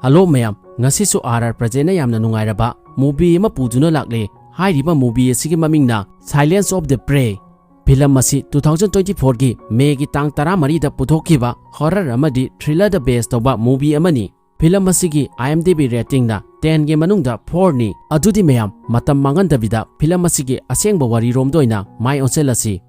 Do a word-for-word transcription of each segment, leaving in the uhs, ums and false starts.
Hello ꯃꯌꯥꯝ, ꯉꯁꯤꯁꯨ R R ꯄ꯭ꯔꯖꯦꯟꯅ ꯌꯥꯝꯅ ꯅꯨꯡꯉꯥꯏꯔꯕ movie ꯑꯃ ꯄꯨꯗꯨꯅ ꯂꯥꯛꯂꯦ꯫ ꯍꯥꯏꯔꯤꯕ movie ꯑꯁꯤꯒꯤ ꯃꯃꯤꯡꯅ Silence of the Prey꯫ Film ꯑꯁꯤ two thousand twenty-four ꯒꯤ May ꯒꯤ ꯇꯥꯡ ꯇꯔꯥꯃꯔꯤꯗ ꯄꯨꯊꯣꯛꯈꯤꯕ horror ꯑꯃꯗꯤ thriller ꯗ base ꯇꯧꯕ movie ꯑꯃꯅꯤ꯫ Film ꯑꯁꯤꯒꯤ IMDb rating ꯅ ten ꯒꯤ ꯃꯅꯨꯡꯗ four ꯅꯤ꯫ ꯑꯗꯨꯗꯤ ꯃꯌꯥꯝ, ꯃꯇꯝ ꯃꯥꯡꯍꯟꯗꯕꯤꯗ film ꯑꯁꯤꯒꯤ ꯑꯁꯦꯡꯕ ꯋꯥꯔꯤꯔꯣꯝꯗ ꯑꯣꯏꯅ ꯃꯥꯏ ꯑꯣꯟꯁꯤꯜꯂꯁꯤ꯫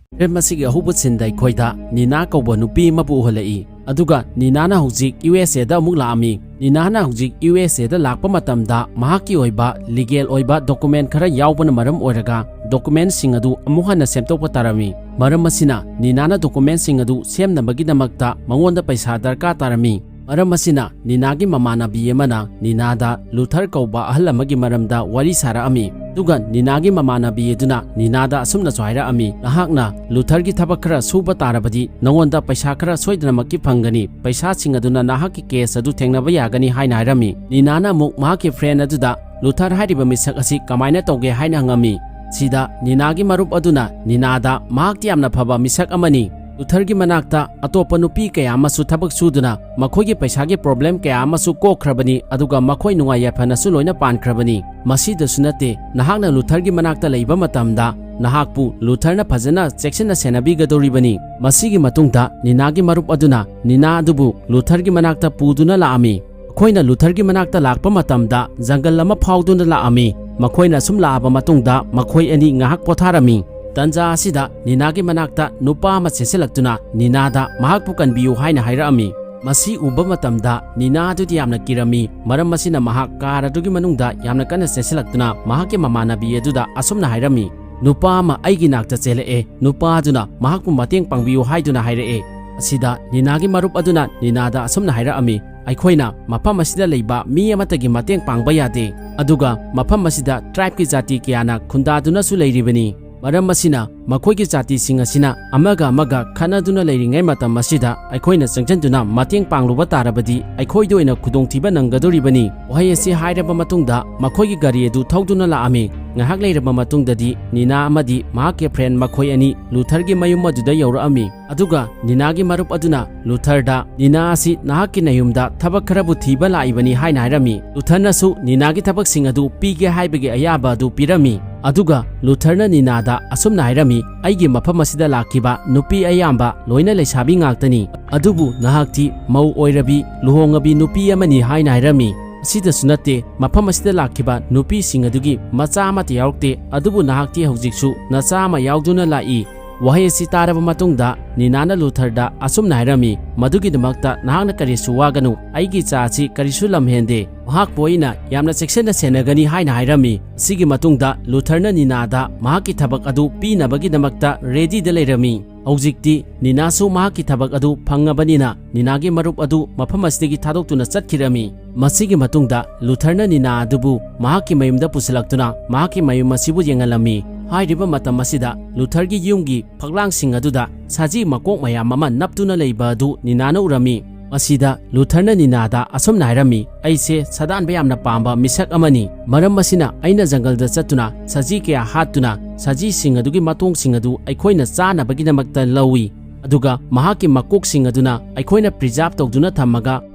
Film ꯑꯁꯤꯒꯤ ꯑꯍꯧꯕ scene ꯗ ꯑꯩꯈꯣꯏꯗ ꯅꯤꯅꯥ ꯀꯧꯕ ꯅꯨꯄꯤ ꯑꯃꯕꯨ ꯎꯍꯜꯂꯛꯏ꯫ ꯑꯗꯨꯒ ꯅꯤꯅꯥꯅ ꯍꯧꯖꯤꯛ USA ꯗ ꯑꯃꯨꯛ ꯂꯥꯛꯑꯝꯃꯤ꯫ ꯅꯤꯅꯥꯅ ꯍꯧꯖꯤꯛ USA ꯗ ꯂꯥꯛꯄ ꯃꯇꯝꯗ ꯃꯍꯥꯛꯀꯤ ꯑꯣꯏꯕ legal ꯑꯣꯏꯕ document ꯈꯔ ꯌꯥꯎꯕꯅ ꯃꯔꯝ ꯑꯣꯏꯔꯒ document ꯁꯤꯡ ꯑꯗꯨ ꯑꯃꯨꯛ ꯍꯟꯅ ꯁꯦꯝꯗꯣꯛꯄ ꯇꯥꯔꯝꯃꯤ꯫ ꯃꯔꯝ ꯑꯁꯤꯅ ꯅꯤꯅꯥꯅ document ꯁꯤꯡ ꯑꯗꯨ ꯁꯦꯝꯅꯕꯒꯤꯗꯃꯛꯇ ꯃꯉꯣꯟꯗ ꯄꯩꯁꯥ ꯗꯔꯀꯥꯔ ꯇꯥꯔꯝꯃꯤ꯫ ꯃꯔꯝ ꯑꯁꯤꯅ ꯅꯤꯅꯥꯒꯤ ꯃꯃꯥꯟꯅꯕꯤ ꯑꯃꯅ ꯅꯤꯅꯥꯗ ꯂꯨꯊꯔ ꯀꯧꯕ ꯑꯍꯜ ꯑꯃꯒꯤ ꯃꯔꯝꯗ ꯋꯥꯔꯤ ꯁꯥꯔꯛꯑꯝꯃꯤ꯫ ꯑꯗꯨꯒ ꯅꯤꯅꯥꯒꯤ ꯃꯃꯥꯟꯅꯕꯤ ꯑꯗꯨꯅ ꯅꯤꯅꯥꯗ ꯑꯁꯨꯝꯅꯁꯨ ꯍꯥꯏꯔꯛꯑꯝꯃꯤ, "ꯅꯍꯥꯛꯅ ꯂꯨꯊꯔꯒꯤ ꯊꯕꯛ ꯈꯔ ꯁꯨꯕ ꯇꯥꯔꯕꯗꯤ ꯅꯉꯣꯟꯗ ꯄꯩꯁꯥ ꯈꯔ ꯁꯣꯏꯗꯅꯃꯛꯀꯤ ꯐꯪꯒꯅꯤ꯫ ꯄꯩꯁꯥꯁꯤꯡ ꯑꯗꯨꯅ ꯅꯍꯥꯛꯀꯤ case ꯑꯗꯨ ꯊꯦꯡꯅꯕ ꯌꯥꯒꯅꯤ" ꯍꯥꯏꯅ ꯍꯥꯏꯔꯝꯃꯤ꯫ ꯅꯤꯅꯥꯅ ꯑꯃꯨꯛ ꯃꯍꯥꯛꯀꯤ friend ꯑꯗꯨꯗ ꯂꯨꯊꯔ ꯍꯥꯏꯔꯤꯕ ꯃꯤꯁꯛ ꯑꯁꯤ ꯀꯃꯥꯏꯅ ꯇꯧꯒꯦ ꯍꯥꯏꯅ ꯍꯪꯉꯝꯃꯤ꯫ ꯁꯤꯗ ꯅꯤꯅꯥꯒꯤ ꯃꯔꯨꯞ ꯑꯗꯨꯅ ꯅꯤꯅꯥꯗ ꯃꯍꯥꯛꯇꯤ ꯌꯥꯝꯅ ꯐꯕ ꯃꯤꯁꯛ ꯑꯃꯅꯤ꯫ ꯂꯨꯊꯔꯒꯤ ꯃꯅꯥꯛꯇ ꯑꯇꯣꯞꯄ ꯅꯨꯄꯤ ꯀꯌꯥ ꯑꯃꯁꯨ ꯊꯕꯛ ꯁꯨꯗꯨꯅ ꯃꯈꯣꯏꯒꯤ ꯄꯩꯁꯥꯒꯤ problem ꯀꯌꯥ ꯑꯃꯁꯨ ꯀꯣꯛꯈ꯭ꯔꯕꯅꯤ, ꯑꯗꯨꯒ ꯃꯈꯣꯏ ꯅꯨꯡꯉꯥꯏ ꯌꯥꯏꯐꯅꯁꯨ ꯂꯣꯏꯅ ꯄꯥꯟꯈ꯭ꯔꯕꯅꯤ꯫ ꯃꯁꯤꯗꯁꯨ ꯅꯠꯇꯦ, ꯅꯍꯥꯛꯅ ꯂꯨꯊꯔꯒꯤ ꯃꯅꯥꯛꯇ ꯂꯩꯕ ꯃꯇꯝꯗ ꯅꯍꯥꯛꯄꯨ ꯂꯨꯊꯔꯅ ꯐꯖꯅ ꯆꯦꯛꯁꯤꯟꯅ ꯁꯦꯟꯅꯕꯤꯒꯗꯧꯔꯤꯕꯅꯤ꯫ ꯃꯁꯤꯒꯤ ꯃꯇꯨꯡꯗ ꯅꯤꯅꯥꯒꯤ ꯃꯔꯨꯞ ꯑꯗꯨꯅ ꯅꯤꯅꯥ ꯑꯗꯨꯕꯨ ꯂꯨꯊꯔꯒꯤ ꯃꯅꯥꯛꯇ ꯄꯨꯗꯨꯅ ꯂꯥꯛꯑꯝꯃꯤ꯫ ꯑꯩꯈꯣꯏꯅ ꯂꯨꯊꯔꯒꯤ ꯃꯅꯥꯛꯇ ꯂꯥꯛꯄ ꯃꯇꯝꯗ ꯖꯪꯒꯜ ꯑꯃ ꯐꯥꯎꯗꯨꯅ ꯂꯥꯛꯑꯝꯃꯤ꯫ ꯃꯈꯣꯏꯅ ꯁꯨꯝ ꯂꯥꯛꯑꯕ ꯃꯇꯨꯡꯗ ꯃꯈꯣꯏ ꯑꯅꯤ ꯉꯥꯏꯍꯥꯛ ꯄꯣꯊꯥꯔꯝꯃꯤ꯫ ꯇꯟꯖꯥ ꯑꯁꯤꯗ ꯅꯤꯅꯥꯒꯤ ꯃꯅꯥꯛꯇ ꯅꯨꯄꯥ ꯑꯃ ꯆꯦꯟꯁꯤꯜꯂꯛꯇꯨꯅ ꯅꯤꯅꯥꯗ ꯃꯍꯥꯛꯄꯨ ꯀꯟꯕꯤꯌꯨ ꯍꯥꯏꯅ ꯍꯥꯏꯔꯛꯑꯝꯃꯤ꯫ ꯃꯁꯤ ꯎꯕ ꯃꯇꯝꯗ ꯅꯤꯅꯥ ꯑꯗꯨꯗꯤ ꯌꯥꯝꯅ ꯀꯤꯔꯝꯃꯤ꯫ ꯃꯔꯝ ꯑꯁꯤꯅ ꯃꯍꯥꯛ car ꯑꯗꯨꯒꯤ ꯃꯅꯨꯡꯗ ꯌꯥꯝꯅ ꯀꯟꯅ ꯆꯦꯟꯁꯤꯜꯂꯛꯇꯨꯅ ꯃꯍꯥꯛꯀꯤ ꯃꯃꯥꯟꯅꯕꯤ ꯑꯗꯨꯗ ꯑꯁꯨꯝꯅ ꯍꯥꯏꯔꯝꯃꯤ, "ꯅꯨꯄꯥ ꯑꯃ ꯑꯩꯒꯤ ꯅꯥꯛꯇ ꯆꯦꯜꯂꯛꯑꯦ꯫ ꯅꯨꯄꯥ ꯑꯗꯨꯅ ꯃꯍꯥꯛꯄꯨ ꯃꯇꯦꯡ ꯄꯥꯡꯕꯤꯌꯨ" ꯍꯥꯏꯗꯨꯅ ꯍꯥꯏꯔꯛꯑꯦ꯫ ꯑꯁꯤꯗ ꯅꯤꯅꯥꯒꯤ ꯃꯔꯨꯞ ꯑꯗꯨꯅ ꯅꯤꯅꯥꯗ ꯑꯁꯨꯝꯅ ꯍꯥꯏꯔꯛꯑꯝꯃꯤ, "ꯑꯩꯈꯣꯏꯅ ꯃꯐꯝ ꯑꯁꯤꯗ ꯂꯩꯕ ꯃꯤ ꯑꯃꯠꯇꯒꯤ ꯃꯇꯦꯡ ꯄꯥꯡꯕ ꯌꯥꯗꯦ꯫ ꯑꯗꯨꯒ ꯃꯐꯝ ꯑꯁꯤꯗ tribeꯀꯤ ꯖꯥꯇꯤ ꯀꯌꯥꯅ ꯈꯨꯟꯗꯥꯗꯨꯅꯁꯨ ꯂꯩꯔꯤꯕꯅꯤ꯫ ꯃꯔꯝ ꯑꯁꯤꯅ ꯃꯈꯣꯏꯒꯤ ꯖꯥꯇꯤꯁꯤꯡ ꯑꯁꯤꯅ ꯑꯃꯒ ꯑꯃꯒ ꯈꯠꯅꯗꯨꯅ ꯂꯩꯔꯤꯉꯩ ꯃꯇꯝ ꯑꯁꯤꯗ ꯑꯩꯈꯣꯏꯅ ꯆꯪꯁꯤꯟꯗꯨꯅ ꯃꯇꯦꯡ ꯄꯥꯡꯂꯨꯕ ꯇꯥꯔꯕꯗꯤ ꯑꯩꯈꯣꯏꯗ ꯑꯣꯏꯅ ꯈꯨꯗꯣꯡꯊꯤꯕ ꯅꯪꯒꯗꯧꯔꯤꯕꯅꯤ"꯫ ꯋꯥꯍꯩ ꯑꯁꯤ ꯍꯥꯏꯔꯕ ꯃꯇꯨꯡꯗ ꯃꯈꯣꯏꯒꯤ ꯒꯥꯔꯤ ꯑꯗꯨ ꯊꯧꯗꯨꯅ ꯂꯥꯛꯑꯝꯃꯤ꯫ ꯉꯥꯏꯍꯥꯛ ꯂꯩꯔꯕ ꯃꯇꯨꯡꯗꯗꯤ ꯅꯤꯅꯥ ꯑꯃꯗꯤ ꯃꯍꯥꯛꯀꯤ friend ꯃꯈꯣꯏ ꯑꯅꯤ ꯂꯨꯊꯔꯒꯤ ꯃꯌꯨꯝ ꯑꯗꯨꯗ ꯌꯧꯔꯛꯑꯝꯃꯤ꯫ ꯑꯗꯨꯒ ꯅꯤꯅꯥꯒꯤ ꯃꯔꯨꯞ ꯑꯗꯨꯅ ꯂꯨꯊꯔꯗ, "ꯅꯤꯅꯥ ꯑꯁꯤ ꯅꯍꯥꯛꯀꯤ ꯅꯌꯨꯝꯗ ꯊꯕꯛ ꯈꯔꯕꯨ ꯊꯤꯕ ꯂꯥꯛꯏꯕꯅꯤ" ꯍꯥꯏꯅ ꯍꯥꯏꯔꯝꯃꯤ꯫ ꯂꯨꯊꯔꯅꯁꯨ ꯅꯤꯅꯥꯒꯤ ꯊꯕꯛꯁꯤꯡ ꯑꯗꯨ ꯄꯤꯒꯦ ꯍꯥꯏꯕꯒꯤ ꯑꯌꯥꯕ ꯑꯗꯨ ꯄꯤꯔꯝꯃꯤ꯫ ꯑꯗꯨꯒ ꯂꯨꯊꯔꯅ ꯅꯤꯅꯥꯗ ꯑꯁꯨꯝꯅ ꯍꯥꯏꯔꯝꯃꯤ, "ꯑꯩꯒꯤ ꯃꯐꯝ ꯑꯁꯤꯗ ꯂꯥꯛꯈꯤꯕ ꯅꯨꯄꯤ ꯑꯌꯥꯝꯕ ꯂꯣꯏꯅ ꯂꯩꯁꯥꯕꯤ ꯉꯥꯛꯇꯅꯤ, ꯑꯗꯨꯕꯨ ꯅꯍꯥꯛꯇꯤ ꯃꯧ ꯑꯣꯏꯔꯕꯤ, ꯂꯨꯍꯣꯡꯉꯕꯤ ꯅꯨꯄꯤ ꯑꯃꯅꯤ" ꯍꯥꯏꯅ ꯍꯥꯏꯔꯝꯃꯤ꯫ ꯑꯁꯤꯗꯁꯨ ꯅꯠꯇꯦ, ꯃꯐꯝ ꯑꯁꯤꯗ ꯂꯥꯛꯈꯤꯕ ꯅꯨꯄꯤꯁꯤꯡ ꯑꯗꯨꯒꯤ ꯃꯆꯥ ꯑꯃꯠꯇ ꯌꯥꯎꯔꯛꯇꯦ, ꯑꯗꯨꯕꯨ ꯅꯍꯥꯛꯇꯤ ꯍꯧꯖꯤꯛꯁꯨ ꯅꯆꯥ ꯑꯃ ꯌꯥꯎꯗꯨꯅ ꯂꯥꯛꯏ꯫ ꯋꯥꯍꯩ ꯑꯁꯤ ꯇꯥꯔꯕ ꯃꯇꯨꯡꯗ ꯅꯤꯅꯥꯅ ꯂꯨꯊꯔꯗ ꯑꯁꯨꯝꯅ ꯍꯥꯏꯔꯝꯃꯤ, "ꯃꯗꯨꯒꯤꯗꯃꯛꯇ ꯅꯍꯥꯛꯅ ꯀꯔꯤꯁꯨ ꯋꯥꯒꯅꯨ, ꯑꯩꯒꯤ ꯆꯥ ꯑꯁꯤ ꯀꯔꯤꯁꯨ ꯂꯝꯍꯦꯟꯗꯦ, ꯃꯍꯥꯛꯄꯨ ꯑꯩꯅ ꯌꯥꯝꯅ ꯆꯦꯛꯁꯤꯟꯅ ꯁꯦꯟꯅꯒꯅꯤ" ꯍꯥꯏꯅ ꯍꯥꯏꯔꯝꯃꯤ꯫ ꯁꯤꯒꯤ ꯃꯇꯨꯡꯗ ꯂꯨꯊꯔꯅ ꯅꯤꯅꯥꯗ ꯃꯍꯥꯛꯀꯤ ꯊꯕꯛ ꯑꯗꯨ ꯄꯤꯅꯕꯒꯤꯗꯃꯛꯇ readyꯗ ꯂꯩꯔꯝꯃꯤ꯫ ꯍꯧꯖꯤꯛꯇꯤ ꯅꯤꯅꯥꯁꯨ ꯃꯍꯥꯛꯀꯤ ꯊꯕꯛ ꯑꯗꯨ ꯐꯪꯉꯕꯅꯤꯅ ꯅꯤꯅꯥꯒꯤ ꯃꯔꯨꯞ ꯑꯗꯨ ꯃꯐꯝ ꯑꯁꯤꯗꯒꯤ ꯊꯥꯗꯣꯛꯇꯨꯅ ꯆꯠꯈꯤꯔꯝꯃꯤ꯫ ꯃꯁꯤꯒꯤ ꯃꯇꯨꯡꯗ ꯂꯨꯊꯔꯅ ꯅꯤꯅꯥ ꯑꯗꯨꯕꯨ ꯃꯍꯥꯛꯀꯤ ꯃꯌꯨꯝꯗ ꯄꯨꯁꯤꯜꯂꯛꯇꯨꯅ ꯃꯍꯥꯛꯀꯤ ꯃꯌꯨꯝ ꯑꯁꯤꯕꯨ ꯌꯦꯡꯍꯜꯂꯝꯃꯤ꯫ ꯍꯥꯏꯔꯤꯕ ꯃꯇꯝ ꯑꯁꯤꯗ ꯂꯨꯊꯔꯒꯤ ꯌꯨꯝꯒꯤ ꯐꯛꯂꯥꯡꯁꯤꯡ ꯑꯗꯨꯗ ꯁꯖꯤ ꯃꯀꯣꯛ ꯃꯌꯥꯝ ꯑꯃ ꯅꯞꯇꯨꯅ ꯂꯩꯕ ꯑꯗꯨ ꯅꯤꯅꯥꯅ ꯎꯔꯝꯃꯤ꯫ ꯃꯁꯤꯗ ꯂꯨꯊꯔꯅ ꯅꯤꯅꯥꯗ ꯑꯁꯨꯝꯅ ꯍꯥꯏꯔꯝꯃꯤ, "ꯑꯩꯁꯦ ꯁꯥꯗꯥꯟꯕ ꯌꯥꯝꯅ ꯄꯥꯝꯕ ꯃꯤꯁꯛ ꯑꯃꯅꯤ꯫ ꯃꯔꯝ ꯑꯁꯤꯅ ꯑꯩꯅ ꯖꯪꯒꯜꯗ ꯆꯠꯇꯨꯅ ꯁꯖꯤ ꯀꯌꯥ ꯍꯥꯠꯇꯨꯅ ꯁꯖꯤꯁꯤꯡ ꯑꯗꯨꯒꯤ ꯃꯇꯣꯡꯁꯤꯡ ꯑꯗꯨ ꯑꯩꯈꯣꯏꯅ ꯆꯥꯅꯕꯒꯤꯗꯃꯛꯇ ꯂꯧꯏ꯫ ꯑꯗꯨꯒ ꯃꯍꯥꯛꯀꯤ ꯃꯀꯣꯛꯁꯤꯡ ꯑꯗꯨꯅ ꯑꯩꯈꯣꯏꯅ preserve ꯇꯧꯗꯨꯅ ꯊꯝꯃꯒ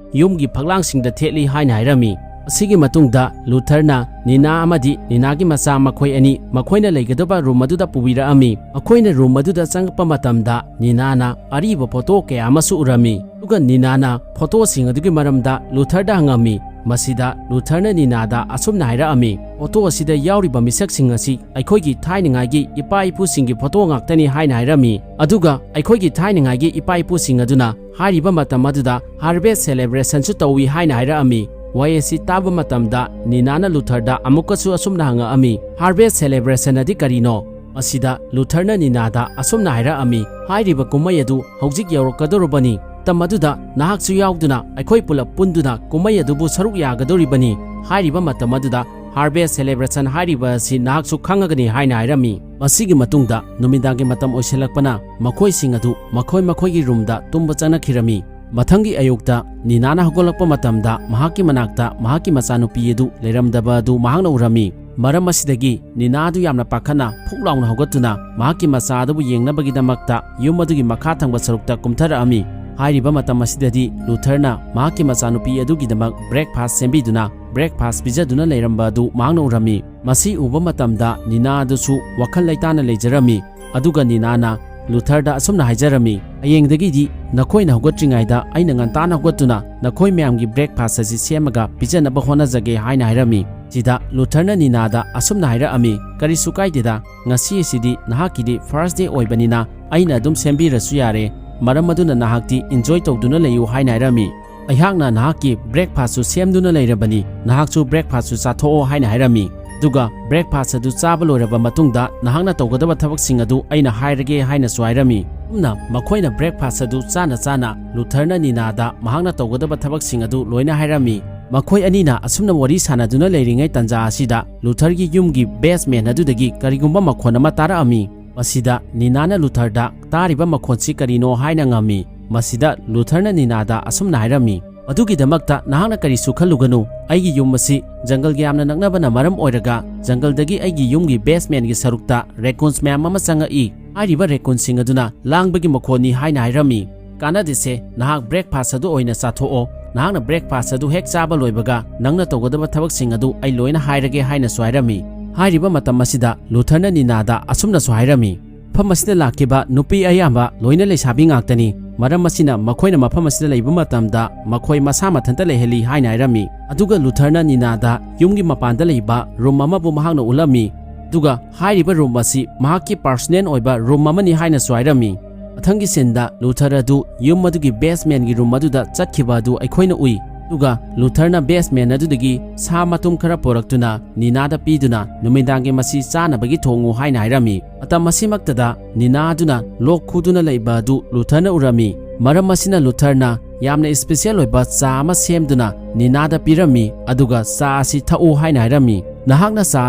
ꯌꯨꯝꯒꯤ ꯐꯛꯂꯥꯡꯁꯤꯡꯗ ꯊꯦꯠꯂꯤ" ꯍꯥꯏꯅ ꯍꯥꯏꯔꯝꯃꯤ꯫ ꯑꯁꯤꯒꯤ ꯃꯇꯨꯡꯗ ꯂꯨꯊꯔꯅ ꯅꯤꯅꯥ ꯑꯃꯗꯤ ꯅꯤꯅꯥꯒꯤ ꯃꯆꯥ ꯃꯈꯣꯏ ꯑꯅꯤ ꯃꯈꯣꯏꯅ ꯂꯩꯒꯗꯕ room ꯑꯗꯨꯗ ꯄꯨꯕꯤꯔꯛꯑꯝꯃꯤ꯫ ꯃꯈꯣꯏꯅ room ꯑꯗꯨꯗ ꯆꯪꯂꯛꯄ ꯃꯇꯝꯗ ꯅꯤꯅꯥꯅ ꯑꯔꯤꯕ photo ꯀꯌꯥ ꯑꯃꯁꯨ ꯎꯔꯝꯃꯤ꯫ ꯑꯗꯨꯒ ꯅꯤꯅꯥꯅ photoꯁꯤꯡ ꯑꯗꯨꯒꯤ ꯃꯔꯝꯗ ꯂꯨꯊꯔꯗ ꯍꯪꯉꯝꯃꯤ꯫ ꯃꯁꯤꯗ ꯂꯨꯊꯔꯅ ꯅꯤꯅꯥꯗ ꯑꯁꯨꯝꯅ ꯍꯥꯏꯔꯛꯑꯝꯃꯤ, "Photo ꯑꯁꯤꯗ ꯌꯥꯎꯔꯤꯕ ꯃꯤꯁꯛꯁꯤꯡ ꯑꯁꯤ ꯑꯩꯈꯣꯏꯒꯤ ꯊꯥꯏꯅꯉꯥꯏꯒꯤ ꯏꯄꯥ ꯏꯄꯨꯁꯤꯡꯒꯤ photo ꯉꯥꯛꯇꯅꯤ" ꯍꯥꯏꯅ ꯍꯥꯏꯔꯝꯃꯤ꯫ ꯑꯗꯨꯒ ꯑꯩꯈꯣꯏꯒꯤ ꯊꯥꯏꯅꯉꯥꯏꯒꯤ ꯏꯄꯥ ꯏꯄꯨꯁꯤꯡ ꯑꯗꯨꯅ ꯍꯥꯏꯔꯤꯕ ꯃꯇꯝ ꯑꯗꯨꯗ harvest celebrationꯁꯨ ꯇꯧꯏ ꯍꯥꯏꯅ ꯍꯥꯏꯔꯛꯑꯝꯃꯤ꯫ ꯋꯥꯍꯩ ꯑꯁꯤ ꯇꯥꯕ ꯃꯇꯝꯗ ꯅꯤꯅꯥꯅ ꯂꯨꯊꯔꯗ ꯑꯃꯨꯛꯀꯁꯨ ꯑꯁꯨꯝꯅ ꯍꯪꯉꯛꯑꯝꯃꯤ, "Harvest celebration ꯑꯗꯤ ꯀꯔꯤꯅꯣ?" ꯃꯁꯤꯗ ꯂꯨꯊꯔꯅ ꯅꯤꯅꯥꯗ ꯑꯁꯨꯝꯅ ꯍꯥꯏꯔꯛꯑꯝꯃꯤ, "ꯍꯥꯏꯔꯤꯕ ꯀꯨꯝꯍꯩ ꯑꯗꯨ ꯍꯧꯖꯤꯛ ꯌꯧꯔꯛꯀꯗꯧꯔꯕꯅꯤ꯫ ꯃꯇꯝ ꯑꯗꯨꯗ ꯅꯍꯥꯛꯁꯨ ꯌꯥꯎꯗꯨꯅ ꯑꯩꯈꯣꯏ ꯄꯨꯂꯞ ꯄꯨꯟꯗꯨꯅ ꯀꯨꯝꯍꯩ ꯑꯗꯨꯕꯨ ꯁꯔꯨꯛ ꯌꯥꯒꯗꯧꯔꯤꯕꯅꯤ꯫ ꯍꯥꯏꯔꯤꯕ ꯃꯇꯝ ꯑꯗꯨꯗ harvest celebration ꯍꯥꯏꯔꯤꯕ ꯑꯁꯤ ꯅꯍꯥꯛꯁꯨ ꯈꯪꯉꯒꯅꯤ" ꯍꯥꯏꯅ ꯍꯥꯏꯔꯝꯃꯤ꯫ ꯃꯁꯤꯒꯤ ꯃꯇꯨꯡꯗ ꯅꯨꯃꯤꯗꯥꯡꯒꯤ ꯃꯇꯝ ꯑꯣꯏꯁꯤꯜꯂꯛꯄꯅ ꯃꯈꯣꯏꯁꯤꯡ ꯑꯗꯨ ꯃꯈꯣꯏ ꯃꯈꯣꯏꯒꯤ roomꯗ ꯇꯨꯝꯕ ꯆꯪꯅꯈꯤꯔꯝꯃꯤ꯫ ꯃꯊꯪꯒꯤ ꯑꯌꯨꯛꯇ ꯅꯤꯅꯥꯅ ꯍꯧꯒꯠꯂꯛꯄ ꯃꯇꯝꯗ ꯃꯍꯥꯛꯀꯤ ꯃꯅꯥꯛꯇ ꯃꯍꯥꯛꯀꯤ ꯃꯆꯥꯅꯨꯄꯤ ꯑꯗꯨ ꯂꯩꯔꯝꯗꯕ ꯑꯗꯨ ꯃꯍꯥꯛꯅ ꯎꯔꯝꯃꯤ꯫ ꯃꯔꯝ ꯑꯁꯤꯗꯒꯤ ꯅꯤꯅꯥꯗꯨ ꯌꯥꯝꯅ ꯄꯥꯈꯠꯅ ꯐꯨꯛ ꯂꯥꯎꯅ ꯍꯧꯒꯠꯇꯨꯅ ꯃꯍꯥꯛꯀꯤ ꯃꯆꯥ ꯑꯗꯨꯕꯨ ꯌꯦꯡꯅꯕꯒꯤꯗꯃꯛꯇ ꯌꯨꯝ ꯑꯗꯨꯒꯤ ꯃꯈꯥ ꯊꯪꯕ ꯁꯔꯨꯛꯇ ꯀꯨꯝꯊꯔꯛꯑꯝꯃꯤ꯫ ꯍꯥꯏꯔꯤꯕ ꯃꯇꯝ ꯑꯁꯤꯗꯗꯤ ꯂꯨꯊꯔꯅ ꯃꯍꯥꯛꯀꯤ ꯃꯆꯥꯅꯨꯄꯤ ꯑꯗꯨꯒꯤꯗꯃꯛ breakfast ꯁꯦꯝꯕꯤꯗꯨꯅ breakfast ꯄꯤꯖꯗꯨꯅ ꯂꯩꯔꯝꯕ ꯑꯗꯨ ꯃꯍꯥꯛꯅ ꯎꯔꯝꯃꯤ꯫ ꯃꯁꯤ ꯎꯕ ꯃꯇꯝꯗ ꯅꯤꯅꯥ ꯑꯗꯨꯁꯨ ꯋꯥꯈꯜ ꯂꯩꯇꯥꯅ ꯂꯩꯖꯔꯝꯃꯤ꯫ ꯑꯗꯨꯒ ꯅꯤꯅꯥꯅ ꯂꯨꯊꯔꯗ ꯑꯁꯨꯝꯅ ꯍꯥꯏꯖꯔꯝꯃꯤ, "ꯍꯌꯦꯡꯗꯒꯤꯗꯤ ꯅꯈꯣꯏꯅ ꯍꯧꯒꯠꯇ꯭ꯔꯤꯉꯩꯗ ꯑꯩꯅ ꯉꯟꯇꯥꯅ ꯍꯧꯒꯠꯇꯨꯅ ꯅꯈꯣꯏ ꯃꯌꯥꯝꯒꯤ breakfast ꯑꯁꯤ ꯁꯦꯝꯃꯒ ꯄꯤꯖꯅꯕ ꯍꯣꯠꯅꯖꯒꯦ" ꯍꯥꯏꯅ ꯍꯥꯏꯔꯝꯃꯤ꯫ ꯁꯤꯗ ꯂꯨꯊꯔꯅ ꯅꯤꯅꯥꯗ ꯑꯁꯨꯝꯅ ꯍꯥꯏꯔꯛꯑꯝꯃꯤ, "ꯀꯔꯤꯁꯨ ꯀꯥꯏꯗꯦꯗ, ꯉꯁꯤ ꯑꯁꯤꯗꯤ ꯅꯍꯥꯛꯀꯤꯗꯤ first day ꯑꯣꯏꯕꯅꯤꯅ ꯑꯩꯅ ꯑꯗꯨꯝ ꯁꯦꯝꯕꯤꯔꯁꯨ ꯌꯥꯔꯦ꯫ ꯃꯔꯝ ꯑꯗꯨꯅ ꯅꯍꯥꯛꯇꯤ enjoy ꯇꯧꯗꯨꯅ ꯂꯩꯌꯨ" ꯍꯥꯏꯅ ꯍꯥꯏꯔꯝꯃꯤ꯫ "ꯑꯩꯍꯥꯛꯅ ꯅꯍꯥꯛꯀꯤ breakfastꯁꯨ ꯁꯦꯝꯗꯨꯅ ꯂꯩꯔꯕꯅꯤ, ꯅꯍꯥꯛꯁꯨ breakfastꯁꯨ ꯆꯥꯊꯣꯛꯑꯣ" ꯍꯥꯏꯅ ꯍꯥꯏꯔꯝꯃꯤ꯫ ꯑꯗꯨꯒ breakfast ꯑꯗꯨ ꯆꯥꯕ ꯂꯣꯏꯔꯕ ꯃꯇꯨꯡꯗ ꯅꯍꯥꯛꯅ ꯇꯧꯒꯗꯕ ꯊꯕꯛꯁꯤꯡ ꯑꯗꯨ ꯑꯩꯅ ꯍꯥꯏꯔꯒꯦ ꯍꯥꯏꯅꯁꯨ ꯍꯥꯏꯔꯝꯃꯤ꯫ ꯑꯁꯨꯝꯅ ꯃꯈꯣꯏꯅ breakfast ꯑꯗꯨ ꯆꯥꯅ ꯆꯥꯅ ꯂꯨꯊꯔꯅ ꯅꯤꯅꯥꯗ ꯃꯍꯥꯛꯅ ꯇꯧꯒꯗꯕ ꯊꯕꯛꯁꯤꯡ ꯑꯗꯨ ꯂꯣꯏꯅ ꯍꯥꯏꯔꯝꯃꯤ꯫ ꯃꯈꯣꯏ ꯑꯅꯤꯅ ꯑꯁꯨꯝꯅ ꯋꯥꯔꯤ ꯁꯥꯟꯅꯗꯨꯅ ꯂꯩꯔꯤꯉꯩ ꯇꯥꯟꯖꯥ ꯑꯁꯤꯗ ꯂꯨꯊꯔꯒꯤ ꯌꯨꯝꯒꯤ basement ꯑꯗꯨꯗꯒꯤ ꯀꯔꯤꯒꯨꯝꯕ ꯃꯈꯣꯟ ꯑꯃ ꯇꯥꯔꯛꯑꯝꯃꯤ꯫ ꯃꯁꯤꯗ ꯅꯤꯅꯥꯅ ꯂꯨꯊꯔꯗ, "ꯇꯥꯔꯤꯕ ꯃꯈꯣꯟꯁꯤ ꯀꯔꯤꯅꯣ?" ꯍꯥꯏꯅ ꯉꯝꯃꯤ꯫ ꯃꯁꯤꯗ ꯂꯨꯊꯔꯅ ꯅꯤꯅꯥꯗ ꯑꯁꯨꯝꯅ ꯍꯥꯏꯔꯝꯃꯤ, "ꯃꯗꯨꯒꯤꯗꯃꯛꯇ ꯅꯍꯥꯛꯅ ꯀꯔꯤꯁꯨ ꯈꯜꯂꯨꯒꯅꯨ꯫ ꯑꯩꯒꯤ ꯌꯨꯝ ꯑꯁꯤ ꯖꯪꯒꯜꯒ ꯌꯥꯝꯅ ꯅꯛꯅꯕꯅ ꯃꯔꯝ ꯑꯣꯏꯔꯒ ꯖꯪꯒꯜꯗꯒꯤ ꯑꯩꯒꯤ ꯌꯨꯝꯒꯤ basementꯒꯤ ꯁꯔꯨꯛꯇ raccoons ꯃꯌꯥꯝ ꯑꯃ ꯆꯪꯉꯛꯏ꯫ ꯍꯥꯏꯔꯤꯕ raccoonsꯁꯤꯡ ꯑꯗꯨꯅ ꯂꯥꯡꯕꯒꯤ ꯃꯈꯣꯟꯅꯤ" ꯍꯥꯏꯅ ꯍꯥꯏꯔꯝꯃꯤ꯫ "ꯀꯥꯟꯅꯗꯦꯁꯦ, ꯅꯍꯥꯛ breakfast ꯑꯗꯨ ꯑꯣꯏꯅ ꯆꯥꯊꯣꯛꯑꯣ꯫ ꯅꯍꯥꯛꯅ breakfast ꯑꯗꯨ ꯍꯦꯛ ꯆꯥꯕ ꯂꯣꯏꯕꯒ ꯅꯪꯅ ꯇꯧꯒꯗꯕ ꯊꯕꯛꯁꯤꯡ ꯑꯗꯨ ꯑꯩ ꯂꯣꯏꯅ ꯍꯥꯏꯔꯒꯦ" ꯍꯥꯏꯅꯁꯨ ꯍꯥꯏꯔꯝꯃꯤ꯫ ꯍꯥꯏꯔꯤꯕ ꯃꯇꯝ ꯑꯁꯤꯗ ꯂꯨꯊꯔꯅ ꯅꯤꯅꯥꯗ ꯑꯁꯨꯝꯅꯁꯨ ꯍꯥꯏꯔꯝꯃꯤ, "ꯃꯐꯝ ꯑꯁꯤꯗ ꯂꯥꯛꯈꯤꯕ ꯅꯨꯄꯤ ꯑꯌꯥꯝꯕ ꯂꯣꯏꯅ ꯂꯩꯁꯥꯕꯤ ꯉꯥꯛꯇꯅꯤ꯫ ꯃꯔꯝ ꯑꯁꯤꯅ ꯃꯈꯣꯏꯅ ꯃꯐꯝ ꯑꯁꯤꯗ ꯂꯩꯕ ꯃꯇꯝꯗ ꯃꯈꯣꯏ ꯃꯁꯥ ꯃꯊꯟꯇ ꯂꯩꯍꯜꯂꯤ" ꯍꯥꯏꯅ ꯍꯥꯏꯔꯝꯃꯤ꯫ ꯑꯗꯨꯒ ꯂꯨꯊꯔꯅ ꯅꯤꯅꯥꯗ ꯌꯨꯝꯒꯤ ꯃꯄꯥꯟꯗ ꯂꯩꯕ room ꯑꯃꯕꯨ ꯃꯍꯥꯛꯅ ꯎꯠꯂꯝꯃꯤ꯫ ꯑꯗꯨꯒ ꯍꯥꯏꯔꯤꯕ room ꯑꯁꯤ ꯃꯍꯥꯛꯀꯤ personal ꯑꯣꯏꯕ room ꯑꯃꯅꯤ ꯍꯥꯏꯅꯁꯨ ꯍꯥꯏꯔꯝꯃꯤ꯫ ꯃꯊꯪꯒꯤ sceneꯗ ꯂꯨꯊꯔ ꯑꯗꯨ ꯌꯨꯝ ꯑꯗꯨꯒꯤ basementꯒꯤ room ꯑꯗꯨꯗ ꯆꯠꯈꯤꯕ ꯑꯗꯨ ꯑꯩꯈꯣꯏꯅ ꯎꯏ꯫ ꯑꯗꯨꯒ ꯂꯨꯊꯔꯅ basement ꯑꯗꯨꯗꯒꯤ ꯁꯥ ꯃꯇꯨꯝ ꯈꯔ ꯄꯨꯔꯛꯇꯨꯅ ꯅꯤꯅꯥꯗ ꯄꯤꯗꯨꯅ, "ꯅꯨꯃꯤꯗꯥꯡꯒꯤ ꯃꯁꯤ ꯆꯥꯅꯕꯒꯤ ꯊꯣꯡꯉꯨ" ꯍꯥꯏꯅ ꯍꯥꯏꯔꯝꯃꯤ꯫ ꯃꯇꯝ ꯑꯁꯤꯃꯛꯇꯗ ꯅꯤꯅꯥ ꯑꯗꯨꯅ ꯂꯣꯛ ꯈꯨꯗꯨꯅ ꯂꯩꯕ ꯑꯗꯨ ꯂꯨꯊꯔꯅ ꯎꯔꯝꯃꯤ꯫ ꯃꯔꯝ ꯑꯁꯤꯅ ꯂꯨꯊꯔꯅ ꯌꯥꯝꯅ special ꯑꯣꯏꯕ ꯆꯥ ꯑꯃ ꯁꯦꯝꯗꯨꯅ ꯅꯤꯅꯥꯗ ꯄꯤꯔꯝꯃꯤ, ꯑꯗꯨꯒ "ꯆꯥ ꯑꯁꯤ ꯊꯛꯎ" ꯍꯥꯏꯅ ꯍꯥꯏꯔꯝꯃꯤ꯫ "ꯅꯍꯥꯛꯅ ꯆꯥ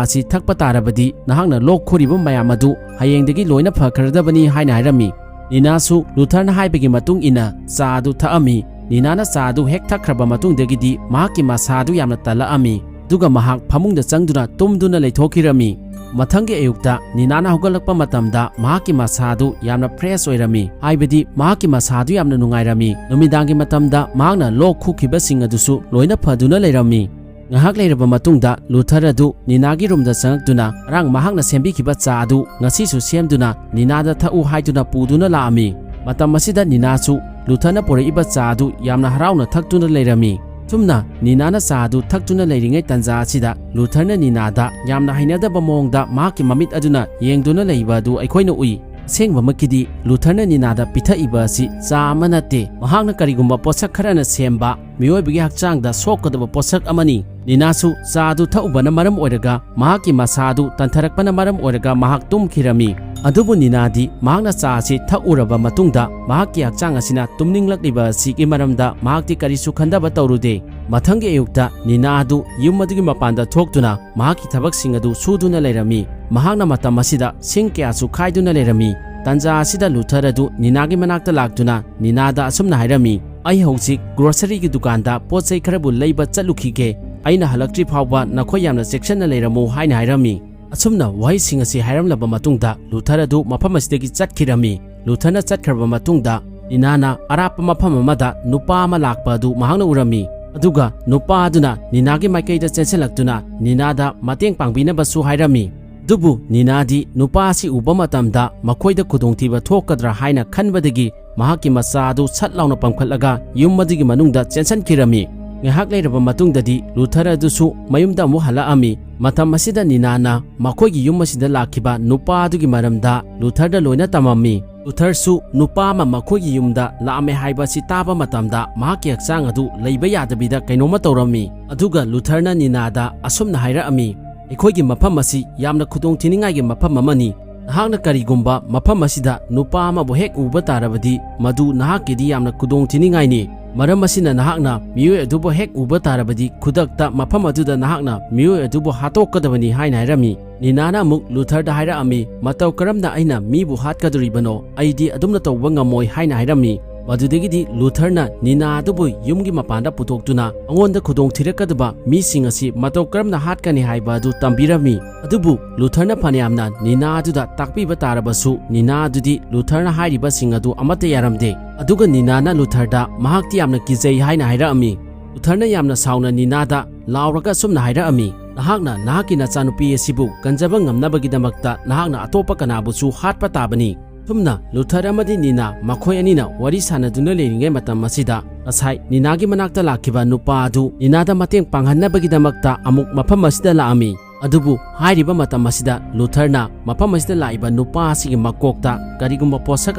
ꯑꯁꯤ ꯊꯛꯄ ꯇꯥꯔꯕꯗꯤ ꯅꯍꯥꯛꯅ ꯂꯣꯛ ꯈꯨꯔꯤꯕ ꯃꯌꯥꯝ ꯑꯗꯨ ꯍꯌꯦꯡꯗꯒꯤ ꯂꯣꯏꯅ ꯐꯈ꯭ꯔꯗꯕꯅꯤ" ꯍꯥꯏꯅ ꯍꯥꯏꯔꯝꯃꯤ꯫ ꯅꯤꯅꯥꯁꯨ ꯂꯨꯊꯔꯅ ꯍꯥꯏꯕꯒꯤ ꯃꯇꯨꯡ ꯏꯟꯅ ꯆꯥ ꯑꯗꯨ ꯊꯛꯑꯝꯃꯤ꯫ ꯅꯤꯅꯥꯅ ꯆꯥ ꯑꯗꯨ ꯍꯦꯛ ꯊꯛꯈ꯭ꯔꯕ ꯃꯇꯨꯡꯗꯒꯤꯗꯤ ꯃꯍꯥꯛꯀꯤ ꯃꯁꯥ ꯑꯗꯨ ꯌꯥꯝꯅ ꯇꯜꯂꯛꯑꯝꯃꯤ꯫ ꯑꯗꯨꯒ ꯃꯍꯥꯛ ꯐꯃꯨꯡꯗ ꯆꯪꯗꯨꯅ ꯇꯨꯝꯗꯨꯅ ꯂꯩꯊꯣꯛꯈꯤꯔꯝꯃꯤ꯫ ꯃꯊꯪꯒꯤ ꯑꯌꯨꯛꯇ ꯅꯤꯅꯥꯅ ꯍꯧꯒꯠꯂꯛꯄ ꯃꯇꯝꯗ ꯃꯍꯥꯛꯀꯤ ꯃꯁꯥꯗꯨ ꯌꯥꯝꯅ fresh ꯑꯣꯏꯔꯝꯃꯤ, ꯍꯥꯏꯕꯗꯤ ꯃꯍꯥꯛꯀꯤ ꯃꯁꯥꯗꯨ ꯌꯥꯝꯅ ꯅꯨꯡꯉꯥꯏꯔꯝꯃꯤ꯫ ꯅꯨꯃꯤꯗꯥꯡꯒꯤ ꯃꯇꯝꯗ ꯃꯍꯥꯛꯅ ꯂꯣꯛ ꯈꯨꯈꯤꯕꯁꯤꯡ ꯑꯗꯨꯁꯨ ꯂꯣꯏꯅ ꯐꯗꯨꯅ ꯂꯩꯔꯝꯃꯤ꯫ ꯉꯥꯏꯍꯥꯛ ꯂꯩꯔꯕ ꯃꯇꯨꯡꯗ ꯂꯨꯊꯔ ꯑꯗꯨ ꯅꯤꯅꯥꯒꯤ ꯔꯨꯝꯗ ꯆꯪꯉꯛꯇꯨꯅ ꯉꯔꯥꯡ ꯃꯍꯥꯛꯅ ꯁꯦꯝꯕꯤꯈꯤꯕ ꯆꯥ ꯑꯗꯨ ꯉꯁꯤꯁꯨ ꯁꯦꯝꯗꯨꯅ ꯅꯤꯅꯥꯗ ꯊꯛꯎ ꯍꯥꯏꯗꯨꯅ ꯄꯨꯗꯨꯅ ꯂꯥꯛꯑꯝꯃꯤ꯫ ꯃꯇꯝ ꯑꯁꯤꯗ ꯅꯤꯅꯥꯁꯨ ꯂꯨꯊꯔꯅ ꯄꯨꯔꯛꯏꯕ ꯆꯥ ꯑꯗꯨ ꯌꯥꯝꯅ ꯍꯔꯥꯎꯅ ꯊꯛꯇꯨꯅ ꯂꯩꯔꯝꯃꯤ꯫ ꯁꯨꯝꯅ ꯅꯤꯅꯥꯅ ꯆꯥ ꯑꯗꯨ ꯊꯛꯇꯨꯅ ꯂꯩꯔꯤꯉꯩ ꯇꯥꯟꯖꯥ ꯑꯁꯤꯗ ꯂꯨꯊꯔꯅ ꯅꯤꯅꯥꯗ ꯌꯥꯝꯅ ꯍꯩꯅꯗꯕ ꯃꯑꯣꯡꯗ ꯃꯍꯥꯛꯀꯤ ꯃꯃꯤꯠ ꯑꯗꯨꯅ ꯌꯦꯡꯗꯨꯅ ꯂꯩꯕ ꯑꯗꯨ ꯑꯩꯈꯣꯏꯅ ꯎꯏ꯫ ꯑꯁꯦꯡꯕꯃꯛꯀꯤꯗꯤ ꯂꯨꯊꯔꯅ ꯅꯤꯅꯥꯗ ꯄꯤꯊꯛꯏꯕ ꯑꯁꯤ ꯆꯥ ꯑꯃ ꯅꯠꯇꯦ, ꯃꯍꯥꯛꯅ ꯀꯔꯤꯒꯨꯝꯕ ꯄꯣꯠꯁꯛ ꯈꯔꯅ ꯁꯦꯝꯕ ꯃꯤꯑꯣꯏꯕꯒꯤ ꯍꯛꯆꯥꯡꯗ ꯁꯣꯛꯀꯗꯕ ꯄꯣꯠꯁꯛ ꯑꯃꯅꯤ꯫ ꯅꯤꯅꯥꯁꯨ ꯆꯥ ꯑꯗꯨ ꯊꯛꯎꯕꯅ ꯃꯔꯝ ꯑꯣꯏꯔꯒ ꯃꯍꯥꯛꯀꯤ ꯃꯁꯥ ꯑꯗꯨ ꯇꯟꯊꯔꯛꯄꯅ ꯃꯔꯝ ꯑꯣꯏꯔꯒ ꯃꯍꯥꯛ ꯇꯨꯝꯈꯤꯔꯝꯃꯤ꯫ ꯑꯗꯨꯕꯨ ꯅꯤꯅꯥꯗꯤ ꯃꯍꯥꯛꯅ ꯆꯥ ꯑꯁꯤ ꯊꯛꯎꯔꯕ ꯃꯇꯨꯡꯗ ꯃꯍꯥꯛꯀꯤ ꯍꯛꯆꯥꯡ ꯑꯁꯤꯅ ꯇꯨꯝꯅꯤꯡꯂꯛꯂꯤꯕ ꯑꯁꯤꯒꯤ ꯃꯔꯝꯗ ꯃꯍꯥꯛꯇꯤ ꯀꯔꯤꯁꯨ ꯈꯟꯗꯕ ꯇꯧꯔꯨꯗꯦ꯫ ꯃꯊꯪꯒꯤ ꯑꯌꯨꯛꯇ ꯅꯤꯅꯥ ꯑꯗꯨ ꯌꯨꯝ ꯑꯗꯨꯒꯤ ꯃꯄꯥꯟꯗ ꯊꯣꯛꯇꯨꯅ ꯃꯍꯥꯛꯀꯤ ꯊꯕꯛꯁꯤꯡ ꯑꯗꯨ ꯁꯨꯗꯨꯅ ꯂꯩꯔꯝꯃꯤ꯫ ꯃꯍꯥꯛꯅ ꯃꯇꯝ ꯑꯁꯤꯗ ꯁꯤꯡ ꯀꯌꯥꯁꯨ ꯈꯥꯏꯗꯨꯅ ꯂꯩꯔꯝꯃꯤ꯫ ꯇꯥꯟꯖꯥ ꯑꯁꯤꯗ ꯂꯨꯊꯔ ꯑꯗꯨ ꯅꯤꯅꯥꯒꯤ ꯃꯅꯥꯛꯇ ꯂꯥꯛꯇꯨꯅ ꯅꯤꯅꯥꯗ ꯑꯁꯨꯝꯅ ꯍꯥꯏꯔꯝꯃꯤ, "ꯑꯩ ꯍꯧꯖꯤꯛ groceryꯒꯤ ꯗꯨꯀꯥꯟꯗ ꯄꯣꯠ ꯆꯩ ꯈꯔꯕꯨ ꯂꯩꯕ ꯆꯠꯂꯨꯈꯤꯒꯦ꯫ ꯑꯩꯅ ꯍꯜꯂꯛꯇ꯭ꯔꯤ ꯐꯥꯎꯕ ꯅꯈꯣꯏ ꯌꯥꯝꯅ ꯆꯦꯛꯁꯤꯟꯅ ꯂꯩꯔꯝꯃꯨ" ꯍꯥꯏꯅ ꯍꯥꯏꯔꯝꯃꯤ꯫ ꯑꯁꯨꯝꯅ ꯋꯥꯍꯩꯁꯤꯡ ꯑꯁꯤ ꯍꯥꯏꯔꯝꯂꯕ ꯃꯇꯨꯡꯗ ꯂꯨꯊꯔ ꯑꯗꯨ ꯃꯐꯝ ꯑꯁꯤꯗꯒꯤ ꯆꯠꯈꯤꯔꯝꯃꯤ꯫ ꯂꯨꯊꯔꯅ ꯆꯠꯈ꯭ꯔꯕ ꯃꯇꯨꯡꯗ ꯅꯤꯅꯥꯅ ꯑꯔꯥꯞꯄ ꯃꯐꯝ ꯑꯃꯗ ꯅꯨꯄꯥ ꯑꯃ ꯂꯥꯛꯄ ꯑꯗꯨ ꯃꯍꯥꯛꯅ ꯎꯔꯝꯃꯤ꯫ ꯑꯗꯨꯒ ꯅꯨꯄꯥ ꯑꯗꯨꯅ ꯅꯤꯅꯥꯒꯤ ꯃꯥꯏꯀꯩꯗ ꯆꯦꯟꯁꯤꯜꯂꯛꯇꯨꯅ ꯅꯤꯅꯥꯗ ꯃꯇꯦꯡ ꯄꯥꯡꯕꯤꯅꯕꯁꯨ ꯍꯥꯏꯔꯝꯃꯤ꯫ ꯑꯗꯨꯕꯨ ꯅꯤꯅꯥꯗꯤ ꯅꯨꯄꯥ ꯑꯁꯤ ꯎꯕ ꯃꯇꯝꯗ ꯃꯈꯣꯏꯗ ꯈꯨꯗꯣꯡꯊꯤꯕ ꯊꯣꯛꯀꯗ꯭ꯔꯥ ꯍꯥꯏꯅ ꯈꯟꯕꯗꯒꯤ ꯃꯍꯥꯛꯀꯤ ꯃꯆꯥ ꯑꯗꯨ ꯁꯠ ꯂꯥꯎꯅ ꯄꯝꯈꯠꯂꯒ ꯌꯨꯝ ꯑꯗꯨꯒꯤ ꯃꯅꯨꯡꯗ ꯆꯦꯟꯁꯤꯟꯈꯤꯔꯝꯃꯤ꯫ ꯉꯥꯏꯍꯥꯛ ꯂꯩꯔꯕ ꯃꯇꯨꯡꯗꯗꯤ ꯂꯨꯊꯔ ꯑꯗꯨꯁꯨ ꯃꯌꯨꯝꯗ ꯑꯃꯨꯛ ꯍꯜꯂꯛꯑꯝꯃꯤ꯫ ꯃꯇꯝ ꯑꯁꯤꯗ ꯅꯤꯅꯥꯅ ꯃꯈꯣꯏꯒꯤ ꯌꯨꯝ ꯑꯁꯤꯗ ꯂꯥꯛꯈꯤꯕ ꯅꯨꯄꯥ ꯑꯗꯨꯒꯤ ꯃꯔꯝꯗ ꯂꯨꯊꯔꯗ ꯂꯣꯏꯅ ꯇꯝꯃꯝꯃꯤ꯫ ꯂꯨꯊꯔꯁꯨ ꯅꯨꯄꯥ ꯑꯃ ꯃꯈꯣꯏꯒꯤ ꯌꯨꯝꯗ ꯂꯥꯛꯑꯝꯃꯦ ꯍꯥꯏꯕ ꯑꯁꯤ ꯇꯥꯕ ꯃꯇꯝꯗ ꯃꯍꯥꯛꯀꯤ ꯍꯛꯆꯥꯡ ꯑꯗꯨ ꯂꯩꯕ ꯌꯥꯗꯕꯤꯗ ꯀꯩꯅꯣꯝꯃ ꯇꯧꯔꯝꯃꯤ꯫ ꯑꯗꯨꯒ ꯂꯨꯊꯔꯅ ꯅꯤꯅꯥꯗ ꯑꯁꯨꯝꯅ ꯍꯥꯏꯔꯛꯑꯝꯃꯤ, "ꯑꯩꯈꯣꯏꯒꯤ ꯃꯐꯝ ꯑꯁꯤ ꯌꯥꯝꯅ ꯈꯨꯗꯣꯡꯊꯤꯅꯤꯡꯉꯥꯏꯒꯤ ꯃꯐꯝ ꯑꯃꯅꯤ꯫ ꯅꯍꯥꯛꯅ ꯀꯔꯤꯒꯨꯝꯕ ꯃꯐꯝ ꯑꯁꯤꯗ ꯅꯨꯄꯥ ꯑꯃꯕꯨ ꯍꯦꯛ ꯎꯕ ꯇꯥꯔꯕꯗꯤ ꯃꯗꯨ ꯅꯍꯥꯛꯀꯤꯗꯤ ꯌꯥꯝꯅ ꯈꯨꯗꯣꯡꯊꯤꯅꯤꯡꯉꯥꯏꯅꯤ꯫ ꯃꯔꯝ ꯑꯁꯤꯅ ꯅꯍꯥꯛꯅ ꯃꯤꯑꯣꯏ ꯑꯗꯨꯕꯨ ꯍꯦꯛ ꯎꯕ ꯇꯥꯔꯕꯗꯤ ꯈꯨꯗꯛꯇ ꯃꯐꯝ ꯑꯗꯨꯗ ꯅꯍꯥꯛꯅ ꯃꯤꯑꯣꯏ ꯑꯗꯨꯕꯨ ꯍꯥꯠꯇꯣꯛꯀꯗꯕꯅꯤ" ꯍꯥꯏꯅ ꯍꯥꯏꯔꯝꯃꯤ꯫ ꯅꯤꯅꯥꯅ ꯑꯃꯨꯛ ꯂꯨꯊꯔꯗ ꯍꯥꯏꯔꯛꯑꯝꯃꯤ, "ꯃꯇꯧ ꯀꯔꯝꯅ ꯑꯩꯅ ꯃꯤꯕꯨ ꯍꯥꯠꯀꯗꯣꯔꯤꯕꯅꯣ? ꯑꯩꯗꯤ ꯑꯗꯨꯝꯅ ꯇꯧꯕ ꯉꯝꯃꯣꯏ" ꯍꯥꯏꯅ ꯍꯥꯏꯔꯝꯃꯤ꯫ ꯃꯗꯨꯗꯒꯤꯗꯤ ꯂꯨꯊꯔꯅ ꯅꯤꯅꯥ ꯑꯗꯨꯕꯨ ꯌꯨꯝꯒꯤ ꯃꯄꯥꯟꯗ ꯄꯨꯊꯣꯛꯇꯨꯅ ꯃꯉꯣꯟꯗ ꯈꯨꯗꯣꯡ ꯊꯤꯔꯛꯀꯗꯕ ꯃꯤꯁꯤꯡ ꯑꯁꯤ ꯃꯇꯧ ꯀꯔꯝꯅ ꯍꯥꯠꯀꯅꯤ ꯍꯥꯏꯕ ꯑꯗꯨ ꯇꯝꯕꯤꯔꯝꯃꯤ꯫ ꯑꯗꯨꯕꯨ ꯂꯨꯊꯔꯅ ꯐꯅꯌꯥꯝꯅ ꯅꯤꯅꯥ ꯑꯗꯨꯗ ꯇꯥꯛꯄꯤꯕ ꯇꯥꯔꯕꯁꯨ, ꯅꯤꯅꯥ ꯑꯗꯨꯗꯤ ꯂꯨꯊꯔꯅ ꯍꯥꯏꯔꯤꯕꯁꯤꯡ ꯑꯗꯨ ꯑꯃꯠꯇ ꯌꯥꯔꯝꯗꯦ꯫ ꯑꯗꯨꯒ ꯅꯤꯅꯥꯅ ꯂꯨꯊꯔꯗ ꯃꯍꯥꯛꯇꯤ ꯌꯥꯝꯅ ꯀꯤꯖꯩ ꯍꯥꯏꯅ ꯍꯥꯏꯔꯛꯑꯝꯃꯤ꯫ ꯂꯨꯊꯔꯅ ꯌꯥꯝꯅ ꯁꯥꯎꯅ ꯅꯤꯅꯥꯗ ꯂꯥꯎꯔꯒ ꯑꯁꯨꯝꯅ ꯍꯥꯏꯔꯛꯑꯝꯃꯤ, "ꯅꯍꯥꯛꯅ ꯅꯍꯥꯛꯀꯤ ꯅꯆꯥꯅꯨꯄꯤ ꯑꯁꯤꯕꯨ ꯀꯟꯖꯕ ꯉꯝꯅꯕꯒꯤꯗꯃꯛꯇ ꯅꯍꯥꯛꯅ ꯑꯇꯣꯞꯄ ꯀꯅꯥꯕꯨꯁꯨ ꯍꯥꯠꯄ ꯇꯥꯕꯅꯤ"꯫ ꯁꯨꯝꯅ ꯂꯨꯊꯔ ꯑꯃꯗꯤ ꯅꯤꯅꯥ ꯃꯈꯣꯏ ꯑꯅꯤꯅ ꯋꯥꯔꯤ ꯁꯥꯟꯅꯗꯨꯅ ꯂꯩꯔꯤꯉꯩ ꯃꯇꯝ ꯑꯁꯤꯗ, ꯉꯁꯥꯏ ꯅꯤꯅꯥꯒꯤ ꯃꯅꯥꯛꯇ ꯂꯥꯛꯈꯤꯕ ꯅꯨꯄꯥ ꯑꯗꯨ ꯅꯤꯅꯥꯗ ꯃꯇꯦꯡ ꯄꯥꯡꯍꯟꯅꯕꯒꯤꯗꯃꯛꯇ ꯑꯃꯨꯛ ꯃꯐꯝ ꯑꯁꯤꯗ ꯂꯥꯛꯑꯝꯃꯤ꯫ ꯑꯗꯨꯕꯨ ꯍꯥꯏꯔꯤꯕ ꯃꯇꯝ ꯑꯁꯤꯗ ꯂꯨꯊꯔꯅ ꯃꯐꯝ ꯑꯁꯤꯗ ꯂꯥꯛꯏꯕ ꯅꯨꯄꯥ ꯑꯁꯤꯒꯤ ꯃꯀꯣꯛꯇ ꯀꯔꯤꯒꯨꯝꯕ ꯄꯣꯠꯁꯛ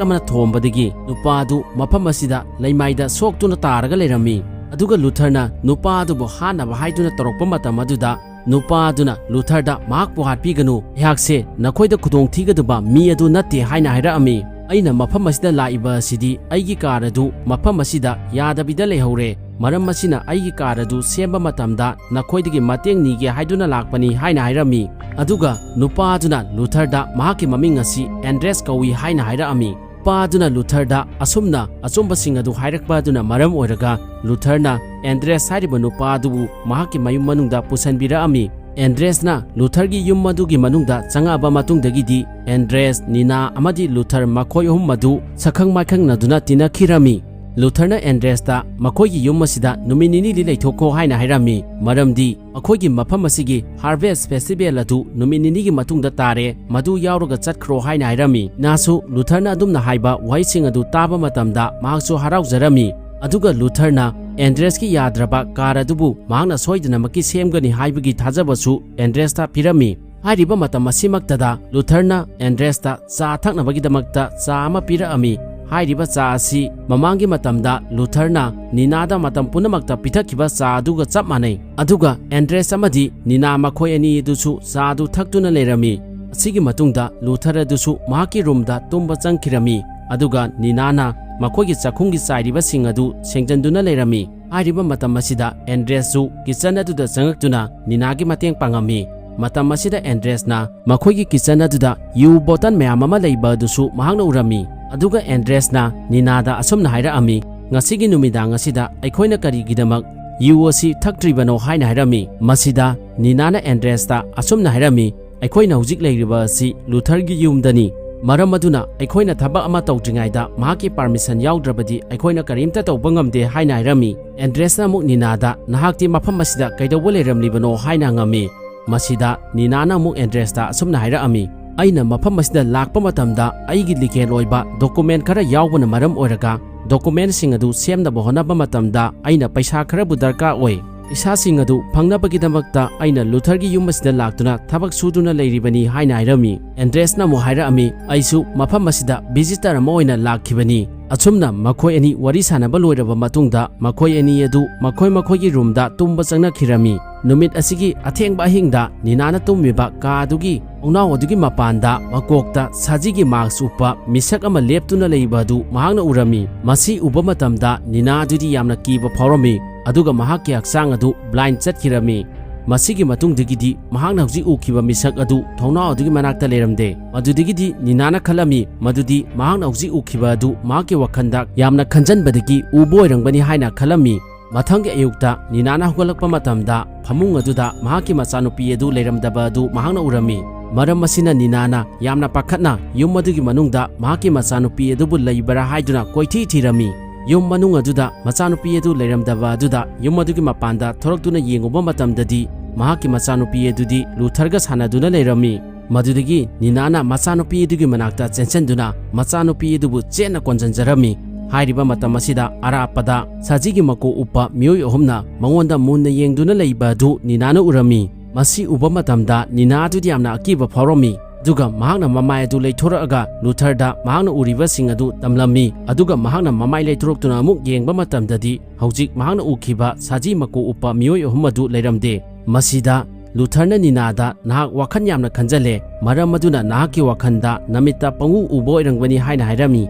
ꯑꯃꯅ ꯊꯣꯝꯕꯗꯒꯤ ꯅꯨꯄꯥ ꯑꯗꯨ ꯃꯐꯝ ꯑꯁꯤꯗ ꯂꯩꯃꯥꯏꯗ ꯁꯣꯛꯇꯨꯅ ꯇꯥꯔꯒ ꯂꯩꯔꯝꯃꯤ꯫ ꯑꯗꯨꯒ ꯂꯨꯊꯔꯅ ꯅꯨꯄꯥ ꯑꯗꯨꯕꯨ ꯍꯥꯠꯅꯕ ꯍꯥꯏꯗꯨꯅ ꯇꯧꯔꯛꯄ ꯃꯇꯝ ꯑꯗꯨꯗ, ꯅꯨꯄꯥ ꯑꯗꯨꯅ ꯂꯨꯊꯔꯗ, "ꯃꯍꯥꯛꯄꯨ ꯍꯥꯠꯄꯤꯒꯅꯨ, ꯑꯩꯍꯥꯛꯁꯦ ꯅꯈꯣꯏꯗ ꯈꯨꯗꯣꯡ ꯊꯤꯒꯗꯕ ꯃꯤ ꯑꯗꯨ ꯅꯠꯇꯦ" ꯍꯥꯏꯅ ꯍꯥꯏꯔꯛꯑꯝꯃꯤ꯫ "ꯑꯩꯅ ꯃꯐꯝ ꯑꯁꯤꯗ ꯂꯥꯛꯏꯕ ꯑꯁꯤꯗꯤ ꯑꯩꯒꯤ ꯀꯥꯔ ꯑꯗꯨ ꯃꯐꯝ ꯑꯁꯤꯗ ꯌꯥꯗꯕꯤꯗ ꯂꯩꯍꯧꯔꯦ꯫ ꯃꯔꯝ ꯑꯁꯤꯅ ꯑꯩꯒꯤ ꯀꯥꯔ ꯑꯗꯨ ꯁꯦꯝꯕ ꯃꯇꯝꯗ ꯅꯈꯣꯏꯗꯒꯤ ꯃꯇꯦꯡ ꯅꯤꯒꯦ ꯍꯥꯏꯗꯨꯅ ꯂꯥꯛꯄꯅꯤ" ꯍꯥꯏꯅ ꯍꯥꯏꯔꯝꯃꯤ꯫ ꯑꯗꯨꯒ ꯅꯨꯄꯥ ꯑꯗꯨꯅ ꯂꯨꯊꯔꯗ ꯃꯍꯥꯛꯀꯤ ꯃꯃꯤꯡ ꯑꯁꯤ ꯑꯦꯟꯗ꯭ꯔꯦꯁ ꯀꯧꯏ ꯍꯥꯏꯅ ꯍꯥꯏꯔꯛꯑꯝꯃꯤ꯫ ꯅꯨꯄꯥ ꯑꯗꯨꯅ ꯂꯨꯊꯔꯗ ꯑꯁꯨꯝꯅ ꯑꯆꯨꯝꯕꯁꯤꯡ ꯑꯗꯨ ꯍꯥꯏꯔꯛꯄ ꯑꯗꯨꯅ ꯃꯔꯝ ꯑꯣꯏꯔꯒ, ꯂꯨꯊꯔꯅ ꯑꯦꯟꯗ꯭ꯔꯦꯁ ꯍꯥꯏꯔꯤꯕ ꯅꯨꯄꯥ ꯑꯗꯨꯕꯨ ꯃꯍꯥꯛꯀꯤ ꯃꯌꯨꯝ ꯃꯅꯨꯡꯗ ꯄꯨꯁꯤꯟꯕꯤꯔꯛꯑꯝꯃꯤ꯫ ꯑꯦꯟꯗ꯭ꯔꯦꯁꯅ ꯂꯨꯊꯔꯒꯤ ꯌꯨꯝ ꯑꯗꯨꯒꯤ ꯃꯅꯨꯡꯗ ꯆꯪꯉꯛꯑꯕ ꯃꯇꯨꯡꯗꯒꯤꯗꯤ, ꯑꯦꯟꯗ꯭ꯔꯦꯁ, ꯅꯤꯅꯥ ꯑꯃꯗꯤ ꯂꯨꯊꯔ ꯃꯈꯣꯏ ꯑꯍꯨꯝ ꯑꯗꯨ ꯁꯛꯈꯪ ꯃꯥꯏꯈꯪꯅꯗꯨꯅ ꯇꯤꯟꯅꯈꯤꯔꯝꯃꯤ꯫ ꯂꯨꯊꯔꯅ ꯑꯦꯟꯗ꯭ꯔꯦꯁꯇ ꯃꯈꯣꯏꯒꯤ ꯌꯨꯝ ꯑꯁꯤꯗ ꯅꯨꯃꯤꯠ ꯅꯤꯅꯤꯗꯤ ꯂꯩꯊꯣꯛꯈꯣ ꯍꯥꯏꯅ ꯍꯥꯏꯔꯝꯃꯤ, ꯃꯔꯝꯗꯤ ꯃꯈꯣꯏꯒꯤ ꯃꯐꯝ ꯑꯁꯤꯒꯤ Harvest Festival ꯑꯗꯨ ꯅꯨꯃꯤꯠ ꯅꯤꯅꯤꯒꯤ ꯃꯇꯨꯡꯗ ꯇꯥꯔꯦ, ꯃꯗꯨ ꯌꯥꯎꯔꯒ ꯆꯠꯈ꯭ꯔꯣ ꯍꯥꯏꯅ ꯍꯥꯏꯔꯝꯃꯤ꯫ ꯅꯤꯅꯥꯁꯨ ꯂꯨꯊꯔꯅ ꯑꯗꯨꯝꯅ ꯍꯥꯏꯕ ꯋꯥꯍꯩꯁꯤꯡ ꯑꯗꯨ ꯇꯥꯕ ꯃꯇꯝꯗ ꯃꯍꯥꯛꯁꯨ ꯍꯔꯥꯎꯖꯔꯝꯃꯤ꯫ ꯑꯗꯨꯒ ꯂꯨꯊꯔꯅ ꯑꯦꯟꯗ꯭ꯔꯦꯁꯀꯤ ꯌꯥꯗ꯭ꯔꯕ ꯀꯥꯔ ꯑꯗꯨꯕꯨ ꯃꯍꯥꯛꯅ ꯁꯣꯏꯗꯅꯃꯛꯀꯤ ꯁꯦꯝꯒꯅꯤ ꯍꯥꯏꯕꯒꯤ ꯊꯥꯖꯕꯁꯨ ꯑꯦꯟꯗ꯭ꯔꯦꯁꯇ ꯄꯤꯔꯝꯃꯤ꯫ ꯍꯥꯏꯔꯤꯕ ꯃꯇꯝ ꯑꯁꯤꯃꯛꯇꯗ ꯂꯨꯊꯔꯅ ꯑꯦꯟꯗ꯭ꯔꯦꯁꯇ ꯆꯥ ꯊꯛꯅꯕꯒꯤꯗꯃꯛꯇ ꯆꯥ ꯑꯃ ꯄꯤꯔꯛꯑꯝꯃꯤ꯫ ꯍꯥꯏꯔꯤꯕ ꯆꯥ ꯑꯁꯤ ꯃꯃꯥꯡꯒꯤ ꯃꯇꯝꯗ ꯂꯨꯊꯔꯅ ꯅꯤꯅꯥꯗ ꯃꯇꯝ ꯄꯨꯝꯅꯃꯛꯇ ꯄꯤꯊꯛꯈꯤꯕ ꯆꯥ ꯑꯗꯨꯒ ꯆꯞ ꯃꯥꯟꯅꯩ꯫ ꯑꯗꯨꯒ ꯑꯦꯟꯗ꯭ꯔꯦꯁ ꯑꯃꯗꯤ ꯅꯤꯅꯥ ꯃꯈꯣꯏ ꯑꯅꯤ ꯑꯗꯨꯁꯨ ꯆꯥ ꯑꯗꯨ ꯊꯛꯇꯨꯅ ꯂꯩꯔꯝꯃꯤ꯫ ꯑꯁꯤꯒꯤ ꯃꯇꯨꯡꯗ ꯂꯨꯊꯔ ꯑꯗꯨꯁꯨ ꯃꯍꯥꯛꯀꯤ ꯔꯨꯝꯗ ꯇꯨꯝꯕ ꯆꯪꯈꯤꯔꯝꯃꯤ꯫ ꯑꯗꯨꯒ ꯅꯤꯅꯥꯅ ꯃꯈꯣꯏꯒꯤ ꯆꯥꯛꯈꯨꯝꯒꯤ ꯆꯥꯏꯔꯤꯕꯁꯤꯡ ꯑꯗꯨ ꯁꯦꯡꯖꯟꯗꯨꯅ ꯂꯩꯔꯝꯃꯤ꯫ ꯍꯥꯏꯔꯤꯕ ꯃꯇꯝ ꯑꯁꯤꯗ ꯑꯦꯟꯗ꯭ꯔꯦꯁꯁꯨ ꯀꯤꯆꯟ ꯑꯗꯨꯗ ꯆꯪꯉꯛꯇꯨꯅ ꯅꯤꯅꯥꯒꯤ ꯃꯇꯦꯡ ꯄꯥꯡꯉꯝꯃꯤ꯫ ꯃꯇꯝ ꯑꯁꯤꯗ ꯑꯦꯟꯗ꯭ꯔꯦꯁꯅ ꯃꯈꯣꯏꯒꯤ ꯀꯤꯆꯟ ꯑꯗꯨꯗ ꯌꯨ ꯕꯣꯇꯜ ꯃꯌꯥꯝ ꯑꯃ ꯂꯩꯕ ꯑꯗꯨꯁꯨ ꯃꯍꯥꯛꯅ ꯎꯔꯝꯃꯤ꯫ ꯑꯗꯨꯒ ꯑꯦꯟꯗ꯭ꯔꯦꯁꯅ ꯅꯤꯅꯥꯗ ꯑꯁꯨꯝꯅ ꯍꯥꯏꯔꯛꯑꯝꯃꯤ, "ꯉꯁꯤꯒꯤ ꯅꯨꯃꯤꯗꯥꯡ ꯑꯁꯤꯗ ꯑꯩꯈꯣꯏꯅ ꯀꯔꯤꯒꯤꯗꯃꯛ ꯌꯨ ꯑꯁꯤ ꯊꯛꯇ꯭ꯔꯤꯕꯅꯣ?" ꯍꯥꯏꯅ ꯍꯥꯏꯔꯝꯃꯤ꯫ ꯃꯁꯤꯗ ꯅꯤꯅꯥꯅ ꯑꯦꯟꯗ꯭ꯔꯦꯁꯇ ꯑꯁꯨꯝꯅ ꯍꯥꯏꯔꯝꯃꯤ, "ꯑꯩꯈꯣꯏꯅ ꯍꯧꯖꯤꯛ ꯂꯩꯔꯤꯕ ꯑꯁꯤ ꯂꯨꯊꯔꯒꯤ ꯌꯨꯝꯗꯅꯤ꯫ ꯃꯔꯝ ꯑꯗꯨꯅ ꯑꯩꯈꯣꯏꯅ ꯊꯕꯛ ꯑꯃ ꯇꯧꯗ꯭ꯔꯤꯉꯩꯗ ꯃꯍꯥꯛꯀꯤ ꯄꯥꯔꯃꯤꯁꯟ ꯌꯥꯎꯗ꯭ꯔꯕꯗꯤ ꯑꯩꯈꯣꯏꯅ ꯀꯔꯤꯝꯇ ꯇꯧꯕ ꯉꯝꯗꯦ" ꯍꯥꯏꯅ ꯍꯥꯏꯔꯝꯃꯤ꯫ ꯑꯦꯟꯗ꯭ꯔꯦꯁꯅ ꯑꯃꯨꯛ ꯅꯤꯅꯥꯗ, "ꯅꯍꯥꯛꯇꯤ ꯃꯐꯝ ꯑꯁꯤꯗ ꯀꯩꯗꯧꯕ ꯂꯩꯔꯝꯂꯤꯕꯅꯣ?" ꯍꯥꯏꯅ ꯍꯪꯉꯝꯃꯤ꯫ ꯃꯁꯤꯗ ꯅꯤꯅꯥꯅ ꯑꯃꯨꯛ ꯑꯦꯟꯗ꯭ꯔꯦꯁꯇ ꯑꯁꯨꯝꯅ ꯍꯥꯏꯔꯛꯑꯝꯃꯤ, "ꯑꯩꯅ ꯃꯐꯝ ꯑꯁꯤꯗ ꯂꯥꯛꯄ ꯃꯇꯝꯗ ꯑꯩꯒꯤ ꯂꯤꯒꯦꯜ ꯑꯣꯏꯕ ꯗꯣꯀꯨꯃꯦꯟ ꯈꯔ ꯌꯥꯎꯕꯅ ꯃꯔꯝ ꯑꯣꯏꯔꯒ ꯗꯣꯀꯨꯃꯦꯟꯁꯤꯡ ꯑꯗꯨ ꯁꯦꯝꯅꯕ ꯍꯣꯠꯅꯕ ꯃꯇꯝꯗ ꯑꯩꯅ ꯄꯩꯁꯥ ꯈꯔꯕꯨ ꯗꯔꯀꯥꯔ ꯑꯣꯏ꯫ ꯄꯩꯁꯥꯁꯤꯡ ꯑꯗꯨ ꯐꯪꯅꯕꯒꯤꯗꯃꯛꯇ ꯑꯩꯅ ꯂꯨꯊꯔꯒꯤ ꯌꯨꯝ ꯑꯁꯤꯗ ꯂꯥꯛꯇꯨꯅ ꯊꯕꯛ ꯁꯨꯗꯨꯅ ꯂꯩꯔꯤꯕꯅꯤ" ꯍꯥꯏꯅ ꯍꯥꯏꯔꯝꯃꯤ꯫ ꯑꯦꯟꯗ꯭ꯔꯦꯁꯅ ꯑꯃꯨꯛ ꯍꯥꯏꯔꯛꯑꯝꯃꯤ, "ꯑꯩꯁꯨ ꯃꯐꯝ ꯑꯁꯤꯗ ꯚꯤꯖꯤꯇꯔ ꯑꯃ ꯑꯣꯏꯅ ꯂꯥꯛꯈꯤꯕꯅꯤ꯫ ꯑꯁꯨꯝꯅ ꯃꯈꯣꯏ ꯑꯅꯤ ꯋꯥꯔꯤ ꯁꯥꯟꯅꯕ ꯂꯣꯏꯔꯕ ꯃꯇꯨꯡꯗ ꯃꯈꯣꯏ ꯑꯅꯤ ꯑꯗꯨ ꯃꯈꯣꯏ ꯃꯈꯣꯏꯒꯤ ꯔꯨꯝꯗ ꯇꯨꯝꯕ ꯆꯪꯅꯈꯤꯔꯝꯃꯤ꯫ ꯅꯨꯃꯤꯠ ꯑꯁꯤꯒꯤ ꯑꯊꯦꯡꯕ ꯑꯍꯤꯡꯗ ꯅꯤꯅꯥꯅ ꯇꯨꯝꯃꯤꯕ ꯀꯥ ꯑꯗꯨꯒꯤ ꯊꯣꯡꯅꯥꯎ ꯑꯗꯨꯒꯤ ꯃꯄꯥꯟꯗ ꯃꯀꯣꯛꯇ ꯁꯖꯤꯒꯤ ꯃꯥꯛꯁ ꯎꯞꯄ ꯃꯤꯁꯛ ꯑꯃ ꯂꯦꯞꯇꯨꯅ ꯂꯩꯕ ꯑꯗꯨ ꯃꯍꯥꯛꯅ ꯎꯔꯝꯃꯤ꯫ ꯃꯁꯤ ꯎꯕ ꯃꯇꯝꯗ ꯅꯤꯅꯥ ꯑꯗꯨꯗꯤ ꯌꯥꯝꯅ ꯀꯤꯕ ꯐꯥꯎꯔꯝꯃꯤ, ꯑꯗꯨꯒ ꯃꯍꯥꯛꯀꯤ ꯍꯛꯆꯥꯡ ꯑꯗꯨ ꯕ꯭ꯂꯥꯏꯟ ꯆꯠꯈꯤꯔꯝꯃꯤ꯫ ꯃꯁꯤꯒꯤ ꯃꯇꯨꯡꯗꯒꯤꯗꯤ ꯃꯍꯥꯛꯅ ꯍꯧꯖꯤꯛ ꯎꯈꯤꯕ ꯃꯤꯁꯛ ꯑꯗꯨ ꯊꯣꯡꯅꯥꯎ ꯑꯗꯨꯒꯤ ꯃꯅꯥꯛꯇ ꯂꯩꯔꯝꯗꯦ꯫ ꯃꯗꯨꯗꯒꯤꯗꯤ ꯅꯤꯅꯥꯅ ꯈꯜꯂꯝꯃꯤ ꯃꯗꯨꯗꯤ ꯃꯍꯥꯛꯅ ꯍꯧꯖꯤꯛ ꯎꯈꯤꯕ ꯑꯗꯨ ꯃꯍꯥꯛꯀꯤ ꯋꯥꯈꯜꯗ ꯌꯥꯝꯅ ꯈꯟꯖꯟꯕꯗꯒꯤ ꯎꯕ ꯑꯣꯏꯔꯝꯒꯅꯤ ꯍꯥꯏꯅ ꯈꯜꯂꯝꯃꯤ꯫ ꯃꯊꯪꯒꯤ ꯑꯌꯨꯛꯇ ꯅꯤꯅꯥꯅ ꯍꯧꯒꯠꯂꯛꯄ ꯃꯇꯝꯗ ꯐꯃꯨꯡ ꯑꯗꯨꯗ ꯃꯍꯥꯛꯀꯤ ꯃꯆꯥꯅꯨꯄꯤ ꯑꯗꯨ ꯂꯩꯔꯝꯗꯕ ꯑꯗꯨ ꯃꯍꯥꯛꯅ ꯎꯔꯝꯃꯤ꯫ ꯃꯔꯝ ꯑꯁꯤꯅ ꯅꯤꯅꯥꯅ ꯌꯥꯝꯅ ꯄꯥꯈꯠꯅ ꯌꯨꯝ ꯑꯗꯨꯒꯤ ꯃꯅꯨꯡꯗ ꯃꯍꯥꯛꯀꯤ ꯃꯆꯥꯅꯨꯄꯤ ꯑꯗꯨꯕꯨ ꯂꯩꯕ꯭ꯔꯥ ꯍꯥꯏꯗꯨꯅ ꯀꯣꯏꯊꯤ ꯊꯤꯔꯝꯃꯤ꯫ ꯌꯨꯝ ꯃꯅꯨꯡ ꯑꯗꯨꯗ ꯃꯆꯥꯅꯨꯄꯤ ꯑꯗꯨ ꯂꯩꯔꯝꯗꯕ ꯑꯗꯨꯗ ꯌꯨꯝ ꯑꯗꯨꯒꯤ ꯃꯄꯥꯟꯗ ꯊꯣꯔꯛꯇꯨꯅ ꯌꯦꯡꯉꯨꯕ ꯃꯇꯝꯗꯗꯤ ꯃꯍꯥꯛꯀꯤ ꯃꯆꯥꯅꯨꯄꯤ ꯑꯗꯨꯗꯤ ꯂꯨꯊꯔꯒ ꯁꯥꯟꯅꯗꯨꯅ ꯂꯩꯔꯝꯃꯤ꯫ ꯃꯗꯨꯗꯒꯤ ꯅꯤꯅꯥꯅ ꯃꯆꯥꯅꯨꯄꯤ ꯑꯗꯨꯒꯤ ꯃꯅꯥꯛꯇ ꯆꯦꯟꯁꯤꯟꯗꯨꯅ ꯃꯆꯥꯅꯨꯄꯤ ꯑꯗꯨꯕꯨ ꯆꯦꯠꯅ ꯀꯣꯟꯁꯤꯟꯖꯔꯝꯃꯤ꯫ ꯍꯥꯏꯔꯤꯕ ꯃꯇꯝ ꯑꯁꯤꯗ ꯑꯔꯥꯞꯄꯗ ꯁꯖꯤꯒꯤ ꯃꯀꯣꯛ ꯎꯞꯄ ꯃꯤꯑꯣꯏ ꯑꯍꯨꯝꯅ ꯃꯉꯣꯟꯗ ꯃꯨꯟꯅ ꯌꯦꯡꯗꯨꯅ ꯂꯩꯕ ꯑꯗꯨ ꯅꯤꯅꯥꯅ ꯎꯔꯝꯃꯤ꯫ ꯃꯁꯤ ꯎꯕ ꯃꯇꯝꯗ ꯅꯤꯅꯥ ꯑꯗꯨꯗꯤ ꯌꯥꯝꯅ ꯑꯀꯤꯕ ꯐꯥꯎꯔꯝꯃꯤ꯫ ꯑꯗꯨꯒ ꯃꯍꯥꯛꯅ ꯃꯃꯥꯏ ꯑꯗꯨ ꯂꯩꯊꯣꯔꯛꯑꯒ ꯂꯨꯊꯔꯗ ꯃꯍꯥꯛꯅ ꯎꯔꯤꯕꯁꯤꯡ ꯑꯗꯨ ꯇꯝꯂꯝꯃꯤ꯫ ꯑꯗꯨꯒ ꯃꯍꯥꯛꯅ ꯃꯃꯥꯏ ꯂꯩꯊꯣꯔꯛꯇꯨꯅ ꯑꯃꯨꯛ ꯌꯦꯡꯕ ꯃꯇꯝꯗꯗꯤ ꯍꯧꯖꯤꯛ ꯃꯍꯥꯛꯅ ꯎꯈꯤꯕ ꯁꯖꯤ ꯃꯀꯣꯛ ꯎꯞꯄ ꯃꯤꯑꯣꯏ ꯑꯍꯨꯝ ꯑꯗꯨ ꯂꯩꯔꯝꯗꯦ꯫ ꯃꯁꯤꯗ ꯂꯨꯊꯔꯅ ꯅꯤꯅꯥꯗ, "ꯅꯍꯥꯛ ꯋꯥꯈꯜ ꯌꯥꯝꯅ ꯈꯟꯖꯜꯂꯦ, ꯃꯔꯝ ꯑꯗꯨꯅ ꯅꯍꯥꯛꯀꯤ ꯋꯥꯈꯜꯗ ꯅꯃꯤꯠꯇ ꯄꯪꯎ ꯎꯕ ꯑꯣꯏꯔꯝꯒꯅꯤ" ꯍꯥꯏꯅ ꯍꯥꯏꯔꯝꯃꯤ꯫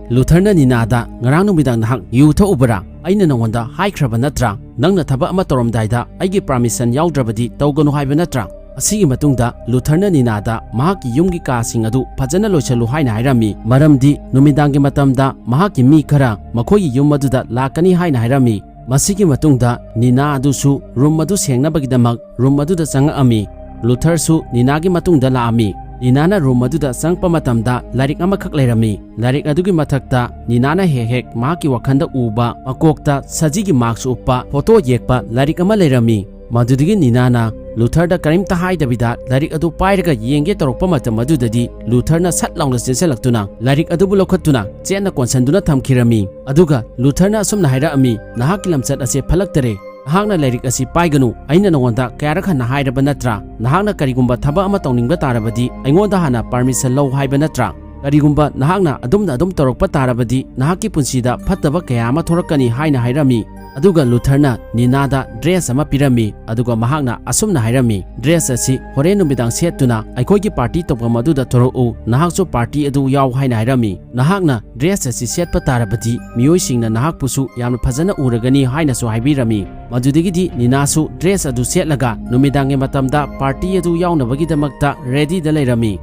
ꯂꯨꯊꯔꯅ ꯅꯤꯅꯥꯗ, "ꯉꯔꯥꯡ ꯅꯨꯃꯤꯗꯥꯡ ꯅꯍꯥꯛ ꯌꯨ ꯊꯛꯎꯕ꯭ꯔꯥ? ꯑꯩꯅ ꯅꯉꯣꯟꯗ ꯍꯥꯏꯈ꯭ꯔꯕ ꯅꯠꯇ꯭ꯔꯥ? ꯅꯪꯅ ꯊꯕꯛ ꯑꯃ ꯇꯧꯔꯝꯗꯥꯏꯗ ꯑꯩꯒꯤ ꯄꯥꯔꯃꯤꯁꯟ ꯌꯥꯎꯗ꯭ꯔꯕꯗꯤ ꯇꯧꯒꯅꯨ ꯍꯥꯏꯕ ꯅꯠꯇ꯭ꯔꯥ?" ꯑꯁꯤꯒꯤ ꯃꯇꯨꯡꯗ ꯂꯨꯊꯔꯅ ꯅꯤꯅꯥꯗ ꯃꯍꯥꯛꯀꯤ ꯌꯨꯝꯒꯤ ꯀꯥꯁꯤꯡ ꯑꯗꯨ ꯐꯖꯅ ꯂꯣꯏꯁꯤꯜꯂꯨ ꯍꯥꯏꯅ ꯍꯥꯏꯔꯝꯃꯤ, ꯃꯔꯝꯗꯤ ꯅꯨꯃꯤꯗꯥꯡꯒꯤ ꯃꯇꯝꯗ ꯃꯍꯥꯛꯀꯤ ꯃꯤ ꯈꯔ ꯃꯈꯣꯏꯒꯤ ꯌꯨꯝ ꯑꯗꯨꯗ ꯂꯥꯛꯀꯅꯤ ꯍꯥꯏꯅ ꯍꯥꯏꯔꯝꯃꯤ꯫ ꯃꯁꯤꯒꯤ ꯃꯇꯨꯡꯗ ꯅꯤꯅꯥ ꯑꯗꯨꯁꯨ ꯔꯨꯝ ꯑꯗꯨ ꯁꯦꯡꯅꯕꯒꯤꯗꯃꯛ ꯔꯨꯝ ꯑꯗꯨꯗ ꯆꯪꯉꯛꯑꯝꯃꯤ꯫ ꯂꯨꯊꯔꯁꯨ ꯅꯤꯅꯥꯒꯤ ꯃꯇꯨꯡꯗ ꯂꯥꯛꯑꯝꯃꯤ꯫ ꯅꯤꯅꯥꯅ ꯔꯨꯝ ꯑꯗꯨꯗ ꯆꯪꯉꯛꯄ ꯃꯇꯝꯗ ꯂꯥꯏꯔꯤꯛ ꯑꯃꯈꯛ ꯂꯩꯔꯝꯃꯤ꯫ ꯂꯥꯏꯔꯤꯛ ꯑꯗꯨꯒꯤ ꯃꯊꯛꯇ ꯅꯤꯅꯥꯅ ꯍꯦꯛ ꯍꯦꯛ ꯃꯍꯥꯛꯀꯤ ꯋꯥꯈꯜꯗ ꯎꯕ, ꯃꯀꯣꯛꯇ ꯁꯖꯤꯒꯤ ꯃꯥꯛꯁ ꯎꯞꯄ ꯐꯣꯇꯣ ꯌꯦꯛꯄ ꯂꯥꯏꯔꯤꯛ ꯑꯃ ꯂꯩꯔꯝꯃꯤ꯫ ꯃꯗꯨꯗꯒꯤ ꯅꯤꯅꯥꯅ ꯂꯨꯊꯔꯗ ꯀꯔꯤꯝꯇ ꯍꯥꯏꯗꯕꯤꯗ ꯂꯥꯏꯔꯤꯛ ꯑꯗꯨ ꯄꯥꯏꯔꯒ ꯌꯦꯡꯒꯦ ꯇꯧꯔꯛꯄ ꯃꯇꯝ ꯑꯗꯨꯗꯗꯤ ꯂꯨꯊꯔꯅ ꯁꯠ ꯂꯥꯎꯅ ꯆꯦꯟꯁꯤꯜꯂꯛꯇꯨꯅ ꯂꯥꯏꯔꯤꯛ ꯑꯗꯨꯕꯨ ꯂꯧꯈꯠꯇꯨꯅ ꯆꯦꯠꯅ ꯀꯣꯟꯁꯤꯟꯗꯨꯅ ꯊꯝꯈꯤꯔꯝꯃꯤ꯫ ꯑꯗꯨꯒ ꯂꯨꯊꯔꯅ ꯑꯁꯨꯝꯅ ꯍꯥꯏꯔꯛꯑꯝꯃꯤ, "ꯅꯍꯥꯛꯀꯤ ꯂꯝꯆꯠ ꯑꯁꯦ ꯐꯠꯂꯛꯇꯔꯦ꯫ ꯅꯍꯥꯛꯅ ꯂꯥꯏꯔꯤꯛ ꯑꯁꯤ ꯄꯥꯏꯒꯅꯨ꯫ ꯑꯩꯅ ꯅꯉꯣꯟꯗ ꯀꯌꯥꯔꯛ ꯍꯟꯅ ꯍꯥꯏꯔꯕ ꯅꯠꯇ꯭ꯔꯥ? ꯅꯍꯥꯛꯅ ꯀꯔꯤꯒꯨꯝꯕ ꯊꯕꯛ ꯑꯃ ꯇꯧꯅꯤꯡꯕ ꯇꯥꯔꯕꯗꯤ ꯑꯩꯉꯣꯟꯗ ꯍꯥꯟꯅ ꯄꯥꯔꯃꯤꯁꯟ ꯂꯧ ꯍꯥꯏꯕ ꯅꯠꯇ꯭ꯔꯥ? ꯀꯔꯤꯒꯨꯝꯕ ꯅꯍꯥꯛꯅ ꯑꯗꯨꯝꯅ ꯑꯗꯨꯝ ꯇꯧꯔꯛꯄ ꯇꯥꯔꯕꯗꯤ ꯅꯍꯥꯛꯀꯤ ꯄꯨꯟꯁꯤꯗ ꯐꯠꯇꯕ ꯀꯌꯥ ꯑꯃ ꯊꯣꯔꯛꯀꯅꯤ" ꯍꯥꯏꯅ ꯍꯥꯏꯔꯝꯃꯤ꯫ ꯑꯗꯨꯒ ꯂꯨꯊꯔꯅ ꯅꯤꯅꯥꯗ ꯗ꯭ꯔꯦꯁ ꯑꯃ ꯄꯤꯔꯝꯃꯤ, ꯑꯗꯨꯒ ꯃꯍꯥꯛꯅ ꯑꯁꯨꯝꯅ ꯍꯥꯏꯔꯝꯃꯤ, "ꯗ꯭ꯔꯦꯁ ꯑꯁꯤ ꯍꯣꯔꯦꯟ ꯅꯨꯃꯤꯗꯥꯡ ꯁꯦꯠꯇꯨꯅ ꯑꯩꯈꯣꯏꯒꯤ ꯄꯥꯔꯇꯤ ꯇꯧꯐꯝ ꯑꯗꯨꯗ ꯊꯣꯔꯛꯎ, ꯅꯍꯥꯛꯁꯨ ꯄꯥꯔꯇꯤ ꯑꯗꯨ ꯌꯥꯎ" ꯍꯥꯏꯅ ꯍꯥꯏꯔꯝꯃꯤ꯫ ꯅꯍꯥꯛꯅ ꯗ꯭ꯔꯦꯁ ꯑꯁꯤ ꯁꯦꯠꯄ ꯇꯥꯔꯕꯗꯤ ꯃꯤꯑꯣꯏꯁꯤꯡꯅ ꯅꯍꯥꯛꯄꯨꯁꯨ ꯌꯥꯝꯅ ꯐꯖꯅ ꯎꯔꯒꯅꯤ ꯍꯥꯏꯅꯁꯨ ꯍꯥꯏꯕꯤꯔꯝꯃꯤ꯫ ꯃꯗꯨꯗꯒꯤꯗꯤ ꯅꯤꯅꯥꯁꯨ ꯗ꯭ꯔꯦꯁ ꯑꯗꯨ ꯁꯦꯠꯂꯒ ꯅꯨꯃꯤꯗꯥꯡꯒꯤ ꯃꯇꯝꯗ ꯄꯥꯔꯇꯤ ꯑꯗꯨ ꯌꯥꯎꯅꯕꯒꯤꯗꯃꯛꯇ ꯔꯦꯗꯤꯗ ꯂꯩꯔꯝꯃꯤ꯫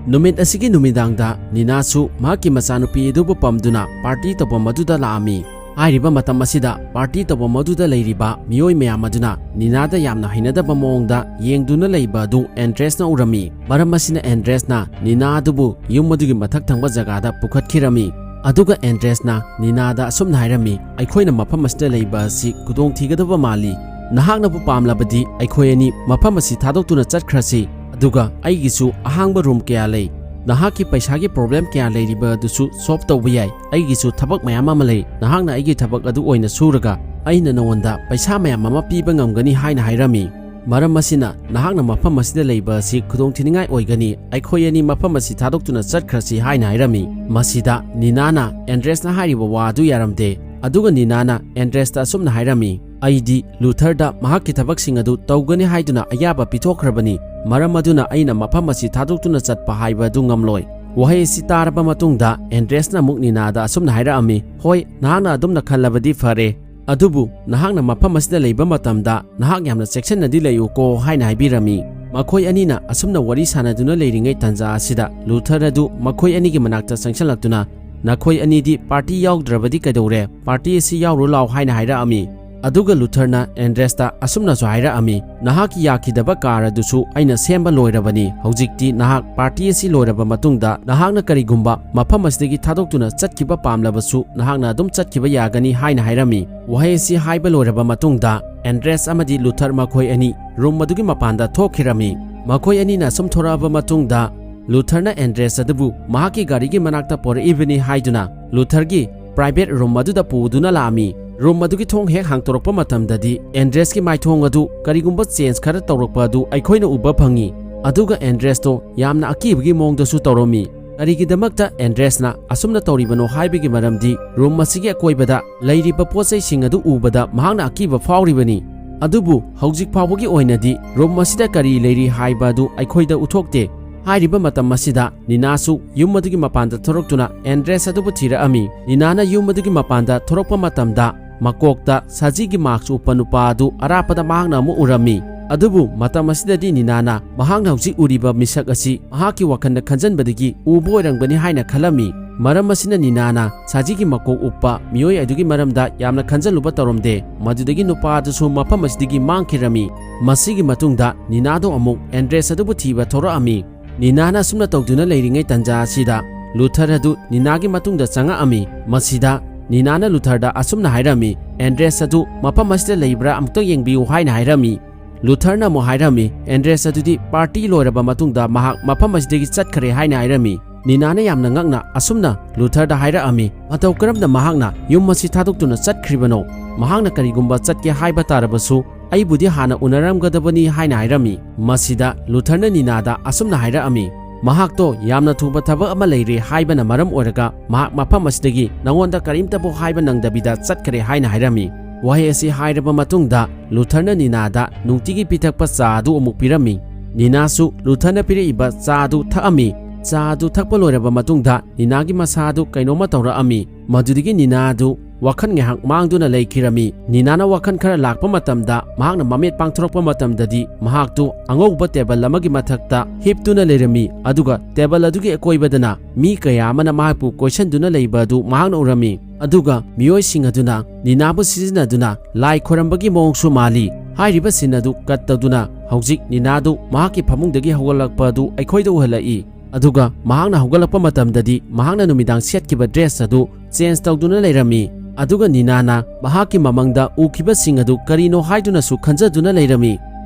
ꯅꯨꯃꯤꯠ ꯑꯁꯤꯒꯤ ꯅꯨꯃꯤꯗꯥꯡꯗ ꯅꯤꯅꯥꯁꯨ ꯃꯍꯥꯛꯀꯤ ꯃꯆꯥꯅꯨꯄꯤ ꯑꯗꯨꯕꯨ ꯄꯝꯗꯨꯅ ꯄꯥꯔꯇꯤ ꯇꯧꯐꯝ ꯑꯗꯨꯗ ꯂꯥꯛꯑꯝꯃꯤ꯫ ꯍꯥꯏꯔꯤꯕ ꯃꯇꯝ ꯑꯁꯤꯗ ꯄꯥꯔꯇꯤ ꯇꯧꯐꯝ ꯑꯗꯨꯗ ꯂꯩꯔꯤꯕ ꯃꯤꯑꯣꯏ ꯃꯌꯥꯝ ꯑꯗꯨꯅ ꯅꯤꯅꯥꯗ ꯌꯥꯝꯅ ꯍꯩꯅꯗꯕ ꯃꯑꯣꯡꯗ ꯌꯦꯡꯗꯨꯅ ꯂꯩꯕ ꯑꯗꯨ ꯑꯦꯟꯗ꯭ꯔꯦꯁꯅ ꯎꯔꯝꯃꯤ꯫ ꯃꯔꯝ ꯑꯁꯤꯅ ꯑꯦꯟꯗ꯭ꯔꯦꯁꯅ ꯅꯤꯅꯥ ꯑꯗꯨꯕꯨ ꯌꯨꯝ ꯑꯗꯨꯒꯤ ꯃꯊꯛ ꯊꯪꯕ ꯖꯒꯥꯗ ꯄꯨꯈꯠꯈꯤꯔꯝꯃꯤ꯫ ꯑꯗꯨꯒ ꯑꯦꯟꯗ꯭ꯔꯦꯁꯅ ꯅꯤꯅꯥꯗ ꯑꯁꯨꯝꯅ ꯍꯥꯏꯔꯝꯃꯤ, "ꯑꯩꯈꯣꯏꯅ ꯃꯐꯝ ꯑꯁꯤꯗ ꯂꯩꯕ ꯑꯁꯤ ꯈꯨꯗꯣꯡꯊꯤꯒꯗꯕ ꯃꯥꯜꯂꯤ꯫ ꯅꯍꯥꯛꯅꯕꯨ ꯄꯥꯝꯂꯕꯗꯤ ꯑꯩꯈꯣꯏ ꯑꯅꯤ ꯃꯐꯝ ꯑꯁꯤ ꯊꯥꯗꯣꯛꯇꯨꯅ ꯆꯠꯈ꯭ꯔꯁꯤ꯫ ꯑꯗꯨꯒ ꯑꯩꯒꯤꯁꯨ ꯑꯍꯥꯡꯕ ꯔꯨꯝ ꯀꯌꯥ ꯂꯩ꯫ ꯅꯍꯥꯛꯀꯤ ꯄꯩꯁꯥꯒꯤ ꯄ꯭ꯔꯣꯕ꯭ꯂꯦꯝ ꯀꯌꯥ ꯂꯩꯔꯤꯕ ꯑꯗꯨꯁꯨ ꯁꯣꯜꯕ ꯇꯧꯕ ꯌꯥꯏ꯫ ꯑꯩꯒꯤꯁꯨ ꯊꯕꯛ ꯃꯌꯥꯝ ꯑꯃ ꯂꯩ꯫ ꯅꯍꯥꯛꯅ ꯑꯩꯒꯤ ꯊꯕꯛ ꯑꯗꯨ ꯑꯣꯏꯅ ꯁꯨꯔꯒ ꯑꯩꯅ ꯅꯉꯣꯟꯗ ꯄꯩꯁꯥ ꯃꯌꯥꯝ ꯑꯃ ꯄꯤꯕ ꯉꯝꯒꯅꯤ" ꯍꯥꯏꯅ ꯍꯥꯏꯔꯝꯃꯤ꯫ ꯃꯔꯝ ꯑꯁꯤꯅ ꯅꯍꯥꯛꯅ ꯃꯐꯝ ꯑꯁꯤꯗ ꯂꯩꯕ ꯑꯁꯤ ꯈꯨꯗꯣꯡꯊꯤꯅꯤꯡꯉꯥꯏ ꯑꯣꯏꯒꯅꯤ꯫ ꯑꯩꯈꯣꯏ ꯑꯅꯤ ꯃꯐꯝ ꯑꯁꯤ ꯊꯥꯗꯣꯛꯇꯨꯅ ꯆꯠꯈ꯭ꯔꯁꯤ ꯍꯥꯏꯅ ꯍꯥꯏꯔꯝꯃꯤ꯫ ꯃꯁꯤꯗ ꯅꯤꯅꯥꯅ ꯑꯦꯟꯗ꯭ꯔꯦꯁꯅ ꯍꯥꯏꯔꯤꯕ ꯋꯥ ꯑꯗꯨ ꯌꯥꯔꯝꯗꯦ꯫ ꯑꯗꯨꯒ ꯅꯤꯅꯥꯅ ꯑꯦꯟꯗ꯭ꯔꯦꯁꯇ ꯑꯁꯨꯝꯅ ꯍꯥꯏꯔꯝꯃꯤ, "ꯑꯩꯗꯤ ꯂꯨꯊꯔꯗ ꯃꯍꯥꯛꯀꯤ ꯊꯕꯛꯁꯤꯡ ꯑꯗꯨ ꯇꯧꯒꯅꯤ ꯍꯥꯏꯗꯨꯅ ꯑꯌꯥꯕ ꯄꯤꯊꯣꯛꯈ꯭ꯔꯕꯅꯤ꯫ ꯃꯔꯝ ꯑꯗꯨꯅ ꯑꯩꯅ ꯃꯐꯝ ꯑꯁꯤ ꯊꯥꯗꯣꯛꯇꯨꯅ ꯆꯠꯄ ꯍꯥꯏꯕ ꯑꯗꯨ ꯉꯝꯂꯣꯏ"꯫ ꯋꯥꯍꯩ ꯑꯁꯤ ꯇꯥꯔꯕ ꯃꯇꯨꯡꯗ ꯑꯦꯟꯗ꯭ꯔꯦꯁꯅ ꯑꯃꯨꯛ ꯅꯤꯅꯥꯗ ꯑꯁꯨꯝꯅ ꯍꯥꯏꯔꯛꯑꯝꯃꯤ, "ꯍꯣꯏ, ꯅꯍꯥꯛꯅ ꯑꯗꯨꯝꯅ ꯈꯜꯂꯕꯗꯤ ꯐꯔꯦ꯫ ꯑꯗꯨꯕꯨ ꯅꯍꯥꯛꯅ ꯃꯐꯝ ꯑꯁꯤꯗ ꯂꯩꯕ ꯃꯇꯝꯗ ꯅꯍꯥꯛ ꯌꯥꯝꯅ ꯆꯦꯛꯁꯤꯟꯅꯗꯤ ꯂꯩꯌꯨꯀꯣ" ꯍꯥꯏꯅ ꯍꯥꯏꯕꯤꯔꯝꯃꯤ꯫ ꯃꯈꯣꯏ ꯑꯅꯤꯅ ꯑꯁꯨꯝꯅ ꯋꯥꯔꯤ ꯁꯥꯟꯅꯗꯨꯅ ꯂꯩꯔꯤꯉꯩ ꯇꯥꯟꯖꯥ ꯑꯁꯤꯗ ꯂꯨꯊꯔ ꯑꯗꯨ ꯃꯈꯣꯏ ꯑꯅꯤꯒꯤ ꯃꯅꯥꯛꯇ ꯆꯪꯁꯤꯜꯂꯛꯇꯨꯅ, "ꯅꯈꯣꯏ ꯑꯅꯤꯗꯤ ꯄꯥꯔꯇꯤ ꯌꯥꯎꯗ꯭ꯔꯕꯗꯤ ꯀꯩꯗꯧꯔꯦ? ꯄꯥꯔꯇꯤ ꯑꯁꯤ ꯌꯥꯎꯔꯨ ꯂꯥꯎ" ꯍꯥꯏꯅ ꯍꯥꯏꯔꯛꯑꯝꯃꯤ꯫ ꯑꯗꯨꯒ ꯂꯨꯊꯔꯅ ꯑꯦꯟꯗ꯭ꯔꯦꯁꯇ ꯑꯁꯨꯝꯅꯁꯨ ꯍꯥꯏꯔꯛꯑꯝꯃꯤ, "ꯅꯍꯥꯛꯀꯤ ꯌꯥꯈꯤꯗꯕ ꯀꯥꯔ ꯑꯗꯨꯁꯨ ꯑꯩꯅ ꯁꯦꯝꯕ ꯂꯣꯏꯔꯕꯅꯤ꯫ ꯍꯧꯖꯤꯛꯇꯤ ꯅꯍꯥꯛ ꯄꯥꯔꯇꯤ ꯑꯁꯤ ꯂꯣꯏꯔꯕ ꯃꯇꯨꯡꯗ ꯅꯍꯥꯛꯅ ꯀꯔꯤꯒꯨꯝꯕ ꯃꯐꯝ ꯑꯁꯤꯗꯒꯤ ꯊꯥꯗꯣꯛꯇꯨꯅ ꯆꯠꯈꯤꯕ ꯄꯥꯝꯂꯕꯁꯨ ꯅꯍꯥꯛꯅ ꯑꯗꯨꯝ ꯆꯠꯈꯤꯕ ꯌꯥꯒꯅꯤ" ꯍꯥꯏꯅ ꯍꯥꯏꯔꯝꯃꯤ꯫ ꯋꯥꯍꯩ ꯑꯁꯤ ꯍꯥꯏꯕ ꯂꯣꯏꯔꯕ ꯃꯇꯨꯡꯗ ꯑꯦꯟꯗ꯭ꯔꯦꯁ ꯑꯃꯗꯤ ꯂꯨꯊꯔ ꯃꯈꯣꯏ ꯑꯅꯤ ꯔꯨꯝ ꯑꯗꯨꯒꯤ ꯃꯄꯥꯟꯗ ꯊꯣꯛꯈꯤꯔꯝꯃꯤ꯫ ꯃꯈꯣꯏ ꯑꯅꯤꯅ ꯁꯨꯝ ꯊꯣꯔꯛꯑꯕ ꯃꯇꯨꯡꯗ ꯂꯨꯊꯔꯅ ꯑꯦꯟꯗ꯭ꯔꯦꯁ ꯑꯗꯨꯕꯨ ꯃꯍꯥꯛꯀꯤ ꯒꯥꯔꯤꯒꯤ ꯃꯅꯥꯛꯇ ꯄꯣꯔꯛꯏꯕꯅꯤ ꯍꯥꯏꯗꯨꯅ ꯂꯨꯊꯔꯒꯤ ꯄ꯭ꯔꯥꯏꯚꯦꯠ ꯔꯨꯝ ꯑꯗꯨꯗ ꯄꯨꯗꯨꯅ ꯂꯥꯛꯑꯝꯃꯤ꯫ ꯔꯨꯝ ꯑꯗꯨꯒꯤ ꯊꯣꯡ ꯍꯦꯛ ꯍꯥꯡꯇꯣꯔꯛꯄ ꯃꯇꯝꯗꯗꯤ ꯑꯦꯟꯗ꯭ꯔꯦꯁꯀꯤ ꯃꯥꯏꯊꯣꯡ ꯑꯗꯨ ꯀꯔꯤꯒꯨꯝꯕ ꯆꯦꯟꯖ ꯈꯔ ꯇꯧꯔꯛꯄ ꯑꯗꯨ ꯑꯩꯈꯣꯏꯅ ꯎꯕ ꯐꯪꯉꯤ꯫ ꯑꯗꯨꯒ ꯑꯦꯟꯗ꯭ꯔꯦꯁꯇꯣ ꯌꯥꯝꯅ ꯑꯀꯤꯕꯒꯤ ꯃꯑꯣꯡꯗꯁꯨ ꯇꯧꯔꯝꯃꯤ꯫ ꯀꯔꯤꯒꯤꯗꯃꯛꯇ ꯑꯦꯟꯗ꯭ꯔꯦꯁꯅ ꯑꯁꯨꯝꯅ ꯇꯧꯔꯤꯕꯅꯣ ꯍꯥꯏꯕꯒꯤ ꯃꯔꯝꯗꯤ ꯔꯨꯝ ꯑꯁꯤꯒꯤ ꯑꯀꯣꯏꯕꯗ ꯂꯩꯔꯤꯕ ꯄꯣꯠ ꯆꯩꯁꯤꯡ ꯑꯗꯨ ꯎꯕꯗ ꯃꯍꯥꯛꯅ ꯑꯀꯤꯕ ꯐꯥꯎꯔꯤꯕꯅꯤ꯫ ꯑꯗꯨꯕꯨ ꯍꯧꯖꯤꯛ ꯐꯥꯎꯕꯒꯤ ꯑꯣꯏꯅꯗꯤ ꯔꯨꯝ ꯑꯁꯤꯗ ꯀꯔꯤ ꯂꯩꯔꯤ ꯍꯥꯏꯕ ꯑꯗꯨ ꯑꯩꯈꯣꯏꯗ ꯎꯊꯣꯛꯇꯦ꯫ ꯍꯥꯏꯔꯤꯕ ꯃꯇꯝ ꯑꯁꯤꯗ ꯅꯤꯅꯥꯁꯨ ꯌꯨꯝ ꯑꯗꯨꯒꯤ ꯃꯄꯥꯟꯗ ꯊꯣꯔꯛꯇꯨꯅ ꯑꯦꯟꯗ꯭ꯔꯦꯁ ꯑꯗꯨꯕꯨ ꯊꯤꯔꯛꯑꯝꯃꯤ꯫ ꯅꯤꯅꯥꯅ ꯌꯨꯝ ꯑꯗꯨꯒꯤ ꯃꯄꯥꯟꯗ ꯊꯣꯔꯛꯄ ꯃꯇꯝꯗ ꯃꯀꯣꯛꯇ ꯁꯖꯤꯒꯤ ꯃꯥꯛꯁ ꯎꯞꯄ ꯅꯨꯄꯥ ꯑꯗꯨ ꯑꯔꯥꯞꯄꯗ ꯃꯍꯥꯛꯅ ꯑꯃꯨꯛ ꯎꯔꯝꯃꯤ꯫ ꯑꯗꯨꯕꯨ ꯃꯇꯝ ꯑꯁꯤꯗꯗꯤ ꯅꯤꯅꯥꯅ ꯃꯍꯥꯛꯅ ꯍꯧꯖꯤꯛ ꯎꯔꯤꯕ ꯃꯤꯁꯛ ꯑꯁꯤ ꯃꯍꯥꯛꯀꯤ ꯋꯥꯈꯜꯗ ꯈꯟꯖꯟꯕꯗꯒꯤ ꯎꯕ ꯑꯣꯏꯔꯝꯒꯅꯤ ꯍꯥꯏꯅ ꯈꯜꯂꯝꯃꯤ꯫ ꯃꯔꯝ ꯑꯁꯤꯅ ꯅꯤꯅꯥꯅ ꯁꯖꯤꯒꯤ ꯃꯀꯣꯛ ꯎꯞꯄ ꯃꯤꯑꯣꯏ ꯑꯗꯨꯒꯤ ꯃꯔꯝꯗ ꯌꯥꯝꯅ ꯈꯟꯖꯜꯂꯨꯕ ꯇꯧꯔꯝꯗꯦ꯫ ꯃꯗꯨꯗꯒꯤ ꯅꯨꯄꯥ ꯑꯗꯨꯁꯨ ꯃꯐꯝ ꯑꯁꯤꯗꯒꯤ ꯃꯥꯡꯈꯤꯔꯝꯃꯤ꯫ ꯃꯁꯤꯒꯤ ꯃꯇꯨꯡꯗ ꯅꯤꯅꯥꯗꯣ ꯑꯃꯨꯛ ꯑꯦꯟꯗ꯭ꯔꯦꯁ ꯑꯗꯨꯕꯨ ꯊꯤꯕ ꯊꯣꯔꯛꯑꯝꯃꯤ꯫ ꯅꯤꯅꯥꯅ ꯑꯁꯨꯝꯅ ꯇꯧꯗꯨꯅ ꯂꯩꯔꯤꯉꯩ ꯇꯟꯖꯥ ꯑꯁꯤꯗ ꯂꯨꯊꯔ ꯑꯗꯨ ꯅꯤꯅꯥꯒꯤ ꯃꯇꯨꯡꯗ ꯆꯪꯉꯛꯑꯝꯃꯤ꯫ ꯃꯁꯤꯗ ꯅꯤꯅꯥꯅ ꯂꯨꯊꯔꯗ ꯑꯁꯨꯝꯅ ꯍꯥꯏꯔꯝꯃꯤ, "ꯑꯦꯟꯗ꯭ꯔꯦꯁ ꯑꯗꯨ ꯃꯐꯝ ꯑꯁꯤꯗ ꯂꯩꯕ꯭ꯔꯥ ꯑꯃꯨꯛꯇ ꯌꯦꯡꯕꯤꯌꯨ" ꯍꯥꯏꯅ ꯍꯥꯏꯔꯝꯃꯤ꯫ ꯂꯨꯊꯔꯅ ꯑꯃꯨꯛ ꯍꯥꯏꯔꯝꯃꯤ, "ꯑꯦꯟꯗ꯭ꯔꯦꯁ ꯑꯗꯨꯗꯤ ꯄꯥꯔꯇꯤ ꯂꯣꯏꯔꯕ ꯃꯇꯨꯡꯗ ꯃꯍꯥꯛ ꯃꯐꯝ ꯑꯁꯤꯗꯒꯤ ꯆꯠꯈ꯭ꯔꯦ" ꯍꯥꯏꯅ ꯍꯥꯏꯔꯝꯃꯤ꯫ ꯅꯤꯅꯥꯅ ꯌꯥꯝꯅ ꯉꯛꯅ ꯑꯁꯨꯝꯅ ꯂꯨꯊꯔꯗ ꯍꯥꯏꯔꯛꯑꯝꯃꯤ, "ꯃꯇꯧ ꯀꯔꯝꯅ ꯃꯍꯥꯛꯅ ꯌꯨꯝ ꯑꯁꯤ ꯊꯥꯗꯣꯛꯇꯨꯅ ꯆꯠꯈ꯭ꯔꯤꯕꯅꯣ? ꯃꯍꯥꯛꯅ ꯀꯔꯤꯒꯨꯝꯕ ꯆꯠꯀꯦ ꯍꯥꯏꯕ ꯇꯥꯔꯕꯁꯨ ꯑꯩꯕꯨꯗꯤ ꯍꯥꯟꯅ ꯎꯅꯔꯝꯒꯗꯕꯅꯤ" ꯍꯥꯏꯅ ꯍꯥꯏꯔꯝꯃꯤ꯫ ꯃꯁꯤꯗ ꯂꯨꯊꯔꯅ ꯅꯤꯅꯥꯗ ꯑꯁꯨꯝꯅ ꯍꯥꯏꯔꯛꯑꯝꯃꯤ, "ꯃꯍꯥꯛꯇꯣ ꯌꯥꯝꯅ ꯊꯨꯕ ꯊꯕꯛ ꯑꯃ ꯂꯩꯔꯦ ꯍꯥꯏꯕꯅ ꯃꯔꯝ ꯑꯣꯏꯔꯒ ꯃꯍꯥꯛ ꯃꯐꯝ ꯑꯁꯤꯗꯒꯤ ꯅꯉꯣꯟꯗ ꯀꯔꯤꯝꯇꯕꯨ ꯍꯥꯏꯕ ꯅꯪꯗꯕꯤꯗ ꯆꯠꯈ꯭ꯔꯦ" ꯍꯥꯏꯅ ꯍꯥꯏꯔꯝꯃꯤ꯫ ꯋꯥꯍꯩ ꯑꯁꯤ ꯍꯥꯏꯔꯕ ꯃꯇꯨꯡꯗ ꯂꯨꯊꯔꯅ ꯅꯤꯅꯥꯗ ꯅꯨꯡꯇꯤꯒꯤ ꯄꯤꯊꯛꯄ ꯆꯥ ꯑꯗꯨ ꯑꯃꯨꯛ ꯄꯤꯔꯝꯃꯤ꯫ ꯅꯤꯅꯥꯁꯨ ꯂꯨꯊꯔꯅ ꯄꯤꯔꯛꯏꯕ ꯆꯥ ꯑꯗꯨ ꯊꯛꯑꯝꯃꯤ꯫ ꯆꯥ ꯑꯗꯨ ꯊꯛꯄ ꯂꯣꯏꯔꯕ ꯃꯇꯨꯡꯗ ꯅꯤꯅꯥꯒꯤ ꯃꯁꯥ ꯑꯗꯨ ꯀꯩꯅꯣꯝꯃ ꯇꯧꯔꯛꯑꯝꯃꯤ꯫ ꯃꯗꯨꯗꯒꯤ ꯅꯤꯅꯥ ꯑꯗꯨ ꯋꯥꯈꯜ ꯉꯥꯏꯍꯥꯛ ꯃꯥꯡꯗꯨꯅ ꯂꯩꯈꯤꯔꯝꯃꯤ꯫ ꯅꯤꯅꯥꯅ ꯋꯥꯈꯜ ꯈꯔ ꯂꯥꯛꯄ ꯃꯇꯝꯗ, ꯃꯍꯥꯛꯅ ꯃꯃꯤꯠ ꯄꯥꯡꯊꯣꯔꯛꯄ ꯃꯇꯝꯗꯗꯤ ꯃꯍꯥꯛꯇꯨ ꯑꯉꯧꯕ ꯇꯦꯕꯜ ꯑꯃꯒꯤ ꯃꯊꯛꯇ ꯍꯤꯞꯇꯨꯅ ꯂꯩꯔꯝꯃꯤ, ꯑꯗꯨꯒ ꯇꯦꯕꯜ ꯑꯗꯨꯒꯤ ꯑꯀꯣꯏꯕꯗꯅ ꯃꯤ ꯀꯌꯥ ꯑꯃꯅ ꯃꯍꯥꯛꯄꯨ ꯀꯣꯏꯁꯟꯗꯨꯅ ꯂꯩꯕ ꯑꯗꯨ ꯃꯍꯥꯛꯅ ꯎꯔꯝꯃꯤ꯫ ꯑꯗꯨꯒ ꯃꯤꯑꯣꯏꯁꯤꯡ ꯑꯗꯨꯅ ꯅꯤꯅꯥꯕꯨ ꯁꯤꯖꯤꯟꯅꯗꯨꯅ ꯂꯥꯏ ꯈꯣꯏꯔꯝꯕꯒꯤ ꯃꯑꯣꯡꯁꯨ ꯃꯥꯜꯂꯤ꯫ ꯍꯥꯏꯔꯤꯕ ꯁꯤꯟ ꯑꯗꯨ ꯀꯠ ꯇꯧꯗꯨꯅ ꯍꯧꯖꯤꯛ ꯅꯤꯅꯥꯗꯨ ꯃꯍꯥꯛꯀꯤ ꯐꯃꯨꯡꯗꯒꯤ ꯍꯧꯒꯠꯂꯛꯄ ꯑꯗꯨ ꯑꯩꯈꯣꯏꯗ ꯎꯍꯜꯂꯛꯏ꯫ ꯑꯗꯨꯒ ꯃꯍꯥꯛꯅ ꯍꯧꯒꯠꯂꯛꯄ ꯃꯇꯝꯗꯗꯤ ꯃꯍꯥꯛꯅ ꯅꯨꯃꯤꯗꯥꯡ ꯁꯦꯠꯈꯤꯕ ꯗ꯭ꯔꯦꯁ ꯑꯗꯨ ꯆꯦꯟꯖ ꯇꯧꯗꯨꯅ ꯂꯩꯔꯝꯃꯤ꯫ ꯑꯗꯨꯒ ꯅꯤꯅꯥꯅ ꯃꯍꯥꯛꯀꯤ ꯃꯃꯪꯗ ꯎꯈꯤꯕꯁꯤꯡ ꯑꯗꯨ ꯀꯔꯤꯅꯣ ꯍꯥꯏꯗꯨꯅꯁꯨ ꯈꯟꯖꯗꯨꯅ ꯂꯩꯔꯝꯃꯤ꯫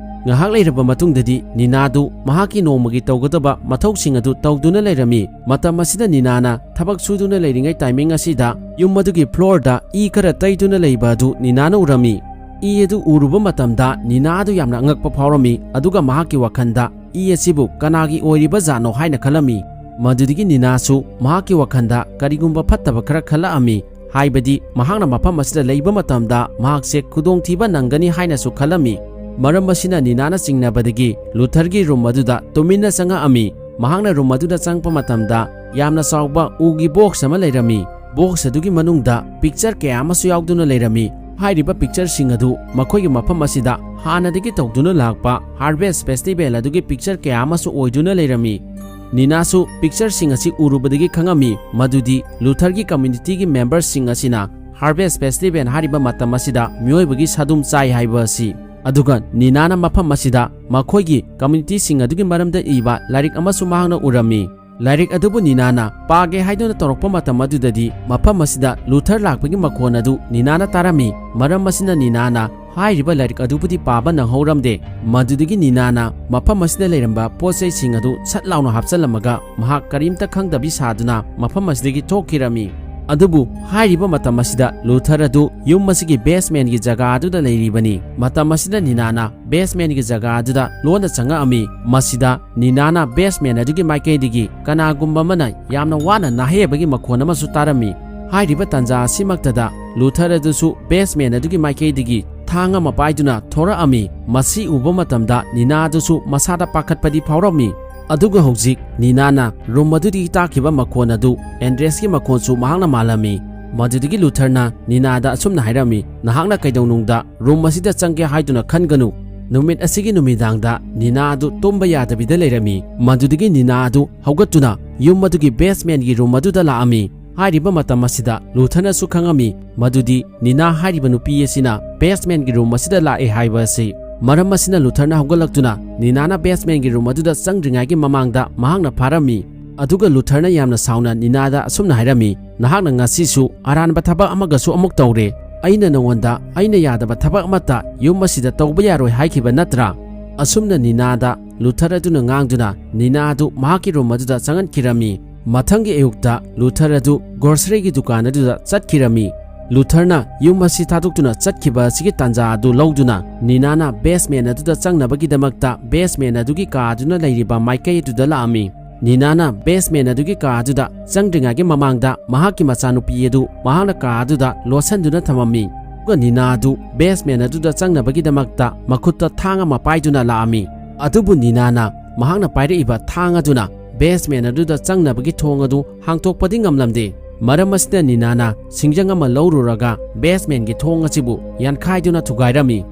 ꯉꯥꯏꯍꯥꯛ ꯂꯩꯔꯕ ꯃꯇꯨꯡꯗꯗꯤ ꯅꯤꯅꯥꯗꯨ ꯃꯍꯥꯛꯀꯤ ꯅꯣꯡꯃꯒꯤ ꯇꯧꯒꯗꯕ ꯃꯊꯧꯁꯤꯡ ꯑꯗꯨ ꯇꯧꯗꯨꯅ ꯂꯩꯔꯝꯃꯤ꯫ ꯃꯇꯝ ꯑꯁꯤꯗ ꯅꯤꯅꯥꯅ ꯊꯕꯛ ꯁꯨꯗꯨꯅ ꯂꯩꯔꯤꯉꯩ ꯇꯥꯏꯃꯤꯡ ꯑꯁꯤꯗ ꯌꯨꯝ ꯑꯗꯨꯒꯤ ꯐ꯭ꯂꯣꯔꯗ ꯏ ꯈꯔ ꯇꯩꯗꯨꯅ ꯂꯩꯕ ꯑꯗꯨ ꯅꯤꯅꯥꯅ ꯎꯔꯝꯃꯤ꯫ ꯏ ꯑꯗꯨ ꯎꯔꯨꯕ ꯃꯇꯝꯗ ꯅꯤꯅꯥ ꯑꯗꯨ ꯌꯥꯝꯅ ꯑꯉꯛꯄ ꯐꯥꯎꯔꯝꯃꯤ, ꯑꯗꯨꯒ ꯃꯍꯥꯛꯀꯤ ꯋꯥꯈꯜꯗ ꯏ ꯑꯁꯤꯕꯨ ꯀꯅꯥꯒꯤ ꯑꯣꯏꯔꯤꯕ ꯖꯥꯠꯅꯣ ꯍꯥꯏꯅ ꯈꯜꯂꯝꯃꯤ꯫ ꯃꯗꯨꯗꯒꯤ ꯅꯤꯅꯥꯁꯨ ꯃꯍꯥꯛꯀꯤ ꯋꯥꯈꯜꯗ ꯀꯔꯤꯒꯨꯝꯕ ꯐꯠꯇꯕ ꯈꯔ ꯈꯜꯂꯛꯑꯝꯃꯤ, ꯍꯥꯏꯕꯗꯤ ꯃꯍꯥꯛꯅ ꯃꯐꯝ ꯑꯁꯤꯗ ꯂꯩꯕ ꯃꯇꯝꯗ ꯃꯍꯥꯛꯁꯦ ꯈꯨꯗꯣꯡꯊꯤꯕ ꯅꯪꯒꯅꯤ ꯍꯥꯏꯅꯁꯨ ꯈꯜꯂꯝꯃꯤ꯫ ꯃꯔꯝ ꯑꯁꯤꯅ ꯅꯤꯅꯥꯅ ꯆꯤꯡꯅꯕꯗꯒꯤ ꯂꯨꯊꯔꯒꯤ ꯔꯨꯝ ꯑꯗꯨꯗ ꯇꯨꯃꯤꯟꯅ ꯆꯪꯉꯛꯑꯝꯃꯤ꯫ ꯃꯍꯥꯛꯅ ꯔꯨꯝ ꯑꯗꯨꯗ ꯆꯪꯉꯛꯄ ꯃꯇꯝꯗ ꯌꯥꯝꯅ ꯆꯥꯎꯕ ꯎꯒꯤ ꯕꯣꯛꯁ ꯑꯃ ꯂꯩꯔꯝꯃꯤ꯫ ꯕꯣꯛꯁ ꯑꯗꯨꯒꯤ ꯃꯅꯨꯡꯗ ꯄꯤꯛꯆꯔ ꯀꯌꯥ ꯑꯃꯁꯨ ꯌꯥꯎꯗꯨꯅ ꯂꯩꯔꯝꯃꯤ꯫ ꯍꯥꯏꯔꯤꯕ ꯄꯤꯛꯆꯔꯁꯤꯡ ꯑꯗꯨ ꯃꯈꯣꯏꯒꯤ ꯃꯐꯝ ꯑꯁꯤꯗ ꯍꯥꯟꯅꯗꯒꯤ ꯇꯧꯗꯨꯅ ꯂꯥꯛꯄ ꯍꯥꯔꯚꯦꯁ ꯐꯦꯁꯇꯤꯚꯦꯜ ꯑꯗꯨꯒꯤ ꯄꯤꯛꯆꯔ ꯀꯌꯥ ꯑꯃꯁꯨ ꯑꯣꯏꯗꯨꯅ ꯂꯩꯔꯝꯃꯤ꯫ ꯅꯤꯅꯥꯁꯨ ꯄꯤꯛꯆꯔꯁꯤꯡ ꯑꯁꯤ ꯎꯔꯨꯕꯗꯒꯤ ꯈꯪꯉꯝꯃꯤ ꯃꯗꯨꯗꯤ ꯂꯨꯊꯔꯒꯤ ꯀꯝꯃ꯭ꯌꯨꯅꯤꯇꯤꯒꯤ ꯃꯦꯝꯕꯔꯁꯤꯡ ꯑꯁꯤꯅ ꯍꯥꯔꯚꯦꯁ ꯐꯦꯁꯇꯤꯚꯦꯜ ꯍꯥꯏꯔꯤꯕ ꯃꯇꯝ ꯑꯁꯤꯗ ꯃꯤꯑꯣꯏꯕꯒꯤ ꯁꯥꯗꯨꯝ ꯆꯥꯏ ꯍꯥꯏꯕ ꯑꯁꯤ꯫ ꯑꯗꯨꯒ ꯅꯤꯅꯥꯅ ꯃꯐꯝ ꯑꯁꯤꯗ ꯃꯈꯣꯏꯒꯤ ꯀꯝꯃ꯭ꯌꯨꯅꯤꯇꯤꯁꯤꯡ ꯑꯗꯨꯒꯤ ꯃꯔꯝꯗ ꯏꯕ ꯂꯥꯏꯔꯤꯛ ꯑꯃꯁꯨ ꯃꯍꯥꯛꯅ ꯎꯔꯝꯃꯤ꯫ ꯂꯥꯏꯔꯤꯛ ꯑꯗꯨꯕꯨ ꯅꯤꯅꯥꯅ ꯄꯥꯒꯦ ꯍꯥꯏꯗꯨꯅ ꯇꯧꯔꯛꯄ ꯃꯇꯝ ꯑꯗꯨꯗꯗꯤ ꯃꯐꯝ ꯑꯁꯤꯗ ꯂꯨꯊꯔ ꯂꯥꯛꯄꯒꯤ ꯃꯈꯣꯟ ꯑꯗꯨ ꯅꯤꯅꯥꯅ ꯇꯥꯔꯝꯃꯤ꯫ ꯃꯔꯝ ꯑꯁꯤꯅ ꯅꯤꯅꯥꯅ ꯍꯥꯏꯔꯤꯕ ꯂꯥꯏꯔꯤꯛ ꯑꯗꯨꯕꯨꯗꯤ ꯄꯥꯕ ꯅꯪꯍꯧꯔꯝꯗꯦ꯫ ꯃꯗꯨꯗꯒꯤ ꯅꯤꯅꯥꯅ ꯃꯐꯝ ꯑꯁꯤꯗ ꯂꯩꯔꯝꯕ ꯄꯣꯠ ꯆꯩꯁꯤꯡ ꯑꯗꯨ ꯁꯠ ꯂꯥꯎꯅ ꯍꯥꯞꯆꯜꯂꯝꯃꯒ ꯃꯍꯥꯛ ꯀꯔꯤꯝꯇ ꯈꯪꯗꯕꯤ ꯁꯥꯗꯨꯅ ꯃꯐꯝ ꯑꯁꯤꯗꯒꯤ ꯊꯣꯛꯈꯤꯔꯝꯃꯤ꯫ ꯑꯗꯨꯕꯨ ꯍꯥꯏꯔꯤꯕ ꯃꯇꯝ ꯑꯁꯤꯗ ꯂꯨꯊꯔ ꯑꯗꯨ ꯌꯨꯝ ꯑꯁꯤꯒꯤ ꯕꯦꯁꯃꯦꯟꯒꯤ ꯖꯒꯥ ꯑꯗꯨꯗ ꯂꯩꯔꯤꯕꯅꯤ꯫ ꯃꯇꯝ ꯑꯁꯤꯗ ꯅꯤꯅꯥꯅ ꯕꯦꯁꯃꯦꯟꯒꯤ ꯖꯒꯥ ꯑꯗꯨꯗ ꯂꯣꯟꯅ ꯆꯪꯉꯛꯑꯝꯃꯤ꯫ ꯃꯁꯤꯗ ꯅꯤꯅꯥꯅ ꯕꯦꯁꯃꯦꯟ ꯑꯗꯨꯒꯤ ꯃꯥꯏꯀꯩꯗꯒꯤ ꯀꯅꯥꯒꯨꯝꯕ ꯑꯃꯅ ꯌꯥꯝꯅ ꯋꯥꯅ ꯅꯥꯍꯩꯕꯒꯤ ꯃꯈꯣꯟ ꯑꯃꯁꯨ ꯇꯥꯔꯝꯃꯤ꯫ ꯍꯥꯏꯔꯤꯕ ꯇꯥꯟꯖꯥ ꯑꯁꯤꯃꯛꯇꯗ ꯂꯨꯊꯔ ꯑꯗꯨꯁꯨ ꯕꯦꯁꯃꯦꯟ ꯑꯗꯨꯒꯤ ꯃꯥꯏꯀꯩꯗꯒꯤ ꯊꯥꯡ ꯑꯃ ꯄꯥꯏꯗꯨꯅ ꯊꯣꯔꯛꯑꯝꯃꯤ꯫ ꯃꯁꯤ ꯎꯕ ꯃꯇꯝꯗ ꯅꯤꯅꯥ ꯑꯗꯨꯁꯨ ꯃꯁꯥꯗ ꯄꯥꯈꯠꯄꯗꯤ ꯐꯥꯎꯔꯝꯃꯤ꯫ ꯑꯗꯨꯒ ꯍꯧꯖꯤꯛ ꯅꯤꯅꯥꯅ ꯔꯨꯝ ꯑꯗꯨꯗꯒꯤ ꯇꯥꯈꯤꯕ ꯃꯈꯣꯟ ꯑꯗꯨ ꯑꯦꯟꯗ꯭ꯔꯦꯁꯀꯤ ꯃꯈꯣꯟꯁꯨ ꯃꯍꯥꯛꯅ ꯃꯥꯜꯂꯝꯃꯤ꯫ ꯃꯗꯨꯗꯒꯤ ꯂꯨꯊꯔꯅ ꯅꯤꯅꯥꯗ ꯑꯁꯨꯝꯅ ꯍꯥꯏꯔꯝꯃꯤ, "ꯅꯍꯥꯛꯅ ꯀꯩꯗꯧꯅꯨꯡꯗ ꯔꯨꯝ ꯑꯁꯤꯗ ꯆꯪꯒꯦ ꯍꯥꯏꯗꯨꯅ ꯈꯟꯒꯅꯨ꯫" ꯅꯨꯃꯤꯠ ꯑꯁꯤꯒꯤ ꯅꯨꯃꯤꯗꯥꯡꯗ ꯅꯤꯅꯥ ꯑꯗꯨ ꯇꯨꯝꯕ ꯌꯥꯗꯕꯤꯗ ꯂꯩꯔꯝꯃꯤ꯫ ꯃꯗꯨꯗꯒꯤ ꯅꯤꯅꯥ ꯑꯗꯨ ꯍꯧꯒꯠꯇꯨꯅ ꯌꯨꯝ ꯑꯗꯨꯒꯤ ꯕꯦꯁꯃꯦꯟꯒꯤ ꯔꯨꯝ ꯑꯗꯨꯗ ꯂꯥꯛꯑꯝꯃꯤ꯫ ꯍꯥꯏꯔꯤꯕ ꯃꯇꯝ ꯑꯁꯤꯗ ꯂꯨꯊꯔꯅꯁꯨ ꯈꯪꯉꯝꯃꯤ ꯃꯗꯨꯗꯤ ꯅꯤꯅꯥ ꯍꯥꯏꯔꯤꯕ ꯅꯨꯄꯤ ꯑꯁꯤꯅ ꯕꯦꯁꯃꯦꯟꯒꯤ ꯔꯨꯝ ꯑꯁꯤꯗ ꯂꯥꯛꯑꯦ ꯍꯥꯏꯕ ꯑꯁꯤ꯫ ꯃꯔꯝ ꯑꯁꯤꯅ ꯂꯨꯊꯔꯅ ꯍꯧꯒꯠꯂꯛꯇꯨꯅ ꯅꯤꯅꯥꯅ ꯕꯦꯁꯃꯦꯟꯒꯤ ꯔꯨꯝ ꯑꯗꯨꯗ ꯆꯪꯗ꯭ꯔꯤꯉꯩꯒꯤ ꯃꯃꯥꯡꯗ ꯃꯍꯥꯛꯅ ꯐꯥꯔꯝꯃꯤ꯫ ꯑꯗꯨꯒ ꯂꯨꯊꯔꯅ ꯌꯥꯝꯅ ꯁꯥꯎꯅ ꯅꯤꯅꯥꯗ ꯑꯁꯨꯝꯅ ꯍꯥꯏꯔꯝꯃꯤ, "ꯅꯍꯥꯛꯅ ꯉꯁꯤꯁꯨ ꯑꯔꯥꯟꯕ ꯊꯕꯛ ꯑꯃꯒꯁꯨ ꯑꯃꯨꯛ ꯇꯧꯔꯦ꯫ ꯑꯩꯅ ꯅꯉꯣꯟꯗ ꯑꯩꯅ ꯌꯥꯗꯕ ꯊꯕꯛ ꯑꯃꯠꯇ ꯌꯨꯝ ꯑꯁꯤꯗ ꯇꯧꯕ ꯌꯥꯔꯣꯏ ꯍꯥꯏꯈꯤꯕ ꯅꯠꯇ꯭ꯔꯥ?" ꯑꯁꯨꯝꯅ ꯅꯤꯅꯥꯗ ꯂꯨꯊꯔ ꯑꯗꯨꯅ ꯉꯥꯡꯗꯨꯅ ꯅꯤꯅꯥ ꯑꯗꯨ ꯃꯍꯥꯛꯀꯤ ꯔꯨꯝ ꯑꯗꯨꯗ ꯆꯪꯍꯟꯈꯤꯔꯝꯃꯤ꯫ ꯃꯊꯪꯒꯤ ꯑꯌꯨꯛꯇ ꯂꯨꯊꯔ ꯑꯗꯨ ꯒ꯭ꯔꯣꯁꯔꯤꯒꯤ ꯗꯨꯀꯥꯟ ꯑꯗꯨꯗ ꯆꯠꯈꯤꯔꯝꯃꯤ꯫ ꯂꯨꯊꯔꯅ ꯌꯨꯝ ꯑꯁꯤ ꯊꯥꯗꯣꯛꯇꯨꯅ ꯆꯠꯈꯤꯕ ꯑꯁꯤꯒꯤ ꯇꯥꯟꯖꯥ ꯑꯗꯨ ꯂꯧꯗꯨꯅ ꯅꯤꯅꯥꯅ ꯕꯦꯁꯃꯦꯟ ꯑꯗꯨꯗ ꯆꯪꯅꯕꯒꯤꯗꯃꯛꯇ ꯕꯦꯁꯃꯦꯟ ꯑꯗꯨꯒꯤ ꯀꯥ ꯑꯗꯨꯅ ꯂꯩꯔꯤꯕ ꯃꯥꯏꯀꯩ ꯑꯗꯨꯗ ꯂꯥꯛꯑꯝꯃꯤ꯫ ꯅꯤꯅꯥꯅ ꯕꯦꯁꯃꯦꯟ ꯑꯗꯨꯒꯤ ꯀꯥ ꯑꯗꯨꯗ ꯆꯪꯗ꯭ꯔꯤꯉꯩꯒꯤ ꯃꯃꯥꯡꯗ ꯃꯍꯥꯛꯀꯤ ꯃꯆꯥꯅꯨꯄꯤ ꯑꯗꯨ ꯃꯍꯥꯛꯅ ꯀꯥ ꯑꯗꯨꯗ ꯂꯣꯠꯁꯤꯟꯗꯨꯅ ꯊꯝꯃꯝꯃꯤ꯫ ꯑꯗꯨꯒ ꯅꯤꯅꯥ ꯑꯗꯨ ꯕꯦꯁꯃꯦꯟ ꯑꯗꯨꯗ ꯆꯪꯅꯕꯒꯤꯗꯃꯛꯇ ꯃꯈꯨꯠꯇ ꯊꯥꯡ ꯑꯃ ꯄꯥꯏꯗꯨꯅ ꯂꯥꯛꯑꯝꯃꯤ꯫ ꯑꯗꯨꯕꯨ ꯅꯤꯅꯥꯅ ꯃꯍꯥꯛꯅ ꯄꯥꯏꯔꯛꯏꯕ ꯊꯥꯡ ꯑꯗꯨꯅ ꯕꯦꯁꯃꯦꯟ ꯑꯗꯨꯗ ꯆꯪꯅꯕꯒꯤ ꯊꯣꯡ ꯑꯗꯨ ꯍꯥꯡꯇꯣꯛꯄꯗꯤ ꯉꯝꯂꯝꯗꯦ꯫ ꯃꯔꯝ ꯑꯁꯤꯅ ꯅꯤꯅꯥꯅ ꯁꯤꯡꯖꯪ ꯑꯃ ꯂꯧꯔꯨꯔꯒ ꯕꯦꯁꯃꯦꯟꯒꯤ ꯊꯣꯡ ꯑꯁꯤꯕꯨ ꯌꯥꯟꯈꯥꯏꯗꯨꯅ ꯊꯨꯒꯥꯏꯔꯝꯃꯤ꯫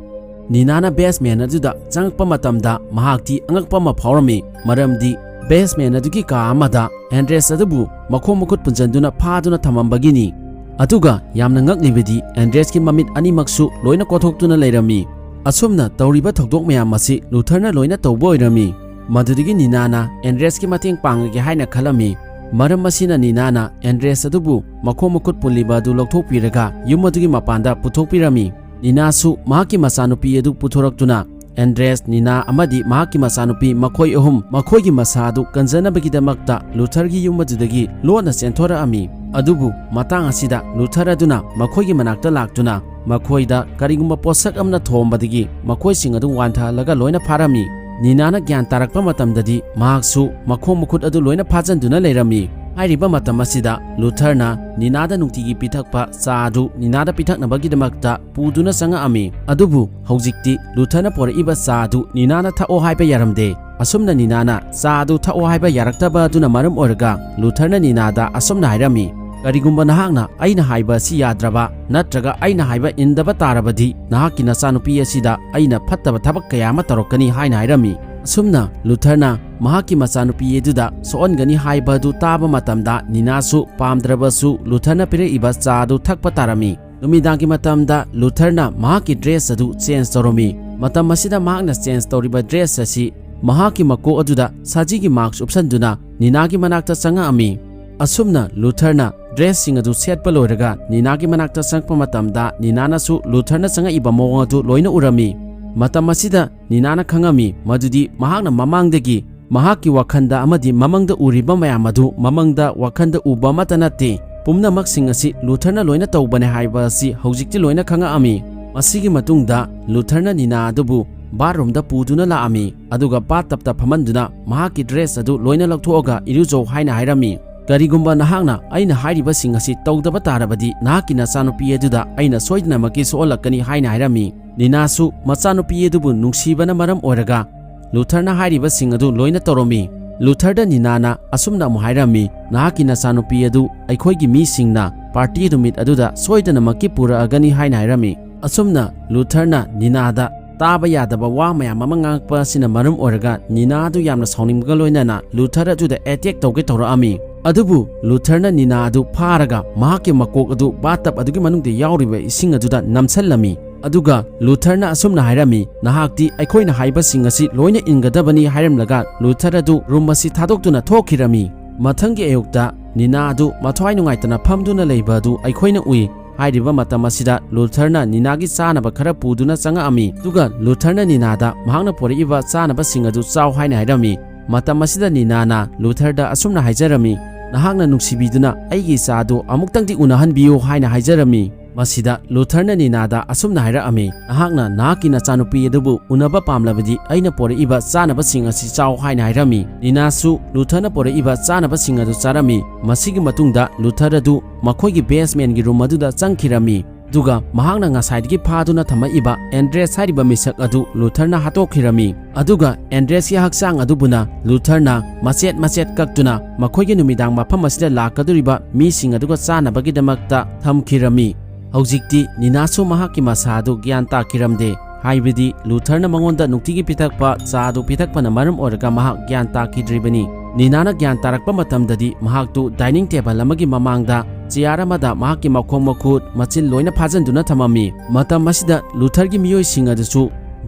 ꯅꯤꯅꯥꯅ ꯕꯦꯁꯃꯦꯟ ꯑꯗꯨꯗ ꯆꯪꯉꯛꯄ ꯃꯇꯝꯗ ꯃꯍꯥꯛꯇꯤ ꯑꯉꯛꯄ ꯑꯃ ꯐꯥꯎꯔꯝꯃꯤ, ꯃꯔꯝꯗꯤ ꯕꯦꯁꯃꯦꯟ ꯑꯗꯨꯒꯤ ꯀꯥ ꯑꯃꯗ ꯑꯦꯟꯗ꯭ꯔꯦꯁ ꯑꯗꯨꯕꯨ ꯃꯈꯣꯡ ꯃꯈꯨꯠ ꯄꯨꯟꯁꯤꯟꯗꯨꯅ ꯐꯥꯗꯨꯅ ꯊꯝꯃꯝꯕꯒꯤꯅꯤ꯫ ꯑꯗꯨꯒ ꯌꯥꯝꯅ ꯉꯛꯂꯤꯕꯗꯤ ꯑꯦꯟꯗ꯭ꯔꯦꯁꯀꯤ ꯃꯃꯤꯠ ꯑꯅꯤꯃꯛꯁꯨ ꯂꯣꯏꯅ ꯀꯣꯊꯣꯛꯇꯨꯅ ꯂꯩꯔꯝꯃꯤ꯫ ꯑꯁꯨꯝꯅ ꯇꯧꯔꯤꯕ ꯊꯧꯗꯣꯛ ꯃꯌꯥꯝ ꯑꯁꯤ ꯂꯨꯊꯔꯅ ꯂꯣꯏꯅ ꯇꯧꯕ ꯑꯣꯏꯔꯝꯃꯤ꯫ ꯃꯗꯨꯗꯒꯤ ꯅꯤꯅꯥꯅ ꯑꯦꯟꯗ꯭ꯔꯦꯁꯀꯤ ꯃꯇꯦꯡ ꯄꯥꯡꯂꯒꯦ ꯍꯥꯏꯅ ꯈꯜꯂꯝꯃꯤ꯫ ꯃꯔꯝ ꯑꯁꯤꯅ ꯅꯤꯅꯥꯅ ꯑꯦꯟꯗ꯭ꯔꯦꯁ ꯑꯗꯨꯕꯨ ꯃꯈꯣꯡ ꯃꯈꯨꯠ ꯄꯨꯜꯂꯤꯕ ꯑꯗꯨ ꯂꯧꯊꯣꯛꯄꯤꯔꯒ ꯌꯨꯝ ꯑꯗꯨꯒꯤ ꯃꯄꯥꯟꯗ ꯄꯨꯊꯣꯛꯄꯤꯔꯝꯃꯤ꯫ ꯅꯤꯅꯥꯁꯨ ꯃꯍꯥꯛꯀꯤ ꯃꯆꯥꯅꯨꯄꯤ ꯑꯗꯨ ꯄꯨꯊꯣꯔꯛꯇꯨꯅ ꯑꯦꯟꯗ꯭ꯔꯦꯁ, ꯅꯤꯅꯥ ꯑꯃꯗꯤ ꯃꯍꯥꯛꯀꯤ ꯃꯆꯥꯅꯨꯄꯤ ꯃꯈꯣꯏ ꯑꯍꯨꯝ ꯃꯈꯣꯏꯒꯤ ꯃꯁꯥ ꯑꯗꯨ ꯀꯟꯖꯅꯕꯒꯤꯗꯃꯛꯇ ꯂꯨꯊꯔꯒꯤ ꯌꯨꯝ ꯑꯗꯨꯗꯒꯤ ꯂꯣꯟꯅ ꯆꯦꯟꯊꯣꯔꯛꯑꯝꯃꯤ꯫ ꯑꯗꯨꯕꯨ ꯃꯇꯥꯡ ꯑꯁꯤꯗ ꯂꯨꯊꯔ ꯑꯗꯨꯅ ꯃꯈꯣꯏꯒꯤ ꯃꯅꯥꯛꯇ ꯂꯥꯛꯇꯨꯅ ꯃꯈꯣꯏꯗ ꯀꯔꯤꯒꯨꯝꯕ ꯄꯣꯠꯁꯛ ꯑꯃꯅ ꯊꯣꯝꯕꯗꯒꯤ ꯃꯈꯣꯏꯁꯤꯡ ꯑꯗꯨ ꯋꯥꯟꯊꯍꯜꯂꯒ ꯂꯣꯏꯅ ꯐꯥꯔꯝꯃꯤ꯫ ꯅꯤꯅꯥꯅ ꯒ꯭ꯌꯥꯟ ꯇꯥꯔꯛꯄ ꯃꯇꯝꯗꯗꯤ ꯃꯍꯥꯛꯁꯨ ꯃꯈꯣꯡ ꯃꯈꯨꯠ ꯑꯗꯨ ꯂꯣꯏꯅ ꯐꯥꯖꯟꯗꯨꯅ ꯂꯩꯔꯝꯃꯤ꯫ ꯍꯥꯏꯔꯤꯕ ꯃꯇꯝ ꯑꯁꯤꯗ ꯂꯨꯊꯔꯅ ꯅꯤꯅꯥꯗ ꯅꯨꯡꯇꯤꯒꯤ ꯄꯤꯊꯛꯄ ꯆꯥ ꯑꯗꯨ ꯅꯤꯅꯥꯗ ꯄꯤꯊꯛꯅꯕꯒꯤꯗꯃꯛꯇ ꯄꯨꯗꯨꯅ ꯆꯪꯉꯛꯑꯝꯃꯤ꯫ ꯑꯗꯨꯕꯨ ꯍꯧꯖꯤꯛꯇꯤ ꯂꯨꯊꯔꯅ ꯄꯣꯔꯛꯏꯕ ꯆꯥ ꯑꯗꯨ ꯅꯤꯅꯥꯅ ꯊꯛꯑꯣ ꯍꯥꯏꯕ ꯌꯥꯔꯝꯗꯦ꯫ ꯑꯁꯨꯝꯅ ꯅꯤꯅꯥꯅ ꯆꯥ ꯑꯗꯨ ꯊꯛꯑꯣ ꯍꯥꯏꯕ ꯌꯥꯔꯛꯇꯕ ꯑꯗꯨꯅ ꯃꯔꯝ ꯑꯣꯏꯔꯒ ꯂꯨꯊꯔꯅ ꯅꯤꯅꯥꯗ ꯑꯁꯨꯝꯅ ꯍꯥꯏꯔꯝꯃꯤ, "ꯀꯔꯤꯒꯨꯝꯕ ꯅꯍꯥꯛꯅ ꯑꯩꯅ ꯍꯥꯏꯕ ꯑꯁꯤ ꯌꯥꯗ꯭ꯔꯕ ꯅꯠꯇ꯭ꯔꯒ ꯑꯩꯅ ꯍꯥꯏꯕ ꯏꯟꯗꯕ ꯇꯥꯔꯕꯗꯤ, ꯅꯍꯥꯛꯀꯤ ꯅꯆꯥꯅꯨꯄꯤ ꯑꯁꯤꯗ ꯑꯩꯅ ꯐꯠꯇꯕ ꯊꯕꯛ ꯀꯌꯥ ꯑꯃ ꯇꯧꯔꯛꯀꯅꯤ" ꯍꯥꯏꯅ ꯍꯥꯏꯔꯝꯃꯤ꯫ ꯑꯁꯨꯝꯅ ꯂꯨꯊꯔꯅ ꯃꯍꯥꯛꯀꯤ ꯃꯆꯥꯅꯨꯄꯤ ꯑꯗꯨꯗ ꯁꯣꯛꯍꯟꯒꯅꯤ ꯍꯥꯏꯕ ꯑꯗꯨ ꯇꯥꯕ ꯃꯇꯝꯗ, ꯅꯤꯅꯥꯁꯨ ꯄꯥꯝꯗ꯭ꯔꯕꯁꯨ ꯂꯨꯊꯔꯅ ꯄꯤꯔꯛꯏꯕ ꯆꯥ ꯑꯗꯨ ꯊꯛꯄ ꯇꯥꯔꯝꯃꯤ꯫ ꯅꯨꯃꯤꯗꯥꯡꯒꯤ ꯃꯇꯝꯗ ꯂꯨꯊꯔꯅ ꯃꯍꯥꯛꯀꯤ ꯗ꯭ꯔꯦꯁ ꯑꯗꯨ ꯆꯦꯟꯖ ꯇꯧꯔꯝꯃꯤ꯫ ꯃꯇꯝ ꯑꯁꯤꯗ ꯃꯍꯥꯛꯅ ꯆꯦꯟꯖ ꯇꯧꯔꯤꯕ ꯗ꯭ꯔꯦꯁ ꯑꯁꯤ ꯃꯍꯥꯛꯀꯤ ꯃꯀꯣꯛ ꯑꯗꯨꯗ ꯁꯖꯤꯒꯤ ꯃꯥꯛꯁ ꯎꯞꯁꯟꯗꯨꯅ ꯅꯤꯅꯥꯒꯤ ꯃꯅꯥꯛꯇ ꯆꯪꯉꯛꯑꯝꯃꯤ꯫ ꯑꯁꯨꯝꯅ ꯂꯨꯊꯔꯅ ꯗ꯭ꯔꯦꯁꯁꯤꯡ ꯑꯗꯨ ꯁꯦꯠꯄ ꯂꯣꯏꯔꯒ ꯅꯤꯅꯥꯒꯤ ꯃꯅꯥꯛꯇ ꯆꯪꯉꯛꯄ ꯃꯇꯝꯗ, ꯅꯤꯅꯥꯅꯁꯨ ꯂꯨꯊꯔꯅ ꯆꯪꯉꯛꯏꯕ ꯃꯑꯣꯡ ꯑꯗꯨ ꯂꯣꯏꯅ ꯎꯔꯝꯃꯤ꯫ ꯃꯇꯝ ꯑꯁꯤꯗ ꯅꯤꯅꯥꯅ ꯈꯪꯉꯝꯃꯤ ꯃꯗꯨꯗꯤ ꯃꯍꯥꯛꯅ ꯃꯃꯥꯡꯗꯒꯤ ꯃꯍꯥꯛꯀꯤ ꯋꯥꯈꯜꯗ ꯑꯃꯗꯤ ꯃꯃꯥꯡꯗ ꯎꯔꯤꯕ ꯃꯌꯥꯝ ꯑꯗꯨ ꯃꯃꯥꯡꯗ ꯋꯥꯈꯜꯗ ꯎꯕ ꯑꯃꯠꯇ ꯅꯠꯇꯦ꯫ ꯄꯨꯝꯅꯃꯛꯁꯤꯡ ꯑꯁꯤ ꯂꯨꯊꯔꯅ ꯂꯣꯏꯅ ꯇꯧꯕꯅꯦ ꯍꯥꯏꯕ ꯑꯁꯤ ꯍꯧꯖꯤꯛꯇꯤ ꯂꯣꯏꯅ ꯈꯪꯉꯛꯑꯝꯃꯤ꯫ ꯃꯁꯤꯒꯤ ꯃꯇꯨꯡꯗ ꯂꯨꯊꯔꯅ ꯅꯤꯅꯥ ꯑꯗꯨꯕꯨ ꯕꯥꯠꯔꯨꯝꯗ ꯄꯨꯗꯨꯅ ꯂꯥꯛꯑꯝꯃꯤ, ꯑꯗꯨꯒ ꯕꯥꯠ ꯇꯞꯇ ꯐꯝꯍꯟꯗꯨꯅ ꯃꯍꯥꯛꯀꯤ ꯗ꯭ꯔꯦꯁ ꯑꯗꯨ ꯂꯣꯏꯅ ꯂꯧꯊꯣꯛꯑꯒ ꯏꯔꯨꯖꯧ ꯍꯥꯏꯅ ꯍꯥꯏꯔꯝꯃꯤ꯫ "ꯀꯔꯤꯒꯨꯝꯕ ꯅꯍꯥꯛꯅ ꯑꯩꯅ ꯍꯥꯏꯔꯤꯕꯁꯤꯡ ꯑꯁꯤ ꯇꯧꯗꯕ ꯇꯥꯔꯕꯗꯤ, ꯅꯍꯥꯛꯀꯤ ꯅꯆꯥꯅꯨꯄꯤ ꯑꯗꯨꯗ ꯑꯩꯅ ꯁꯣꯏꯗꯅꯃꯛꯀꯤ ꯁꯣꯛꯍꯜꯂꯛꯀꯅꯤ" ꯍꯥꯏꯅ ꯍꯥꯏꯔꯝꯃꯤ꯫ ꯅꯤꯅꯥꯁꯨ ꯃꯆꯥꯅꯨꯄꯤ ꯑꯗꯨꯕꯨ ꯅꯨꯡꯁꯤꯕꯅ ꯃꯔꯝ ꯑꯣꯏꯔꯒ ꯂꯨꯊꯔꯅ ꯍꯥꯏꯔꯤꯕꯁꯤꯡ ꯑꯗꯨ ꯂꯣꯏꯅ ꯇꯧꯔꯝꯃꯤ꯫ ꯂꯨꯊꯔꯗ ꯅꯤꯅꯥꯅ ꯑꯁꯨꯝꯅ ꯑꯃꯨꯛ ꯍꯥꯏꯔꯝꯃꯤ, "ꯅꯍꯥꯛꯀꯤ ꯅꯆꯥꯅꯨꯄꯤ ꯑꯗꯨ ꯑꯩꯈꯣꯏꯒꯤ ꯃꯤꯁꯤꯡꯅ ꯄꯥꯔꯇꯤ ꯅꯨꯃꯤꯠ ꯑꯗꯨꯗ ꯁꯣꯏꯗꯅꯃꯛꯀꯤ ꯄꯨꯔꯛꯑꯒꯅꯤ" ꯍꯥꯏꯅ ꯍꯥꯏꯔꯝꯃꯤ꯫ ꯑꯁꯨꯝꯅ ꯂꯨꯊꯔꯅ ꯅꯤꯅꯥꯗ ꯇꯥꯕ ꯌꯥꯗꯕ ꯋꯥ ꯃꯌꯥꯝ ꯑꯃ ꯉꯥꯡꯉꯛꯄ ꯑꯁꯤꯅ ꯃꯔꯝ ꯑꯣꯏꯔꯒ ꯅꯤꯅꯥ ꯑꯗꯨ ꯌꯥꯝꯅ ꯁꯥꯎꯅꯤꯡꯕꯒ ꯂꯣꯏꯅꯅ ꯂꯨꯊꯔ ꯑꯗꯨꯗ ꯑꯦꯇꯦꯛ ꯇꯧꯒꯦ ꯇꯧꯔꯛꯑꯝꯃꯤ꯫ ꯑꯗꯨꯕꯨ ꯂꯨꯊꯔꯅ ꯅꯤꯅꯥ ꯑꯗꯨ ꯐꯥꯔꯒ ꯃꯍꯥꯛꯀꯤ ꯃꯀꯣꯛ ꯑꯗꯨ ꯕꯥꯠꯇꯞ ꯑꯗꯨꯒꯤ ꯃꯅꯨꯡꯗ ꯌꯥꯎꯔꯤꯕ ꯏꯁꯤꯡ ꯑꯗꯨꯗ ꯅꯝꯁꯤꯜꯂꯝꯃꯤ꯫ ꯑꯗꯨꯒ ꯂꯨꯊꯔꯅ ꯑꯁꯨꯝꯅ ꯍꯥꯏꯔꯝꯃꯤ, "ꯅꯍꯥꯛꯇꯤ ꯑꯩꯈꯣꯏꯅ ꯍꯥꯏꯕꯁꯤꯡ ꯑꯁꯤ ꯂꯣꯏꯅ ꯏꯟꯒꯗꯕꯅꯤ" ꯍꯥꯏꯔꯝꯂꯒ ꯂꯨꯊꯔ ꯑꯗꯨ ꯔꯨꯝ ꯑꯁꯤ ꯊꯥꯗꯣꯛꯇꯨꯅ ꯊꯣꯛꯈꯤꯔꯝꯃꯤ꯫ ꯃꯊꯪꯒꯤ ꯑꯌꯨꯛꯇ ꯅꯤꯅꯥ ꯑꯗꯨ ꯃꯊ꯭ꯋꯥꯏ ꯅꯨꯡꯉꯥꯏꯇꯅ ꯐꯝꯗꯨꯅ ꯂꯩꯕ ꯑꯗꯨ ꯑꯩꯈꯣꯏꯅ ꯎꯏ꯫ ꯍꯥꯏꯔꯤꯕ ꯃꯇꯝ ꯑꯁꯤꯗ ꯂꯨꯊꯔꯅ ꯅꯤꯅꯥꯒꯤ ꯆꯥꯅꯕ ꯈꯔ ꯄꯨꯗꯨꯅ ꯆꯪꯉꯛꯑꯝꯃꯤ꯫ ꯑꯗꯨꯒ ꯂꯨꯊꯔꯅ ꯅꯤꯅꯥꯗ ꯃꯍꯥꯛꯅ ꯄꯨꯔꯛꯏꯕ ꯆꯥꯅꯕꯁꯤꯡ ꯑꯗꯨ ꯆꯥꯎ ꯍꯥꯏꯅ ꯍꯥꯏꯔꯝꯃꯤ꯫ ꯃꯇꯝ ꯑꯁꯤꯗ ꯅꯤꯅꯥꯅ ꯂꯨꯊꯔꯗ ꯑꯁꯨꯝꯅ ꯍꯥꯏꯖꯔꯝꯃꯤ, "ꯅꯍꯥꯛꯅ ꯅꯨꯡꯁꯤꯕꯤꯗꯨꯅ ꯑꯩꯒꯤ ꯏꯆꯥ ꯑꯗꯨ ꯑꯃꯨꯛꯇꯪꯗꯤ ꯎꯅꯍꯟꯕꯤꯌꯨ" ꯍꯥꯏꯅ ꯍꯥꯏꯖꯔꯝꯃꯤ꯫ ꯃꯁꯤꯗ ꯂꯨꯊꯔꯅ ꯅꯤꯅꯥꯗ ꯑꯁꯨꯝꯅ ꯍꯥꯏꯔꯛꯑꯝꯃꯤ, "ꯅꯍꯥꯛꯅ ꯅꯍꯥꯛꯀꯤ ꯅꯆꯥꯅꯨꯄꯤ ꯑꯗꯨꯕꯨ ꯎꯅꯕ ꯄꯥꯝꯂꯕꯗꯤ ꯑꯩꯅ ꯄꯣꯔꯛꯏꯕ ꯆꯥꯅꯕꯁꯤꯡ ꯑꯁꯤ ꯆꯥꯎ" ꯍꯥꯏꯅ ꯍꯥꯏꯔꯝꯃꯤ꯫ ꯅꯤꯅꯥꯁꯨ ꯂꯨꯊꯔꯅ ꯄꯣꯔꯛꯏꯕ ꯆꯥꯅꯕꯁꯤꯡ ꯑꯗꯨ ꯆꯥꯔꯝꯃꯤ꯫ ꯃꯁꯤꯒꯤ ꯃꯇꯨꯡꯗ ꯂꯨꯊꯔ ꯑꯗꯨ ꯃꯈꯣꯏꯒꯤ ꯕꯦꯁꯃꯦꯟꯒꯤ ꯔꯨꯝ ꯑꯗꯨꯗ ꯆꯪꯈꯤꯔꯝꯃꯤ꯫ ꯑꯗꯨꯒ ꯃꯍꯥꯛꯅ ꯉꯁꯥꯏꯗꯒꯤ ꯐꯥꯗꯨꯅ ꯊꯝꯃꯛꯏꯕ ꯑꯦꯟꯗ꯭ꯔꯦꯁ ꯍꯥꯏꯔꯤꯕ ꯃꯤꯁꯛ ꯑꯗꯨ ꯂꯨꯊꯔꯅ ꯍꯥꯠꯇꯣꯛꯈꯤꯔꯝꯃꯤ꯫ ꯑꯗꯨꯒ ꯑꯦꯟꯗ꯭ꯔꯦꯁꯀꯤ ꯍꯛꯆꯥꯡ ꯑꯗꯨꯕꯨꯅ ꯂꯨꯊꯔꯅ ꯃꯆꯦꯠ ꯃꯆꯦꯠ ꯀꯛꯇꯨꯅ ꯃꯈꯣꯏꯒꯤ ꯅꯨꯃꯤꯗꯥꯡ ꯃꯐꯝ ꯑꯁꯤꯗ ꯂꯥꯛꯀꯗꯧꯔꯤꯕ ꯃꯤꯁꯤꯡ ꯑꯗꯨꯒ ꯆꯥꯅꯕꯒꯤꯗꯃꯛꯇ ꯊꯝꯈꯤꯔꯝꯃꯤ꯫ ꯍꯧꯖꯤꯛꯇꯤ ꯅꯤꯅꯥꯁꯨ ꯃꯍꯥꯛꯀꯤ ꯃꯁꯥ ꯑꯗꯨ ꯒ꯭ꯌꯥꯟ ꯇꯥꯈꯤꯔꯝꯗꯦ꯫ ꯍꯥꯏꯕꯗꯤ ꯂꯨꯊꯔꯅ ꯃꯉꯣꯟꯗ ꯅꯨꯡꯇꯤꯒꯤ ꯄꯤꯊꯛꯄ ꯆꯥ ꯑꯗꯨ ꯄꯤꯊꯛꯄꯅ ꯃꯔꯝ ꯑꯣꯏꯔꯒ ꯃꯍꯥꯛ ꯒ꯭ꯌꯥꯟ ꯇꯥꯈꯤꯗ꯭ꯔꯤꯕꯅꯤ꯫ ꯅꯤꯅꯥꯅ ꯒ꯭ꯌꯥꯟ ꯇꯥꯔꯛꯄ ꯃꯇꯝꯗꯗꯤ ꯃꯍꯥꯛꯇꯨ ꯗꯥꯏꯅꯤꯡ ꯇꯦꯕꯜ ꯑꯃꯒꯤ ꯃꯃꯥꯡꯗ ꯆꯤꯌꯥꯔ ꯑꯃꯗ ꯃꯍꯥꯛꯀꯤ ꯃꯈꯣꯡ ꯃꯈꯨꯠ ꯃꯆꯤꯟ ꯂꯣꯏꯅ ꯐꯥꯖꯤꯟꯗꯨꯅ ꯊꯝꯃꯝꯃꯤ꯫ ꯃꯇꯝ ꯑꯁꯤꯗ ꯂꯨꯊꯔꯒꯤ ꯃꯤꯑꯣꯏꯁꯤꯡ ꯑꯗꯨꯁꯨ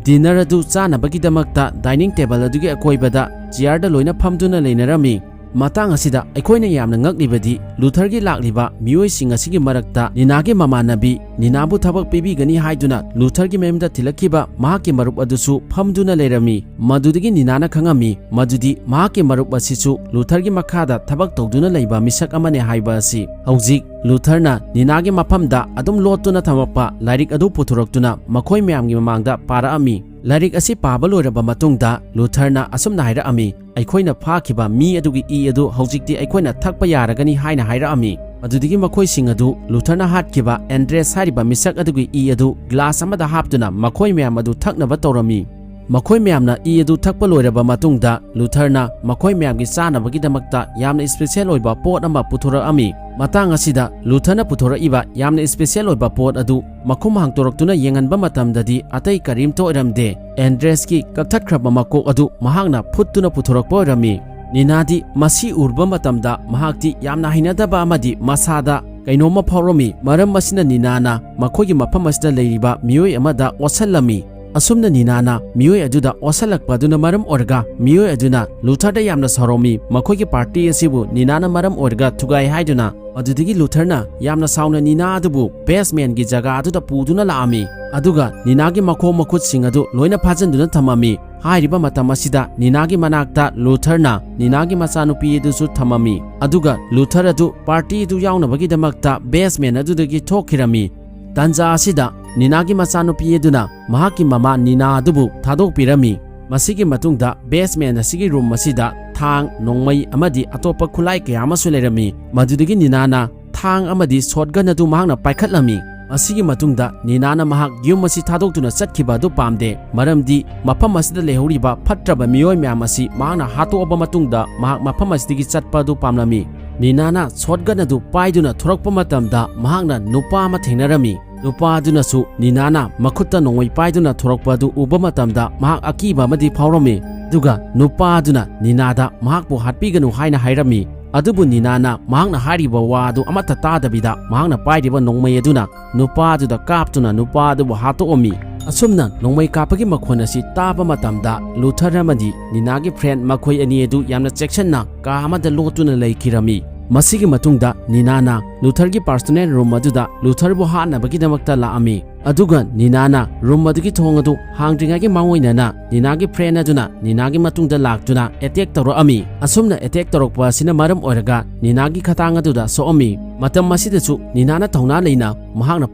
ꯗꯤꯅꯔ ꯑꯗꯨ ꯆꯥꯅꯕꯒꯤꯗꯃꯛꯇ ꯗꯥꯏꯅꯤꯡ ꯇꯦꯕꯜ ꯑꯗꯨꯒꯤ ꯑꯀꯣꯏꯕꯗ ꯆꯤꯌꯥꯔꯗ ꯂꯣꯏꯅ ꯐꯝꯗꯨꯅ ꯂꯩꯅꯔꯝꯃꯤ꯫ ꯃꯇꯥꯡ ꯑꯁꯤꯗ ꯑꯩꯈꯣꯏꯅ ꯌꯥꯝꯅ ꯉꯛꯂꯤꯕꯗꯤ ꯂꯨꯊꯔꯒꯤ ꯂꯥꯛꯂꯤꯕ ꯃꯤꯑꯣꯏꯁꯤꯡ ꯑꯁꯤꯒꯤ ꯃꯔꯛꯇ ꯅꯤꯅꯥꯒꯤ ꯃꯃꯥꯟꯅꯕꯤ, ꯅꯤꯅꯥꯕꯨ ꯊꯕꯛ ꯄꯤꯕꯤꯒꯅꯤ ꯍꯥꯏꯗꯨꯅ ꯂꯨꯊꯔꯒꯤ ꯃꯌꯨꯝꯗ ꯊꯤꯜꯂꯛꯈꯤꯕ ꯃꯍꯥꯛꯀꯤ ꯃꯔꯨꯞ ꯑꯗꯨꯁꯨ ꯐꯝꯗꯨꯅ ꯂꯩꯔꯝꯃꯤ꯫ ꯃꯗꯨꯗꯒꯤ ꯅꯤꯅꯥꯅ ꯈꯪꯉꯝꯃꯤ ꯃꯗꯨꯗꯤ ꯃꯍꯥꯛꯀꯤ ꯃꯔꯨꯞ ꯑꯁꯤꯁꯨ ꯂꯨꯊꯔꯒꯤ ꯃꯈꯥꯗ ꯊꯕꯛ ꯇꯧꯗꯨꯅ ꯂꯩꯕ ꯃꯤꯁꯛ ꯑꯃꯅꯤ ꯍꯥꯏꯕ ꯑꯁꯤ꯫ ꯍꯧꯖꯤꯛ ꯂꯨꯊꯔꯅ ꯅꯤꯅꯥꯒꯤ ꯃꯐꯝꯗ ꯑꯗꯨꯝ ꯂꯣꯠꯇꯨꯅ ꯊꯝꯃꯛꯄ ꯂꯥꯏꯔꯤꯛ ꯑꯗꯨ ꯄꯨꯊꯣꯔꯛꯇꯨꯅ ꯃꯈꯣꯏ ꯃꯌꯥꯝꯒꯤ ꯃꯃꯥꯡꯗ ꯄꯥꯔꯛꯑꯝꯃꯤ꯫ ꯂꯥꯏꯔꯤꯛ ꯑꯁꯤ ꯄꯥꯕ ꯂꯣꯏꯔꯕ ꯃꯇꯨꯡꯗ ꯂꯨꯊꯔꯅ ꯑꯁꯨꯝꯅ ꯍꯥꯏꯔꯛꯑꯝꯃꯤ, "ꯑꯩꯈꯣꯏꯅ ꯐꯥꯈꯤꯕ ꯃꯤ ꯑꯗꯨꯒꯤ ꯏ ꯑꯗꯨ ꯍꯧꯖꯤꯛꯇꯤ ꯑꯩꯈꯣꯏꯅ ꯊꯛꯄ ꯌꯥꯔꯒꯅꯤ" ꯍꯥꯏꯅ ꯍꯥꯏꯔꯛꯑꯝꯃꯤ꯫ ꯑꯗꯨꯗꯒꯤ ꯃꯈꯣꯏꯁꯤꯡ ꯑꯗꯨ ꯂꯨꯊꯔꯅ ꯍꯥꯠꯈꯤꯕ ꯑꯦꯟꯗ꯭ꯔꯦꯁ ꯍꯥꯏꯔꯤꯕ ꯃꯤꯁꯛ ꯑꯗꯨꯒꯤ ꯏ ꯑꯗꯨ ꯒ꯭ꯂꯥꯁ ꯑꯃꯗ ꯍꯥꯞꯇꯨꯅ ꯃꯈꯣꯏ ꯃꯌꯥꯝ ꯑꯗꯨ ꯊꯛꯅꯕ ꯇꯧꯔꯝꯃꯤ꯫ ꯃꯈꯣꯏ ꯃꯌꯥꯝꯅ ꯏ ꯑꯗꯨ ꯊꯛꯄ ꯂꯣꯏꯔꯕ ꯃꯇꯨꯡꯗ ꯂꯨꯊꯔꯅ ꯃꯈꯣꯏ ꯃꯌꯥꯝꯒꯤ ꯆꯥꯅꯕꯒꯤꯗꯃꯛꯇ ꯌꯥꯝꯅ ꯏꯁꯄꯤꯁꯦꯜ ꯑꯣꯏꯕ ꯄꯣꯠ ꯑꯃ ꯄꯨꯊꯣꯔꯛꯑꯝꯃꯤ꯫ ꯃꯇꯥꯡ ꯑꯁꯤꯗ ꯂꯨꯊꯔꯅ ꯄꯨꯊꯣꯔꯛꯏꯕ ꯌꯥꯝꯅ ꯏꯁꯄꯤꯁꯦꯜ ꯑꯣꯏꯕ ꯄꯣꯠ ꯑꯗꯨ ꯃꯈꯨꯝ ꯍꯥꯡꯗꯣꯔꯛꯇꯨꯅ ꯌꯦꯡꯍꯟꯕ ꯃꯇꯝꯗꯗꯤ ꯑꯇꯩ ꯀꯔꯤꯝꯇ ꯑꯣꯏꯔꯝꯗꯦ꯫ ꯑꯦꯟꯗ꯭ꯔꯦꯁꯀꯤ ꯀꯛꯊꯠꯈ꯭ꯔꯕ ꯃꯀꯣꯛ ꯑꯗꯨ ꯃꯍꯥꯛꯅ ꯐꯨꯠꯇꯨꯅ ꯄꯨꯊꯣꯔꯛꯄ ꯑꯣꯏꯔꯝꯃꯤ꯫ ꯅꯤꯅꯥꯗꯤ ꯃꯁꯤ ꯎꯔꯨꯕ ꯃꯇꯝꯗ ꯃꯍꯥꯛꯇꯤ ꯌꯥꯝꯅ ꯍꯩꯅꯗꯕ ꯑꯃꯗꯤ ꯃꯁꯥꯗ ꯀꯩꯅꯣꯝꯃ ꯐꯥꯎꯔꯝꯃꯤ꯫ ꯃꯔꯝ ꯑꯁꯤꯅ ꯅꯤꯅꯥꯅ ꯃꯈꯣꯏꯒꯤ ꯃꯐꯝ ꯑꯁꯤꯗ ꯂꯩꯔꯤꯕ ꯃꯤꯑꯣꯏ ꯑꯃꯗ ꯑꯣꯠꯁꯜꯂꯝꯃꯤ꯫ ꯑꯁꯨꯝꯅ ꯅꯤꯅꯥꯅ ꯃꯤꯑꯣꯏ ꯑꯗꯨꯗ ꯑꯣꯠꯁꯜꯂꯛꯄ ꯑꯗꯨꯅ ꯃꯔꯝ ꯑꯣꯏꯔꯒ ꯃꯤꯑꯣꯏ ꯑꯗꯨꯅ ꯂꯨꯊꯔꯗ ꯌꯥꯝꯅ ꯁꯥꯎꯔꯝꯃꯤ꯫ ꯃꯈꯣꯏꯒꯤ ꯄꯥꯔꯇꯤ ꯑꯁꯤꯕꯨ ꯅꯤꯅꯥꯅ ꯃꯔꯝ ꯑꯣꯏꯔꯒ ꯊꯨꯒꯥꯏ ꯍꯥꯏꯗꯨꯅ꯫ ꯑꯗꯨꯗꯒꯤ ꯂꯨꯊꯔꯅ ꯌꯥꯝꯅ ꯁꯥꯎꯅ ꯅꯤꯅꯥ ꯑꯗꯨꯕꯨ ꯕꯦꯁꯃꯦꯟꯒꯤ ꯖꯒꯥ ꯑꯗꯨꯗ ꯄꯨꯗꯨꯅ ꯂꯥꯛꯑꯝꯃꯤ꯫ ꯑꯗꯨꯒ ꯅꯤꯅꯥꯒꯤ ꯃꯈꯣꯡ ꯃꯈꯨꯠꯁꯤꯡ ꯑꯗꯨ ꯂꯣꯏꯅ ꯐꯥꯖꯤꯟꯗꯨꯅ ꯊꯝꯃꯝꯃꯤ꯫ ꯍꯥꯏꯔꯤꯕ ꯃꯇꯝ ꯑꯁꯤꯗ ꯅꯤꯅꯥꯒꯤ ꯃꯅꯥꯛꯇ ꯂꯨꯊꯔꯅ ꯅꯤꯅꯥꯒꯤ ꯃꯆꯥꯅꯨꯄꯤ ꯑꯗꯨꯁꯨ ꯊꯝꯃꯝꯃꯤ꯫ ꯑꯗꯨꯒ ꯂꯨꯊꯔ ꯑꯗꯨ ꯄꯥꯔꯇꯤ ꯑꯗꯨ ꯌꯥꯎꯅꯕꯒꯤꯗꯃꯛꯇ ꯕꯦꯁꯃꯦꯟ ꯑꯗꯨꯗꯒꯤ ꯊꯣꯛꯈꯤꯔꯝꯃꯤ꯫ ꯇꯥꯟꯖꯥ ꯑꯁꯤꯗ ꯅꯤꯅꯥꯒꯤ ꯃꯆꯥꯅꯨꯄꯤ ꯑꯗꯨꯅ ꯃꯍꯥꯛꯀꯤ ꯃꯃꯥ ꯅꯤꯅꯥ ꯑꯗꯨꯕꯨ ꯊꯥꯗꯣꯛꯄꯤꯔꯝꯃꯤ꯫ ꯃꯁꯤꯒꯤ ꯃꯇꯨꯡꯗ ꯕꯦꯁꯃꯦꯟ ꯑꯁꯤꯒꯤ ꯔꯨꯝ ꯑꯁꯤꯗ ꯊꯥꯡ, ꯅꯣꯡꯃꯩ ꯑꯃꯗꯤ ꯑꯇꯣꯞꯄ ꯈꯨꯠꯂꯥꯏ ꯀꯌꯥ ꯑꯃꯁꯨ ꯂꯩꯔꯝꯃꯤ꯫ ꯃꯗꯨꯗꯒꯤ ꯅꯤꯅꯥꯅ ꯊꯥꯡ ꯑꯃꯗꯤ ꯁꯣꯠꯒꯟ ꯑꯗꯨ ꯃꯍꯥꯛꯅ ꯄꯥꯏꯈꯠꯂꯝꯃꯤ꯫ ꯃꯁꯤꯒꯤ ꯃꯇꯨꯡꯗ ꯅꯤꯅꯥꯅ ꯃꯍꯥꯛ ꯌꯨꯝ ꯑꯁꯤ ꯊꯥꯗꯣꯛꯇꯨꯅ ꯆꯠꯈꯤꯕ ꯑꯗꯨ ꯄꯥꯝꯗꯦ, ꯃꯔꯝꯗꯤ ꯃꯐꯝ ꯑꯁꯤꯗ ꯂꯩꯍꯧꯔꯤꯕ ꯐꯠꯇ꯭ꯔꯕ ꯃꯤꯑꯣꯏ ꯃꯌꯥꯝ ꯑꯁꯤ ꯃꯍꯥꯛꯅ ꯍꯥꯠꯇꯣꯛꯑꯕ ꯃꯇꯨꯡꯗ ꯃꯍꯥꯛ ꯃꯐꯝ ꯑꯁꯤꯗꯒꯤ ꯆꯠꯄ ꯑꯗꯨ ꯄꯥꯝꯂꯝꯃꯤ꯫ ꯅꯤꯅꯥꯅ ꯁꯣꯠꯒꯟ ꯑꯗꯨ ꯄꯥꯏꯗꯨꯅ ꯊꯣꯔꯛꯄ ꯃꯇꯝꯗ ꯃꯍꯥꯛꯅ ꯅꯨꯄꯥ ꯑꯃ ꯊꯦꯡꯅꯔꯝꯃꯤ꯫ ꯅꯨꯄꯥ ꯑꯗꯨꯅꯁꯨ ꯅꯤꯅꯥꯅ ꯃꯈꯨꯠꯇ ꯅꯣꯡꯃꯩ ꯄꯥꯏꯗꯨꯅ ꯊꯣꯔꯛꯄ ꯑꯗꯨ ꯎꯕ ꯃꯇꯝꯗ ꯃꯍꯥꯛ ꯑꯀꯤꯕ ꯑꯃꯗꯤ ꯐꯥꯎꯔꯝꯃꯤ꯫ ꯑꯗꯨꯒ ꯅꯨꯄꯥ ꯑꯗꯨꯅ ꯅꯤꯅꯥꯗ ꯃꯍꯥꯛꯄꯨ ꯍꯥꯠꯄꯤꯒꯅꯨ ꯍꯥꯏꯅ ꯍꯥꯏꯔꯝꯃꯤ꯫ ꯑꯗꯨꯕꯨ ꯅꯤꯅꯥꯅ ꯃꯍꯥꯛꯅ ꯍꯥꯏꯔꯤꯕ ꯋꯥ ꯑꯗꯨ ꯑꯃꯠꯇ ꯇꯥꯗꯕꯤꯗ ꯃꯍꯥꯛꯅ ꯄꯥꯏꯔꯤꯕ ꯅꯣꯡꯃꯩ ꯑꯗꯨꯅ ꯅꯨꯄꯥ ꯑꯗꯨꯗ ꯀꯥꯞꯇꯨꯅ ꯅꯨꯄꯥ ꯑꯗꯨꯕꯨ ꯍꯥꯠꯇꯣꯛꯑꯝꯃꯤ꯫ ꯑꯁꯨꯝꯅ ꯅꯣꯡꯃꯩ ꯀꯥꯞꯄꯒꯤ ꯃꯈꯣꯟ ꯑꯁꯤ ꯇꯥꯕ ꯃꯇꯝꯗ ꯂꯨꯊꯔ ꯑꯃꯗꯤ ꯅꯤꯅꯥꯒꯤ ꯐ꯭ꯔꯦꯟ ꯃꯈꯣꯏ ꯑꯅꯤ ꯑꯗꯨ ꯌꯥꯝꯅ ꯆꯦꯛꯁꯤꯟꯅ ꯀꯥ ꯑꯃꯗ ꯂꯣꯠꯇꯨꯅ ꯂꯩꯈꯤꯔꯝꯃꯤ꯫ ꯃꯁꯤꯒꯤ ꯃꯇꯨꯡꯗ ꯅꯤꯅꯥꯅ ꯂꯨꯊꯔꯒꯤ ꯄꯥꯔꯁꯣꯅꯦꯜ ꯔꯨꯝ ꯑꯗꯨꯗ ꯂꯨꯊꯔꯕꯨ ꯍꯥꯠꯅꯕꯒꯤꯗꯃꯛꯇ ꯂꯥꯛꯑꯝꯃꯤ꯫ ꯑꯗꯨꯒ ꯅꯤꯅꯥꯅ ꯔꯨꯝ ꯑꯗꯨꯒꯤ ꯊꯣꯡ ꯑꯗꯨ ꯍꯥꯡꯗ꯭ꯔꯤꯉꯩꯒꯤ ꯃꯥꯡꯑꯣꯏꯅꯅ ꯅꯤꯅꯥꯒꯤ ꯐ꯭ꯔꯦꯟ ꯑꯗꯨꯅ ꯅꯤꯅꯥꯒꯤ ꯃꯇꯨꯡꯗ ꯂꯥꯛꯇꯨꯅ ꯑꯦꯇꯦꯛ ꯇꯧꯔꯛꯑꯝꯃꯤ꯫ ꯑꯁꯨꯝꯅ ꯑꯦꯇꯦꯛ ꯇꯧꯔꯛꯄ ꯑꯁꯤꯅ ꯃꯔꯝ ꯑꯣꯏꯔꯒ ꯅꯤꯅꯥꯒꯤ ꯈꯗꯥꯡ ꯑꯗꯨꯗ ꯁꯣꯛꯑꯝꯃꯤ꯫ ꯃꯇꯝ ꯑꯁꯤꯗꯁꯨ ꯅꯤꯅꯥꯅ ꯊꯧꯅꯥ ꯂꯩꯅ ꯃꯍꯥꯛꯅ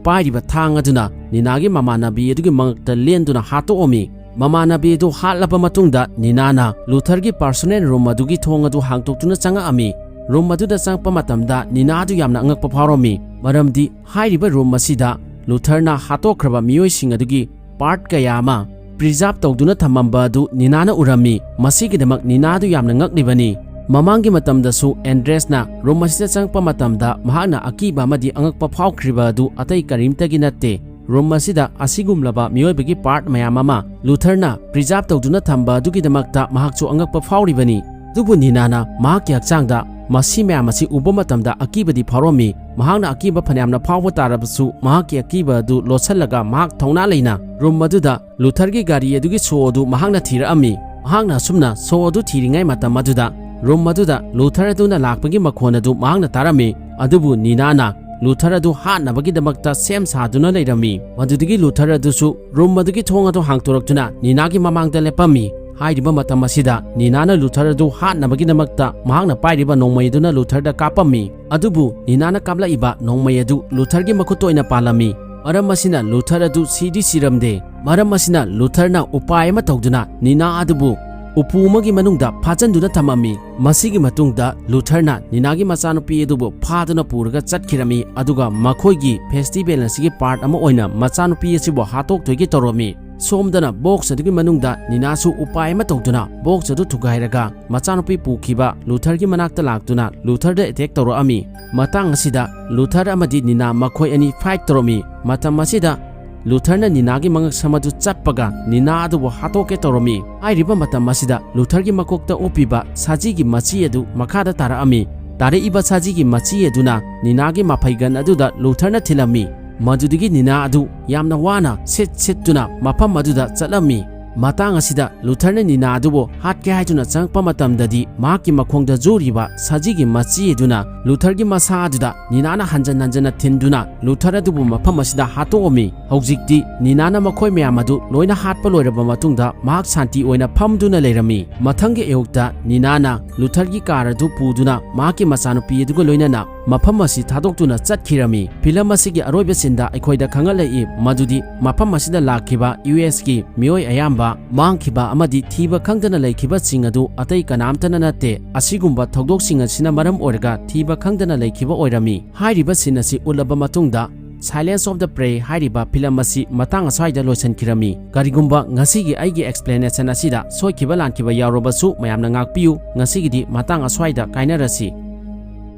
ꯄꯥꯏꯔꯤꯕ ꯊꯥꯡ ꯑꯗꯨꯅ ꯅꯤꯅꯥꯒꯤ ꯃꯃꯥꯟꯅꯕꯤ ꯑꯗꯨꯒꯤ ꯃꯉꯛꯇ ꯂꯦꯟꯗꯨꯅ ꯍꯥꯠꯇꯣꯛꯑꯝꯃꯤ꯫ ꯃꯃꯥꯟꯅꯕꯤ ꯑꯗꯨ ꯍꯥꯠꯂꯕ ꯃꯇꯨꯡꯗ ꯅꯤꯅꯥꯅ ꯂꯨꯊꯔꯒꯤ ꯄꯥꯔꯁꯣꯅꯦꯜ ꯔꯨꯝ ꯑꯗꯨꯒꯤ ꯊꯣꯡ ꯑꯗꯨ ꯍꯥꯡꯗꯣꯛꯇꯨꯅ ꯆꯪꯉꯛꯑꯝꯃꯤ꯫ ꯔꯨꯝ ꯑꯗꯨꯗ ꯆꯪꯉꯛꯄ ꯃꯇꯝꯗ ꯅꯤꯅꯥ ꯑꯗꯨ ꯌꯥꯝꯅ ꯑꯉꯛꯄ ꯐꯥꯎꯔꯝꯃꯤ, ꯃꯔꯝꯗꯤ ꯍꯥꯏꯔꯤꯕ ꯔꯨꯝ ꯑꯁꯤꯗ ꯂꯨꯊꯔꯅ ꯍꯥꯠꯇꯣꯛꯈ꯭ꯔꯕ ꯃꯤꯑꯣꯏꯁꯤꯡ ꯑꯗꯨꯒꯤ ꯄꯥꯔꯠ ꯀꯌꯥ ꯑꯃ ꯄ꯭ꯔꯤꯖꯥꯔꯚ ꯇꯧꯗꯨꯅ ꯊꯝꯃꯝꯕ ꯑꯗꯨ ꯅꯤꯅꯥꯅ ꯎꯔꯝꯃꯤ꯫ ꯃꯁꯤꯒꯤꯗꯃꯛ ꯅꯤꯅꯥ ꯑꯗꯨ ꯌꯥꯝꯅ ꯉꯛꯂꯤꯕꯅꯤ꯫ ꯃꯃꯥꯡꯒꯤ ꯃꯇꯝꯗꯁꯨ ꯑꯦꯟꯗ꯭ꯔꯦꯁꯅ ꯔꯨꯝ ꯑꯁꯤꯗ ꯆꯪꯉꯛꯄ ꯃꯇꯝꯗ ꯃꯍꯥꯛꯅ ꯑꯀꯤꯕ ꯑꯃꯗꯤ ꯑꯉꯛꯄ ꯐꯥꯎꯈ꯭ꯔꯤꯕ ꯑꯗꯨ ꯑꯇꯩ ꯀꯔꯤꯝꯇꯒꯤ ꯅꯠꯇꯦ꯫ ꯔꯨꯝ ꯑꯁꯤꯗ ꯑꯁꯤꯒꯨꯝꯂꯕ ꯃꯤꯑꯣꯏꯕꯒꯤ ꯄꯥꯔꯠ ꯃꯌꯥꯝ ꯑꯃ ꯂꯨꯊꯔꯅ ꯄ꯭ꯔꯤꯖꯥꯔꯚ ꯇꯧꯗꯨꯅ ꯊꯝꯕ ꯑꯗꯨꯒꯤꯗꯃꯛꯇ ꯃꯍꯥꯛꯁꯨ ꯑꯉꯛꯄ ꯐꯥꯎꯔꯤꯕꯅꯤ꯫ ꯑꯗꯨꯕꯨ ꯅꯤꯅꯥꯅ ꯃꯍꯥꯛꯀꯤ ꯍꯛꯆꯥꯡꯗ ꯃꯁꯤ ꯃꯌꯥꯝ ꯑꯁꯤ ꯎꯕ ꯃꯇꯝꯗ ꯑꯀꯤꯕꯗꯤ ꯐꯥꯎꯔꯝꯃꯤ꯫ ꯃꯍꯥꯛꯅ ꯑꯀꯤꯕ ꯐꯅꯌꯥꯝꯅ ꯐꯥꯎꯕ ꯇꯥꯔꯕꯁꯨ ꯃꯍꯥꯛꯀꯤ ꯑꯀꯤꯕ ꯑꯗꯨ ꯂꯣꯠꯁꯤꯜꯂꯒ ꯃꯍꯥꯛ ꯊꯧꯅꯥ ꯂꯩꯅ ꯔꯨꯝ ꯑꯗꯨꯗ ꯂꯨꯊꯔꯒꯤ ꯒꯥꯔꯤ ꯑꯗꯨꯒꯤ ꯁꯣ ꯑꯗꯨ ꯃꯍꯥꯛꯅ ꯊꯤꯔꯛꯑꯝꯃꯤ꯫ ꯃꯍꯥꯛꯅ ꯑꯁꯨꯝꯅ ꯁꯣ ꯑꯗꯨ ꯊꯤꯔꯤꯉꯩ ꯃꯇꯝ ꯑꯗꯨꯗ ꯔꯨꯝ ꯑꯗꯨꯗ ꯂꯨꯊꯔ ꯑꯗꯨꯅ ꯂꯥꯛꯄꯒꯤ ꯃꯈꯣꯟ ꯑꯗꯨ ꯃꯍꯥꯛꯅ ꯇꯥꯔꯝꯃꯤ꯫ ꯑꯗꯨꯕꯨ ꯅꯤꯅꯥꯅ ꯂꯨꯊꯔ ꯑꯗꯨ ꯍꯥꯠꯅꯕꯒꯤꯗꯃꯛꯇ ꯁꯦꯝ ꯁꯥꯗꯨꯅ ꯂꯩꯔꯝꯃꯤ꯫ ꯃꯗꯨꯗꯒꯤ ꯂꯨꯊꯔ ꯑꯗꯨꯁꯨ ꯔꯨꯝ ꯑꯗꯨꯒꯤ ꯊꯣꯡ ꯑꯗꯨ ꯍꯥꯡꯗꯣꯔꯛꯇꯨꯅ ꯅꯤꯅꯥꯒꯤ ꯃꯃꯥꯡꯗ ꯂꯦꯞꯄꯝꯃꯤ꯫ ꯍꯥꯏꯔꯤꯕ ꯃꯇꯝ ꯑꯁꯤꯗ ꯅꯤꯅꯥꯅ ꯂꯨꯊꯔ ꯑꯗꯨ ꯍꯥꯠꯅꯕꯒꯤꯗꯃꯛꯇ ꯃꯍꯥꯛꯅ ꯄꯥꯏꯔꯤꯕ ꯅꯣꯡꯃꯩ ꯑꯗꯨꯅ ꯂꯨꯊꯔꯗ ꯀꯥꯞꯄꯝꯃꯤ꯫ ꯑꯗꯨꯕꯨ ꯅꯤꯅꯥꯅ ꯀꯥꯞꯂꯛꯏꯕ ꯅꯣꯡꯃꯩ ꯑꯗꯨ ꯂꯨꯊꯔꯒꯤ ꯃꯈꯨꯠꯇ ꯑꯣꯏꯅ ꯄꯥꯜꯂꯝꯃꯤ꯫ ꯃꯔꯝ ꯑꯁꯤꯅ ꯂꯨꯊꯔ ꯑꯗꯨ ꯁꯤꯗꯤ ꯁꯤꯔꯝꯗꯦ꯫ ꯃꯔꯝ ꯑꯁꯤꯅ ꯂꯨꯊꯔꯅ ꯎꯄꯥꯏ ꯑꯃ ꯇꯧꯗꯨꯅ ꯅꯤꯅꯥ ꯑꯗꯨꯕꯨ ꯎꯄꯨ ꯑꯃꯒꯤ ꯃꯅꯨꯡꯗ ꯐꯥꯖꯤꯟꯗꯨꯅ ꯊꯝꯃꯝꯃꯤ꯫ ꯃꯁꯤꯒꯤ ꯃꯇꯨꯡꯗ ꯂꯨꯊꯔꯅ ꯅꯤꯅꯥꯒꯤ ꯃꯆꯥꯅꯨꯄꯤ ꯑꯗꯨꯕꯨ ꯐꯥꯗꯨꯅ ꯄꯨꯔꯒ ꯆꯠꯈꯤꯔꯝꯃꯤ, ꯑꯗꯨꯒ ꯃꯈꯣꯏꯒꯤ ꯐꯦꯁꯇꯤꯚꯦꯜ ꯑꯁꯤꯒꯤ ꯄꯥꯔꯠ ꯑꯃ ꯑꯣꯏꯅ ꯃꯆꯥꯅꯨꯄꯤ ꯑꯁꯤꯕꯨ ꯍꯥꯠꯇꯣꯛꯇꯣꯏꯒꯤ ꯇꯧꯔꯝꯃꯤ꯫ ꯁꯣꯝꯗꯅ ꯕꯣꯛꯁ ꯑꯗꯨꯒꯤ ꯃꯅꯨꯡꯗ ꯅꯤꯅꯥꯁꯨ ꯎꯄꯥꯏ ꯑꯃ ꯇꯧꯗꯨꯅ ꯕꯣꯛꯁ ꯑꯗꯨ ꯊꯨꯒꯥꯏꯔꯒ ꯃꯆꯥꯅꯨꯄꯤ ꯄꯨꯈꯤꯕ ꯂꯨꯊꯔꯒꯤ ꯃꯅꯥꯛꯇ ꯂꯥꯛꯇꯨꯅ ꯂꯨꯊꯔꯗ ꯑꯦꯇꯦꯛ ꯇꯧꯔꯛꯑꯝꯃꯤ꯫ ꯃꯇꯥꯡ ꯑꯁꯤꯗ ꯂꯨꯊꯔ ꯑꯃꯗꯤ ꯅꯤꯅꯥ ꯃꯈꯣꯏ ꯑꯅꯤ ꯐꯥꯏꯠ ꯇꯧꯔꯝꯃꯤ꯫ ꯃꯇꯝ ꯑꯁꯤꯗ ꯂꯨꯊꯔꯅ ꯅꯤꯅꯥꯒꯤ ꯃꯉꯛꯁꯝ ꯑꯗꯨ ꯆꯠꯄꯒ ꯅꯤꯅꯥ ꯑꯗꯨꯕꯨ ꯍꯥꯠꯇꯣꯛꯀꯦ ꯇꯧꯔꯝꯃꯤ꯫ ꯍꯥꯏꯔꯤꯕ ꯃꯇꯝ ꯑꯁꯤꯗ ꯂꯨꯊꯔꯒꯤ ꯃꯀꯣꯛꯇ ꯎꯞꯄꯤꯕ ꯁꯖꯤꯒꯤ ꯃꯆꯤ ꯑꯗꯨ ꯃꯈꯥꯗ ꯇꯥꯔꯛꯑꯝꯃꯤ꯫ ꯇꯥꯔꯛꯏꯕ ꯁꯖꯤꯒꯤ ꯃꯆꯤ ꯑꯗꯨꯅ ꯅꯤꯅꯥꯒꯤ ꯃꯐꯩꯒꯟ ꯑꯗꯨꯗ ꯂꯨꯊꯔꯅ ꯊꯤꯜꯂꯝꯃꯤ꯫ ꯃꯗꯨꯗꯒꯤ ꯅꯤꯅꯥ ꯑꯗꯨ ꯌꯥꯝꯅ ꯋꯥꯅ ꯁꯤꯠ ꯁꯤꯠꯇꯨꯅ ꯃꯐꯝ ꯑꯗꯨꯗ ꯆꯠꯂꯝꯃꯤ꯫ ꯃꯇꯥꯡ ꯑꯁꯤꯗ ꯂꯨꯊꯔꯅ ꯅꯤꯅꯥ ꯑꯗꯨꯕꯨ ꯍꯥꯠꯀꯦ ꯍꯥꯏꯗꯨꯅ ꯆꯪꯉꯛꯄ ꯃꯇꯝꯗꯗꯤ ꯃꯍꯥꯛꯀꯤ ꯃꯈꯣꯡꯗ ꯖꯨꯔꯤꯕ ꯁꯖꯤꯒꯤ ꯃꯆꯤ ꯑꯗꯨꯅ ꯂꯨꯊꯔꯒꯤ ꯃꯁꯥ ꯑꯗꯨꯗ ꯅꯤꯅꯥꯅ ꯍꯟꯖꯟ ꯍꯟꯖꯟꯅ ꯊꯤꯟꯗꯨꯅ ꯂꯨꯊꯔ ꯑꯗꯨꯕꯨ ꯃꯐꯝ ꯑꯁꯤꯗ ꯍꯥꯠꯇꯣꯛꯑꯝꯃꯤ꯫ ꯍꯧꯖꯤꯛꯇꯤ ꯅꯤꯅꯥꯅ ꯃꯈꯣꯏ ꯃꯌꯥꯝ ꯑꯗꯨ ꯂꯣꯏꯅ ꯍꯥꯠꯄ ꯂꯣꯏꯔꯕ ꯃꯇꯨꯡꯗ ꯃꯍꯥꯛ ꯁꯥꯟꯇꯤ ꯑꯣꯏꯅ ꯐꯝꯗꯨꯅ ꯂꯩꯔꯝꯃꯤ꯫ ꯃꯊꯪꯒꯤ ꯑꯌꯨꯛꯇ ꯅꯤꯅꯥꯅ ꯂꯨꯊꯔꯒꯤ ꯀꯥꯔ ꯑꯗꯨ ꯄꯨꯗꯨꯅ ꯃꯍꯥꯛꯀꯤ ꯃꯆꯥꯅꯨꯄꯤ ꯑꯗꯨꯒ ꯂꯣꯏꯅꯅ ꯃꯐꯝ ꯑꯁꯤ ꯊꯥꯗꯣꯛꯇꯨꯅ ꯆꯠꯈꯤꯔꯝꯃꯤ꯫ ꯐꯤꯂꯝ ꯑꯁꯤꯒꯤ ꯑꯔꯣꯏꯕ ꯁꯤꯟꯗ ꯑꯩꯈꯣꯏꯗ ꯈꯪꯍꯜꯂꯛꯏ ꯃꯗꯨꯗꯤ ꯃꯐꯝ ꯑꯁꯤꯗ ꯂꯥꯛꯈꯤꯕ ꯌꯨ ꯑꯦꯁꯀꯤ ꯃꯤꯑꯣꯏ ꯑꯌꯥꯝꯕ ꯃꯥꯡꯈꯤꯕ ꯑꯃꯗꯤ ꯊꯤꯕ ꯈꯪꯗꯅ ꯂꯩꯈꯤꯕꯁꯤꯡ ꯑꯗꯨ ꯑꯇꯩ ꯀꯅꯥꯝꯇꯅ ꯅꯠꯇꯦ꯫ ꯑꯁꯤꯒꯨꯝꯕ ꯊꯧꯗꯣꯛꯁꯤꯡ ꯑꯁꯤꯅ ꯃꯔꯝ ꯑꯣꯏꯔꯒ ꯊꯤꯕ ꯈꯪꯗꯅ ꯂꯩꯈꯤꯕ ꯑꯣꯏꯔꯝꯃꯤ꯫ ꯍꯥꯏꯔꯤꯕ ꯁꯤꯟ ꯑꯁꯤ ꯎꯠꯂꯕ ꯃꯇꯨꯡꯗ Silence of the Prey ꯍꯥꯏꯔꯤꯕ ꯐꯤꯂꯝ ꯑꯁꯤ ꯃꯇꯥꯡ ꯑꯁ꯭ꯋꯥꯏꯗ ꯂꯣꯏꯁꯤꯟꯈꯤꯔꯝꯃꯤ꯫ ꯀꯔꯤꯒꯨꯝꯕ ꯉꯁꯤꯒꯤ ꯑꯩꯒꯤ explanation ꯑꯁꯤꯗ ꯁꯣꯏꯈꯤꯕ ꯂꯥꯟꯈꯤꯕ ꯌꯥꯎꯔꯕꯁꯨ ꯃꯌꯥꯝꯅ ꯉꯥꯛꯄꯤꯌꯨ꯫ ꯉꯁꯤꯒꯤꯗꯤ ꯃꯇꯥꯡ ꯑꯁ꯭ꯋꯥꯏꯗ ꯀꯥꯏꯅꯔꯁꯤ꯫